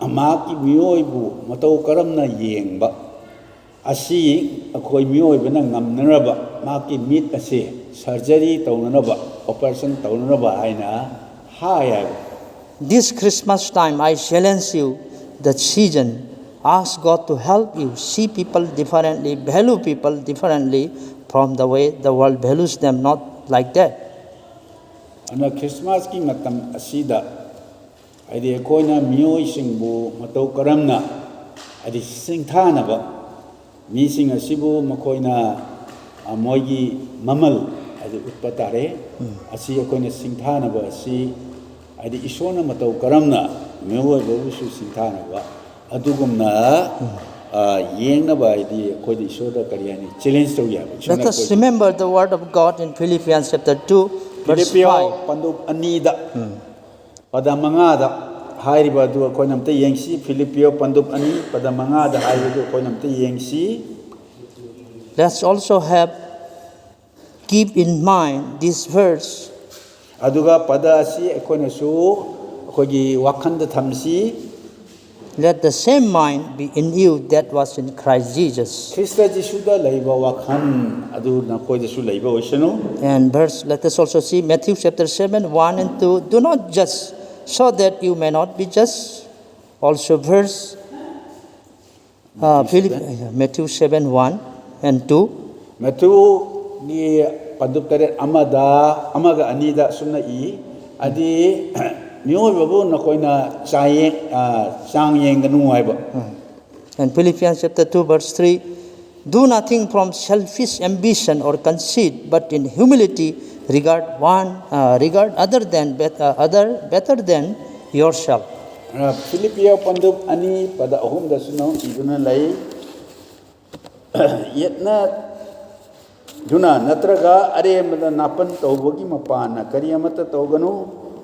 ꯃꯍꯥꯛꯀꯤ ꯃꯤꯑꯣꯏꯕꯨ ꯃꯇꯧ ꯀꯔꯝꯅ ꯌꯦꯡꯕ ꯑꯁꯤ ꯑꯩꯈꯣꯏ ꯃꯤꯑꯣꯏꯕꯅ ꯉꯝꯅꯅꯕ, ꯃꯍꯥꯛꯀꯤ ꯃꯤꯠ ꯑꯁꯤ ꯁꯔꯖꯔꯤ ꯇꯧꯅꯅꯕ, ꯑꯣꯄꯔꯦꯁꯟ ꯇꯧꯅꯅꯕ ꯍꯥꯏꯅ ꯍꯥꯏ ꯍꯥꯏꯕ꯫ This Christmas time, I challenge you, the season, ask God to help you see people differently, value people differently from the way the world values them, not like that. ꯑꯗꯨꯅ ꯈ꯭ꯔꯤꯁꯃꯥꯁꯀꯤ ꯃꯇꯝ ꯑꯁꯤꯗ, ꯍꯥꯏꯗꯤ, ꯑꯩꯈꯣꯏꯅ ꯃꯤꯑꯣꯏꯁꯤꯡꯕꯨ ꯃꯇꯧ ꯀꯔꯝꯅ, ꯍꯥꯏꯗꯤ, ꯁꯤꯡꯊꯥꯅꯕ, ꯃꯤꯁꯤꯡ ꯑꯁꯤꯕꯨ ꯃꯈꯣꯏꯅ, ꯑ, ꯃꯣꯏꯒꯤ ꯃꯃꯜ, ꯍꯥꯏꯗꯤ, ꯎꯠꯄ ꯇꯥꯔꯦ꯫ ꯑꯁꯤ ꯑꯩꯈꯣꯏꯅ ꯁꯤꯡꯊꯥꯅꯕ ꯑꯁꯤ, ꯍꯥꯏꯗꯤ, ꯏꯁꯣꯔꯅ ꯃꯇꯧ ꯀꯔꯝꯅ ꯃꯤꯑꯣꯏꯕꯕꯨꯁꯨ ꯁꯤꯡꯊꯥꯅꯕ, ꯑꯗꯨꯒꯨꯝꯅ, ꯑ, ꯌꯦꯡꯅꯕ, ꯍꯥꯏꯗꯤ, ꯑꯩꯈꯣꯏꯗ ꯏꯁꯣꯔꯗ ꯀꯔꯤ ꯍꯥꯏꯅꯤ, ꯆꯦꯂꯦꯟꯖ ꯇꯧꯏ ꯍꯥꯏꯕ꯫ ꯏꯁꯣꯔꯅ Let us ꯑꯩꯈꯣꯏꯗ remember the word of God in Philippians chapter two, verse ꯐꯤꯂꯤꯞꯄꯤꯌꯣ five. ꯄꯟꯗꯨꯞ ꯑꯅꯤꯗ, ꯄꯗ ꯃꯉꯥꯗ ꯍꯥꯏꯔꯤꯕ ꯑꯗꯨ ꯑꯩꯈꯣꯏꯅ ꯑꯝꯇ ꯌꯦꯡꯁꯤ꯫ ꯐꯤꯂꯤꯞꯄꯤꯌꯣ ꯄꯟꯗꯨꯞ ꯑꯅꯤ, ꯄꯗ ꯃꯉꯥꯗ ꯍꯥꯏꯔꯤꯕꯗꯨ ꯑꯩꯈꯣꯏꯅ ꯑꯝꯇ ꯌꯦꯡꯁꯤ꯫ Let's also have, keep in mind this verse. ꯑꯗꯨꯒ ꯄꯗ ꯑꯁꯤ ꯑꯩꯈꯣꯏꯅꯁꯨ ꯑꯩꯈꯣꯏꯒꯤ ꯋꯥꯈꯜꯗ ꯊꯝꯁꯤ꯫ Let the same mind be in you that was in Christ Jesus. Christ ꯖꯤꯁꯨꯗ ꯂꯩꯕ ꯋꯥꯈꯜ ꯑꯗꯨ ꯅꯈꯣꯏꯗꯁꯨ ꯂꯩꯕ ꯑꯣꯏꯁꯅꯨ꯫ And verse, let us also see Matthew chapter seven, one and two. Do not judge so that you may not be judged. Also verse, uh, Philip, uh, Matthew seven, one and two. ꯃꯦꯊ꯭ꯌꯨꯒꯤ ꯄꯟꯗꯨꯞ ꯇꯔꯦꯠ ꯑꯃꯗ, ꯑꯃꯒ ꯑꯅꯤꯗ ꯑꯁꯨꯝꯅ E, ꯍꯥꯏꯗꯤ, "ꯃꯤꯑꯣꯏꯕꯕꯨ ꯅꯈꯣꯏꯅ ꯆꯥꯌꯦꯡ, ꯑ, ꯆꯥꯡ ꯌꯦꯡꯒꯅꯨ" ꯍꯥꯏꯕ꯫ And Philippians chapter two, verse three, "Do nothing from selfish ambition or conceit, but in humility regard one, uh, regard other than bet-, uh, other better than yourself." ꯐꯤꯂꯤꯞꯄꯤꯌ ꯄꯟꯗꯨꯞ ꯑꯅꯤ ꯄꯗ ꯑꯍꯨꯝꯗꯁꯨ ꯅꯪ ꯏꯗꯨꯅ ꯂꯩ꯫ ꯌꯦꯠꯅꯗꯨꯅ ꯅꯠꯇ꯭ꯔꯒ ꯑꯔꯦꯝꯕꯗ ꯅꯥꯄꯟ ꯇꯧꯕꯒꯤ ꯃꯄꯥꯟꯅ ꯀꯔꯤ ꯑꯃꯠꯇ ꯇꯧꯒꯅꯨ,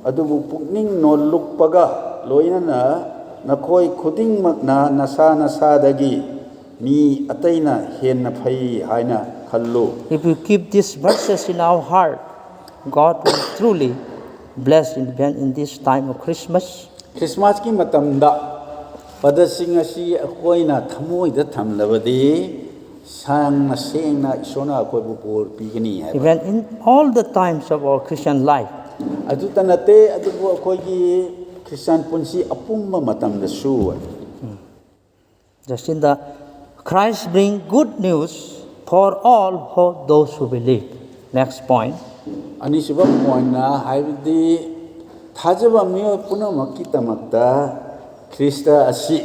ꯑꯗꯨꯕꯨ ꯄꯨꯛꯅꯤꯡ ꯅꯣꯜꯂꯨꯛꯄꯒ ꯂꯣꯏꯅꯅ ꯅꯈꯣꯏ ꯈꯨꯗꯤꯡꯃꯛꯅ ꯅꯁꯥ ꯅꯁꯥꯗꯒꯤ ꯃꯤ ꯑꯇꯩꯅ ꯍꯦꯟꯅ ꯐꯩ ꯍꯥꯏꯅ ꯈꯜꯂꯨ꯫ If we keep these verses in our heart, God will truly bless even in this time of Christmas. ꯈ꯭ꯔꯤꯁꯃꯥꯁꯀꯤ ꯃꯇꯝꯗ ꯄꯗꯁꯤꯡ ꯑꯁꯤ ꯑꯩꯈꯣꯏꯅ ꯊꯃꯣꯏꯗ ꯊꯝꯂꯕꯗꯤ ꯁꯥꯡꯅ ꯁꯦꯡꯅ ꯏꯁꯣꯔꯅ ꯑꯩꯈꯣꯏꯕꯨ ꯕꯣꯔ ꯄꯤꯒꯅꯤ ꯍꯥꯏꯕ꯫ Even in all the times of our Christian life, ꯑꯗꯨꯇ ꯅꯠꯇꯦ, ꯑꯗꯨꯕꯨ ꯑꯩꯈꯣꯏꯒꯤ ꯈ꯭ꯔꯤꯁꯇꯥꯟ ꯄꯨꯟꯁꯤ ꯑꯄꯨꯝꯕ ꯃꯇꯝꯗꯁꯨ just in the Christ bring good news for all who, those who believe. Next point. ꯑꯅꯤꯁꯨꯕ ꯄꯣꯏꯟꯅ ꯍꯥꯏꯕꯗꯤ ꯊꯥꯖꯕ ꯃꯤꯑꯣꯏ ꯄꯨꯝꯅꯃꯛꯀꯤꯗꯃꯛꯇ ꯈ꯭ꯔꯤꯁꯇ ꯑꯁꯤ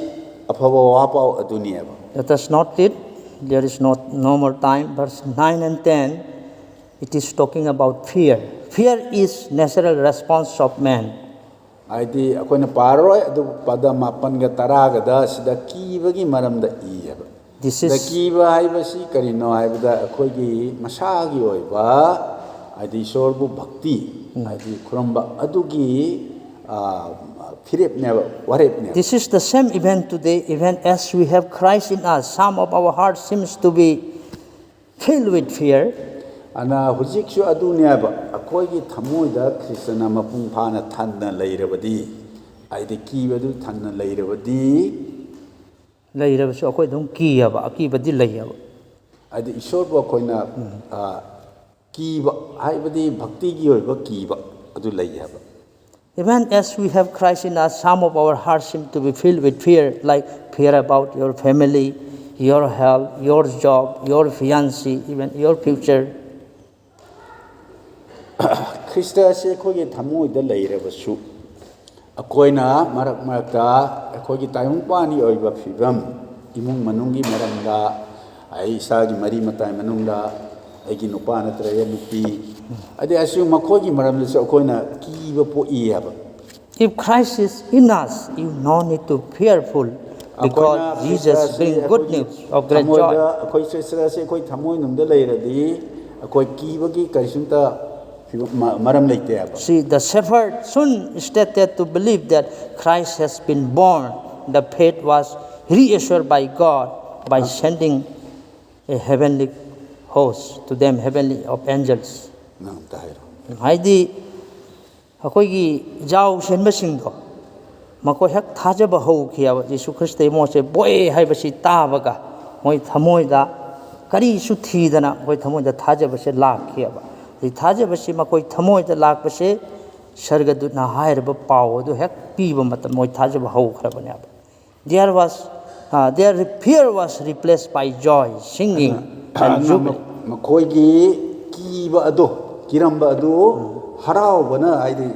ꯑꯐꯕ ꯋꯥꯄꯥꯎ ꯑꯗꯨꯅꯦꯕ꯫ Let us note it. There is no, no more time. Verse nine and ten, it is talking about fear. Fear is natural response of man. ꯍꯥꯏꯗꯤ ꯑꯩꯈꯣꯏꯅ ꯄꯥꯔꯔꯣꯏ, ꯑꯗꯨꯕꯨ ꯄꯗ ꯃꯥꯄꯟꯒ ꯇꯔꯥꯒꯗ ꯁꯤꯗ ꯀꯤꯕꯒꯤ ꯃꯔꯝꯗ ꯏꯌꯦꯕ꯫ This ꯁꯤꯗ is ꯀꯤꯕ ꯍꯥꯏꯕꯁꯤ ꯀꯔꯤꯅꯣ ꯍꯥꯏꯕꯗ ꯑꯩꯈꯣꯏꯒꯤ ꯃꯁꯥꯒꯤ ꯑꯣꯏꯕ ꯍꯥꯏꯗꯤ ꯏꯁꯣꯔꯕꯨ ꯚꯛꯇꯤ ꯍꯥꯏꯗꯤ ꯈꯨꯔꯨꯝꯕ ꯑꯗꯨꯒꯤ ꯐꯤꯔꯦꯞꯅꯦꯕ, ꯋꯥꯔꯦꯞꯅꯦꯕ꯫ This is the same event today, even as we have Christ in us, some of our heart seems to be filled with fear. ꯑꯗꯨꯅ ꯍꯧꯖꯤꯛꯁꯨ ꯑꯗꯨꯅꯦꯕ, ꯑꯩꯈꯣꯏꯒꯤ ꯊꯃꯣꯏꯗ ꯈ꯭ꯔꯤꯁꯇꯅ ꯃꯄꯨꯡ ꯐꯥꯅ ꯊꯟꯅ ꯂꯩꯔꯕꯗꯤ, ꯍꯥꯏꯗꯤ ꯀꯤꯕꯗꯨ ꯊꯟꯅ ꯂꯩꯔꯕꯗꯤ, ꯂꯩꯔꯕꯁꯨ ꯑꯩꯈꯣꯏ ꯑꯗꯨꯝ ꯀꯤꯌꯦꯕ, ꯑꯀꯤꯕꯗꯤ ꯂꯩꯌꯦꯕ꯫ ꯍꯥꯏꯗꯤ ꯏꯁꯣꯔꯕꯨ ꯑꯩꯈꯣꯏꯅ ꯑ, ꯀꯤꯕ ꯍꯥꯏꯕꯗꯤ ꯚꯛꯇꯤꯒꯤ ꯑꯣꯏꯕ ꯀꯤꯕ ꯑꯗꯨ ꯂꯩ ꯍꯥꯏꯕ꯫ Even as we have Christ in us, some of our hearts seem to be filled with fear, like fear about your family, your health, your job, your fiancé, even your future. Christ ꯑꯁꯤ ꯑꯩꯈꯣꯏꯒꯤ ꯊꯃꯣꯏꯗ ꯂꯩꯔꯕꯁꯨ, ꯑꯩꯈꯣꯏꯅ ꯃꯔꯛ ꯃꯔꯛꯇ ꯑꯩꯈꯣꯏꯒꯤ ꯇꯥꯏꯕꯪꯄꯥꯟꯒꯤ ꯑꯣꯏꯕ ꯐꯤꯕꯝ, ꯏꯃꯨꯡ ꯃꯅꯨꯡꯒꯤ ꯃꯔꯝꯗ, ꯑꯩ ꯏꯁꯥꯒꯤ ꯃꯔꯤ ꯃꯇꯥꯏ ꯃꯅꯨꯡꯗ, ꯑꯩꯒꯤ ꯅꯨꯄꯥ ꯅꯠꯇ꯭ꯔꯒ ꯅꯨꯄꯤ, ꯑꯗꯩ ꯑꯁꯤ ꯃꯈꯣꯏꯒꯤ ꯃꯔꯝꯗꯁꯨ ꯑꯩꯈꯣꯏꯅ ꯀꯤꯕ ꯄꯣꯛꯏ ꯍꯥꯏꯕ꯫ If Christ is in us, you no need to fearful, because Jesus bring good news of great joy. ꯑꯩꯈꯣꯏ ꯈ꯭ꯔꯤꯁꯇ ꯑꯁꯤ ꯑꯩꯈꯣꯏ ꯊꯃꯣꯏꯅꯨꯡꯗ ꯂꯩꯔꯗꯤ ꯑꯩꯈꯣꯏ ꯀꯤꯕꯒꯤ ꯀꯔꯤꯁꯨꯝꯇ ꯐꯤꯕꯝ- ꯃ- ꯃꯔꯝ ꯂꯩꯇꯦ ꯍꯥꯏꯕ꯫ See, the shepherd soon started to believe that Christ has been born. The faith was reassured by God by sending a heavenly host to them, heavenly of angels. ꯅꯪ ꯑꯝꯇ ꯍꯥꯏꯔꯣ꯫ ꯍꯥꯏꯗꯤ ꯑꯩꯈꯣꯏꯒꯤ ꯌꯥꯎꯁꯦꯟꯕꯁꯤꯡꯗꯣ, ꯃꯈꯣꯏ ꯍꯦꯛ ꯊꯥꯖꯕ ꯍꯧꯈꯤꯑꯕ꯫ ꯌꯤꯁꯨ ꯈ꯭ꯔꯤꯁꯇ ꯏꯃꯣꯠꯁꯦ ꯄꯣꯛꯑꯦ ꯍꯥꯏꯕꯁꯤ ꯇꯥꯕꯒ ꯃꯣꯏ ꯊꯃꯣꯏꯗ ꯀꯔꯤꯁꯨ ꯊꯤꯗꯅ ꯃꯈꯣꯏ ꯊꯃꯣꯏꯗ ꯊꯥꯖꯕꯁꯦ ꯂꯥꯛꯈꯤꯑꯕ꯫ ꯑꯗꯩ ꯊꯥꯖꯕꯁꯤ ꯃꯈꯣꯏ ꯊꯃꯣꯏꯗ ꯂꯥꯛꯄꯁꯦ ꯁꯔꯒꯗꯨꯠꯅ ꯍꯥꯏꯔꯕ ꯄꯥꯎ ꯑꯗꯨ ꯍꯦꯛ ꯄꯤꯕ ꯃꯇꯝ ꯃꯣꯏ ꯊꯥꯖꯕ ꯍꯧꯈ꯭ꯔꯕꯅꯦꯕ꯫ There was, uh, their fear was replaced by joy, singing and jubilee. ꯃꯈꯣꯏꯒꯤ ꯀꯤꯕ ꯑꯗꯣ, ꯀꯤꯔꯝꯕ ꯑꯗꯨ ꯍꯔꯥꯎꯕꯅ, ꯍꯥꯏꯗꯤ,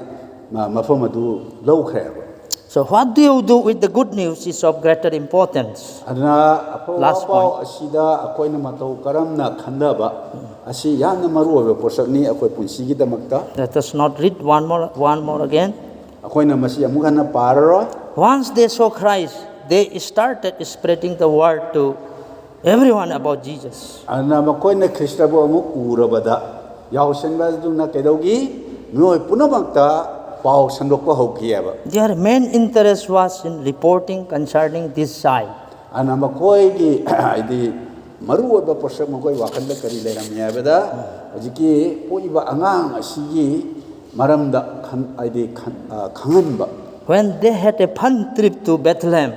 ꯃ- ꯃꯐꯝ ꯑꯗꯨ ꯂꯧꯈ꯭ꯔꯦꯕ꯫ So what do you do with the good news is of greater importance. ꯑꯗꯨꯅ ꯑꯐꯕ ꯄꯥꯎ ꯑꯁꯤꯗ ꯑꯩꯈꯣꯏꯅ ꯃꯇꯧ ꯀꯔꯝꯅ ꯈꯟꯊꯕ ꯑꯁꯤ ꯌꯥꯝꯅ ꯃꯔꯨ ꯑꯣꯏꯕ ꯄꯣꯠꯁꯛꯅꯤ ꯑꯩꯈꯣꯏ ꯄꯨꯟꯁꯤꯒꯤꯗꯃꯛꯇ꯫ Let us not read one more, one more again. ꯑꯩꯈꯣꯏꯅ ꯃꯁꯤ ꯑꯃꯨꯛ ꯍꯟꯅ ꯄꯥꯔꯔꯣꯏ꯫ Once they saw Christ, they started spreading the word to everyone about Jesus. ꯑꯗꯨꯅ ꯃꯈꯣꯏꯅ ꯈ꯭ꯔꯤꯁꯇꯕꯨ ꯑꯃꯨꯛ ꯎꯔꯕꯗ, ꯌꯥꯎꯁꯦꯟꯕ ꯑꯗꯨꯅ ꯀꯩꯗꯧꯒꯤ? ꯃꯤꯑꯣꯏ ꯄꯨꯝꯅꯃꯛꯇ ꯄꯥꯎ ꯁꯟꯗꯣꯛꯄ ꯍꯧꯈꯤꯑꯕ꯫ Their main interest was in reporting concerning this child. ꯑꯗꯨꯅ ꯃꯈꯣꯏꯒꯤ ꯍꯥꯏꯗꯤ ꯃꯔꯨ ꯑꯣꯏꯕ ꯄꯣꯠꯁꯛ ꯃꯈꯣꯏ ꯋꯥꯈꯜꯗ ꯀꯔꯤ ꯂꯩꯔꯝꯃꯤ ꯍꯥꯏꯕꯗ, ꯍꯧꯖꯤꯛꯀꯤ ꯄꯣꯛꯏꯕ ꯑꯉꯥꯡ ꯑꯁꯤꯒꯤ ꯃꯔꯝꯗ ꯈꯟ- ꯍꯥꯏꯗꯤ ꯈꯟ- ꯑ, ꯈꯪꯍꯟꯕ꯫ When they had a fun trip to Bethlehem,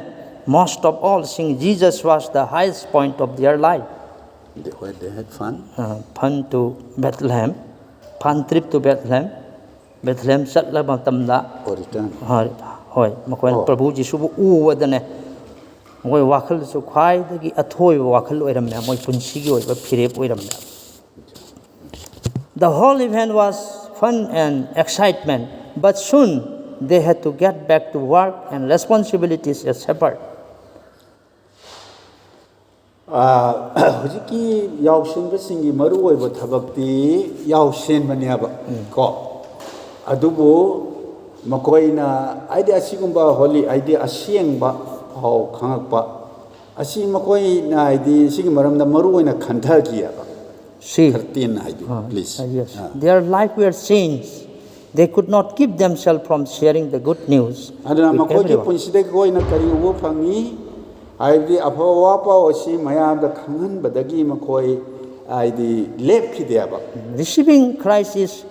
most of all, seeing Jesus was the highest point of their life. They, when they had fun. Uh, fun to Bethlehem, fun trip to Bethlehem, ꯕꯦꯊꯂꯦꯝ ꯆꯠꯂꯕ ꯃꯇꯝꯗ, Or return. ꯍꯣꯏ, ꯍꯣꯏ, ꯃꯈꯣꯏꯅ ꯄ꯭ꯔꯚꯨ ꯖꯤꯁꯨꯕꯨ ꯎꯕꯗꯅꯦ, ꯃꯈꯣꯏ ꯋꯥꯈꯜꯗꯁꯨ ꯈ꯭ꯋꯥꯏꯗꯒꯤ ꯑꯊꯣꯏꯕ ꯋꯥꯈꯜ ꯑꯣꯏꯔꯝꯃꯦ, ꯃꯣꯏ ꯄꯨꯟꯁꯤꯒꯤ ꯑꯣꯏꯕ ꯐꯤꯔꯦꯞ ꯑꯣꯏꯔꯝꯃꯦ꯫ The whole event was fun and excitement, but soon they had to get back to work and responsibilities as shepherd. ꯑꯥ, ꯍꯧꯖꯤꯛꯀꯤ ꯌꯥꯎꯁꯦꯟꯕꯁꯤꯡꯒꯤ ꯃꯔꯨꯑꯣꯏꯕ ꯊꯕꯛꯇꯤ ꯌꯥꯎꯁꯦꯟꯕꯅꯦꯕ ꯀꯣ꯫ ꯑꯗꯨꯕꯨ ꯃꯈꯣꯏꯅ, ꯍꯥꯏꯗꯤ, ꯑꯁꯤꯒꯨꯝꯕ ꯍꯣꯂꯤ, ꯍꯥꯏꯗꯤ ꯑꯁꯦꯡꯕ ꯄꯥꯎ ꯈꯪꯉꯛꯄ ꯑꯁꯤ ꯃꯈꯣꯏꯅ, ꯍꯥꯏꯗꯤ, ꯁꯤꯒꯤ ꯃꯔꯝꯗ ꯃꯔꯨ ꯑꯣꯏꯅ ꯈꯟꯊꯈꯤꯑꯕ꯫ See, ꯈꯔ ꯇꯦꯟꯅ ꯍꯥꯏꯕꯤꯌꯨ, uh, please. uh, yes, ah. Their life were changed. They could not keep themselves from sharing the good news ꯑꯗꯨꯅ with ꯃꯈꯣꯏꯒꯤ everyone. ꯄꯨꯟꯁꯤꯗꯒꯤ ꯑꯩꯈꯣꯏꯅ ꯀꯔꯤ ꯎꯕ ꯐꯪꯉꯤ? ꯍꯥꯏꯕꯗꯤ ꯑꯐꯕ ꯋꯥ ꯄꯥꯎ ꯑꯁꯤ ꯃꯌꯥꯝꯗ ꯈꯪꯍꯟꯕꯗꯒꯤ ꯃꯈꯣꯏ, ꯍꯥꯏꯗꯤ, ꯂꯦꯞꯈꯤꯗꯦꯕ꯫ Receiving Christ is,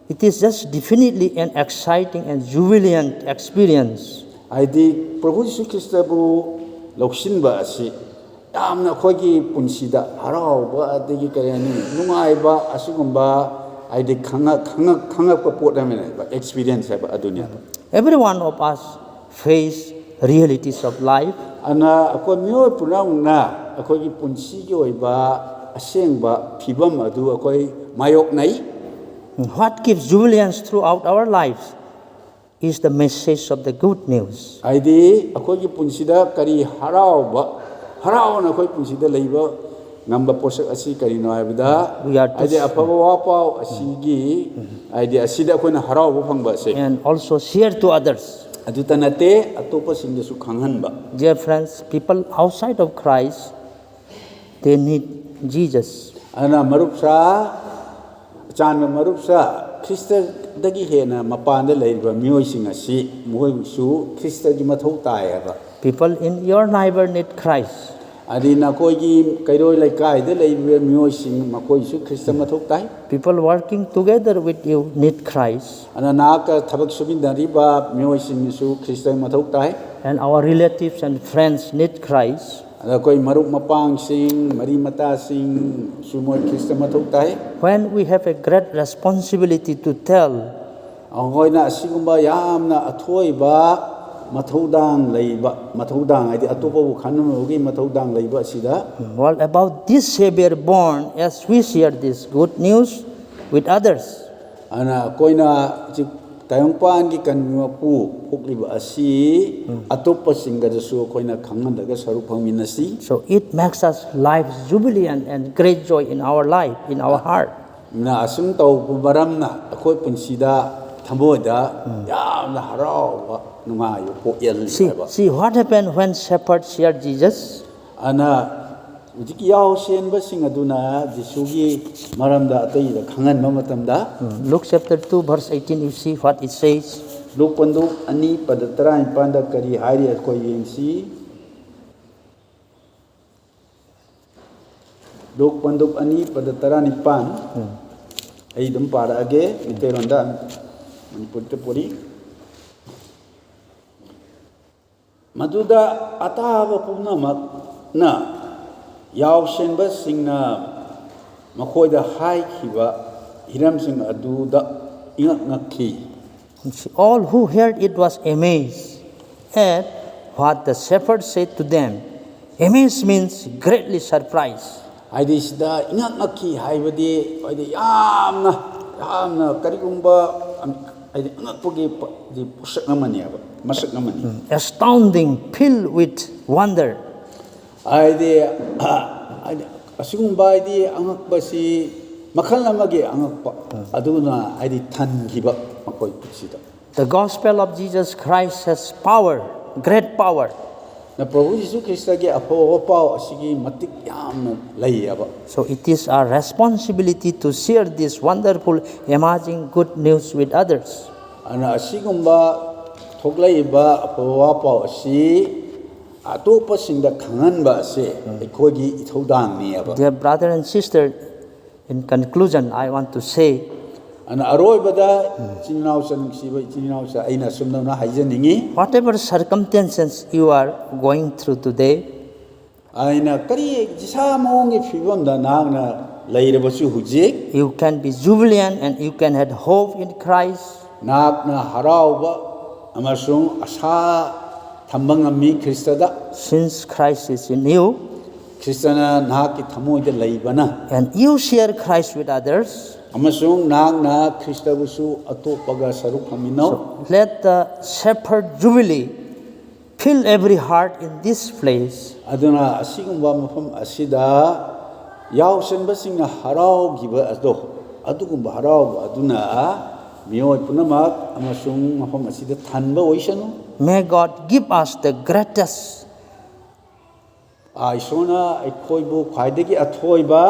it is just definitely an exciting and jubilant experience. ꯍꯥꯏꯗꯤ, ꯄ꯭ꯔꯚꯨ ꯖꯤꯁꯨ ꯈ꯭ꯔꯤꯁꯇꯕꯨ ꯂꯧꯁꯤꯟꯕ ꯑꯁꯤ ꯌꯥꯝꯅ ꯑꯩꯈꯣꯏꯒꯤ ꯄꯨꯟꯁꯤꯗ ꯍꯔꯥꯎꯕ, ꯑꯗꯒꯤ, ꯀꯔꯤ ꯍꯥꯏꯅꯤ, ꯅꯨꯡꯉꯥꯏꯕ, ꯑꯁꯤꯒꯨꯝꯕ, ꯍꯥꯏꯗꯤ, ꯈꯪꯉꯛ- ꯈꯪꯉꯛ- ꯈꯪꯉꯛꯄ ꯄꯣꯠ ꯑꯃꯅꯦꯕ, ꯑꯦꯛꯁꯄꯤꯔꯤꯌꯦꯟꯁ ꯍꯥꯏꯕ ꯑꯗꯨꯅꯦꯕ꯫ Every one of us face realities of life. ꯑꯗꯨꯅ ꯑꯩꯈꯣꯏ ꯃꯤꯑꯣꯏ ꯄꯨꯝꯅꯃꯛꯅ ꯑꯩꯈꯣꯏꯒꯤ ꯄꯨꯟꯁꯤꯒꯤ ꯑꯣꯏꯕ ꯑꯁꯦꯡꯕ ꯐꯤꯕꯝ ꯑꯗꯨ ꯑꯩꯈꯣꯏ ꯃꯥꯌꯣꯛꯅꯩ꯫ What gives jubilance throughout our lives is the message of the good news. ꯍꯥꯏꯗꯤ, ꯑꯩꯈꯣꯏꯒꯤ ꯄꯨꯟꯁꯤꯗ ꯀꯔꯤ ꯍꯔꯥꯎꯕ, ꯍꯔꯥꯎꯅ ꯑꯩꯈꯣꯏ ꯄꯨꯟꯁꯤꯗ ꯂꯩꯕ ꯉꯝꯕ ꯄꯣꯠꯁꯛ ꯑꯁꯤ ꯀꯔꯤꯅꯣ ꯍꯥꯏꯕꯗ, We are to ꯍꯥꯏꯗꯤ, s- ꯑꯐꯕ ꯋꯥ ꯄꯥꯎ ꯑꯁꯤꯒꯤ, ꯍꯥꯏꯗꯤ, ꯑꯁꯤꯗ ꯑꯩꯈꯣꯏꯅ ꯍꯔꯥꯎꯕ ꯐꯪꯕ ꯑꯁꯦ꯫ And also share to others. ꯑꯗꯨꯇ ꯅꯠꯇꯦ, ꯑꯇꯣꯞꯄꯁꯤꯡꯗꯁꯨ ꯈꯪꯍꯟꯕ꯫ Dear friends, people outside of Christ, they need Jesus. ꯑꯗꯨꯅ ꯃꯔꯨꯞꯁꯥ, ꯑꯆꯥꯟꯕ ꯃꯔꯨꯞꯁꯥ, ꯈ꯭ꯔꯤꯁꯇꯗꯒꯤ ꯍꯦꯟꯅ ꯃꯄꯥꯟꯗ ꯂꯩꯔꯤꯕ ꯃꯤꯑꯣꯏꯁꯤꯡ ꯑꯁꯤ ꯃꯈꯣꯏꯁꯨ ꯈ꯭ꯔꯤꯁꯇꯒꯤ ꯃꯊꯧ ꯇꯥꯏ ꯍꯥꯏꯕ꯫ People in your neighbor need Christ. ꯑꯗꯤ ꯅꯈꯣꯏꯒꯤ ꯀꯩꯔꯣꯏ ꯂꯩꯀꯥꯏꯗ ꯂꯩꯔꯤꯕ ꯃꯤꯑꯣꯏꯁꯤꯡ, ꯃꯈꯣꯏꯁꯨ ꯈ꯭ꯔꯤꯁꯇ ꯃꯊꯧ ꯇꯥꯏ꯫ People working together with you need Christ. ꯑꯗꯨꯅ ꯅꯍꯥꯛꯀ ꯊꯕꯛ ꯁꯨꯃꯤꯟꯅꯔꯤꯕ ꯃꯤꯑꯣꯏꯁꯤꯡꯅꯁꯨ ꯈ꯭ꯔꯤꯁꯇ ꯃꯊꯧ ꯇꯥꯏ꯫ And our relatives and friends need Christ. ꯑꯗ ꯑꯩꯈꯣꯏ ꯃꯔꯨꯞ ꯃꯄꯥꯡꯁꯤꯡ, ꯃꯔꯤ ꯃꯇꯥꯁꯤꯡꯁꯨ ꯃꯣꯏ ꯈ꯭ꯔꯤꯁꯇ ꯃꯊꯧ ꯇꯥꯏ꯫ When we have a great responsibility to tell, ꯑꯩꯈꯣꯏꯅ ꯑꯁꯤꯒꯨꯝꯕ ꯌꯥꯝꯅ ꯑꯊꯣꯏꯕ ꯃꯊꯧꯗꯥꯡ ꯂꯩꯕ, ꯃꯊꯧꯗꯥꯡ ꯍꯥꯏꯗꯤ ꯑꯇꯣꯞꯄꯕꯨ ꯈꯟꯅꯕꯒꯤ ꯃꯊꯧꯗꯥꯡ ꯂꯩꯕ ꯑꯁꯤꯗ, well, about this Savior born, as we share this good news with others. ꯑꯗꯨꯅ ꯑꯩꯈꯣꯏꯅ ꯍꯧꯖꯤꯛ ꯇꯥꯏꯕꯪꯄꯥꯟꯒꯤ ꯀꯟꯕꯤ ꯃꯄꯨ ꯄꯣꯛꯂꯤꯕ ꯑꯁꯤ ꯑꯇꯣꯞꯄꯁꯤꯡꯒꯗꯁꯨ ꯑꯩꯈꯣꯏꯅ ꯈꯪꯍꯟꯗꯒ ꯁꯔꯨꯛ ꯐꯪꯃꯤꯟꯅꯁꯤ꯫ So it makes us life jubilant and great joy in our life, in our heart. ꯅ ꯑꯁꯨꯝ ꯇꯧꯕ ꯃꯔꯝꯅ ꯑꯩꯈꯣꯏ ꯄꯨꯟꯁꯤꯗ ꯊꯃꯣꯏꯗ ꯌꯥꯝꯅ ꯍꯔꯥꯎꯕ ꯅꯨꯡꯉꯥꯏꯕ ꯄꯣꯛꯍꯜꯂꯤ See, ꯍꯥꯏꯕ꯫ See what happened when shepherds hear Jesus? ꯑꯗꯨꯅ ꯍꯧꯖꯤꯛ ꯌꯥꯎ ꯁꯦꯟꯕꯁꯤꯡ ꯑꯗꯨꯅ ꯖꯤꯁꯨꯒꯤ ꯃꯔꯝꯗ ꯑꯇꯩꯗ ꯈꯪꯍꯟꯕ ꯃꯇꯝꯗ Luke chapter two verse eighteen, you see what it says. ꯂꯨꯛ ꯄꯟꯗꯨꯞ ꯑꯅꯤ ꯄꯗ ꯇꯔꯥꯅꯤꯄꯥꯟꯗ ꯀꯔꯤ ꯍꯥꯏꯔꯤ ꯑꯩꯈꯣꯏ ꯌꯦꯡꯁꯤ꯫ ꯂꯨꯛ ꯄꯟꯗꯨꯞ ꯑꯅꯤ ꯄꯗ ꯇꯔꯥꯅꯤꯄꯥꯟ꯫ ꯑꯩ ꯑꯗꯨꯝ ꯄꯥꯔꯛꯑꯒꯦ ꯃꯩꯇꯩꯂꯣꯟꯗ, ꯃꯅꯤꯄꯨꯔꯤꯗ ꯄꯣꯔꯤ꯫ ꯃꯗꯨꯗ ꯑꯇꯥꯕ ꯄꯨꯝꯅꯃꯛꯅ ꯌꯥꯎꯁꯦꯟꯕꯁꯤꯡꯅ ꯃꯈꯣꯏꯗ ꯍꯥꯏꯈꯤꯕ ꯍꯤꯔꯝꯁꯤꯡ ꯑꯗꯨꯗ ꯏꯉꯛ ꯉꯛꯈꯤ꯫ And see, all who heard it was amazed at what the shepherds said to them. Amazed means greatly surprised. ꯍꯥꯏꯗꯤ ꯁꯤꯗ ꯏꯉꯛ ꯉꯛꯈꯤ ꯍꯥꯏꯕꯗꯤ ꯍꯥꯏꯗꯤ ꯌꯥꯝꯅ ꯌꯥꯝꯅ ꯀꯔꯤꯒꯨꯝꯕ ꯍꯥꯏꯗꯤ ꯑꯉꯛꯄꯒꯤ ꯄ- ꯍꯥꯏꯗꯤ ꯄꯣꯠꯁꯛ ꯑꯃꯅꯦꯕ, ꯃꯁꯛ ꯑꯃꯅꯤ꯫ Astounding, filled with wonder. ꯍꯥꯏꯗꯤ ꯍꯥꯏꯗꯤ ꯑꯁꯤꯒꯨꯝꯕ ꯍꯥꯏꯗꯤ ꯑꯉꯛꯄꯁꯤ ꯃꯈꯜ ꯑꯃꯒꯤ ꯑꯉꯛꯄ ꯑꯗꯨꯅ ꯍꯥꯏꯗꯤ ꯊꯟꯈꯤꯕ ꯃꯈꯣꯏ ꯄꯨꯟꯁꯤꯗ꯫ The gospel of Jesus Christ has power, great power. ꯅ ꯄ꯭ꯔꯚꯨ ꯖꯤꯁꯨ ꯈ꯭ꯔꯤꯁꯇꯒꯤ ꯑꯐꯕ ꯄꯥꯎ ꯑꯁꯤꯒꯤ ꯃꯇꯤꯛ ꯌꯥꯝꯅ ꯂꯩꯌꯦꯕ꯫ So it is our responsibility to share this wonderful, amazing good news with others. ꯑꯗꯨꯅ ꯑꯁꯤꯒꯨꯝꯕ ꯊꯣꯛꯂꯛꯏꯕ ꯑꯐꯕ ꯄꯥꯎ ꯑꯁꯤ ꯑꯇꯣꯞꯄꯁꯤꯡꯗ ꯈꯪꯍꯟꯕ ꯑꯁꯤ ꯑꯩꯈꯣꯏꯒꯤ ꯏꯊꯧꯗꯥꯡꯅꯦꯕ꯫ Dear brother and sister, in conclusion, I want to say ꯑꯗꯨꯅ ꯑꯔꯣꯏꯕꯗ ꯏꯆꯤꯟ ꯏꯅꯥꯎꯁ, ꯅꯨꯡꯁꯤꯕ ꯏꯆꯤꯟ ꯏꯅꯥꯎꯁ, ꯑꯩꯅ ꯑꯁꯨꯝꯗꯧꯅ ꯍꯥꯏꯖꯅꯤꯡꯉꯤ꯫ Whatever circumstances you are going through today, ꯑꯩꯅ ꯀꯔꯤ ꯖꯤꯁꯥ ꯃꯑꯣꯡꯒꯤ ꯐꯤꯕꯝꯗ ꯅꯍꯥꯛꯅ ꯂꯩꯔꯕꯁꯨ ꯍꯧꯖꯤꯛ you can be jubilant and you can have hope in Christ. ꯅꯍꯥꯛꯅ ꯍꯔꯥꯎꯕ ꯑꯃꯁꯨꯡ ꯑꯁꯥ ꯊꯝꯕ ꯉꯝꯃꯤ ꯈ꯭ꯔꯤꯁꯇꯗ꯫ Since Christ is in you, ꯈ꯭ꯔꯤꯁꯇꯅ ꯅꯍꯥꯛꯀꯤ ꯊꯃꯣꯏꯗ ꯂꯩꯕꯅ and you share Christ with others, ꯑꯃꯁꯨꯡ ꯅꯍꯥꯛꯅ ꯈ꯭ꯔꯤꯁꯇꯕꯨꯁꯨ ꯑꯇꯣꯞꯄꯒ ꯁꯔꯨꯛ ꯐꯪꯃꯤꯟꯅꯧ꯫ Let the Shepherd Jubilee fill every heart in this place. ꯑꯗꯨꯅ ꯑꯁꯤꯒꯨꯝꯕ ꯃꯐꯝ ꯑꯁꯤꯗ ꯌꯥꯎꯁꯪꯕꯁꯤꯡꯅ ꯍꯔꯥꯎꯈꯤꯕ ꯑꯗꯣ, ꯑꯗꯨꯒꯨꯝꯕ ꯍꯔꯥꯎꯕ ꯑꯗꯨꯅ ꯃꯤꯑꯣꯏ ꯄꯨꯝꯅꯃꯛ ꯑꯃꯁꯨꯡ ꯃꯐꯝ ꯑꯁꯤꯗ ꯊꯟꯕ ꯑꯣꯏꯁꯅꯨ꯫ May God give us the greatest ꯑꯥ, ꯏꯁꯣꯔꯅ ꯑꯩꯈꯣꯏꯕꯨ ꯈ꯭ꯋꯥꯏꯗꯒꯤ ꯑꯊꯣꯏꯕ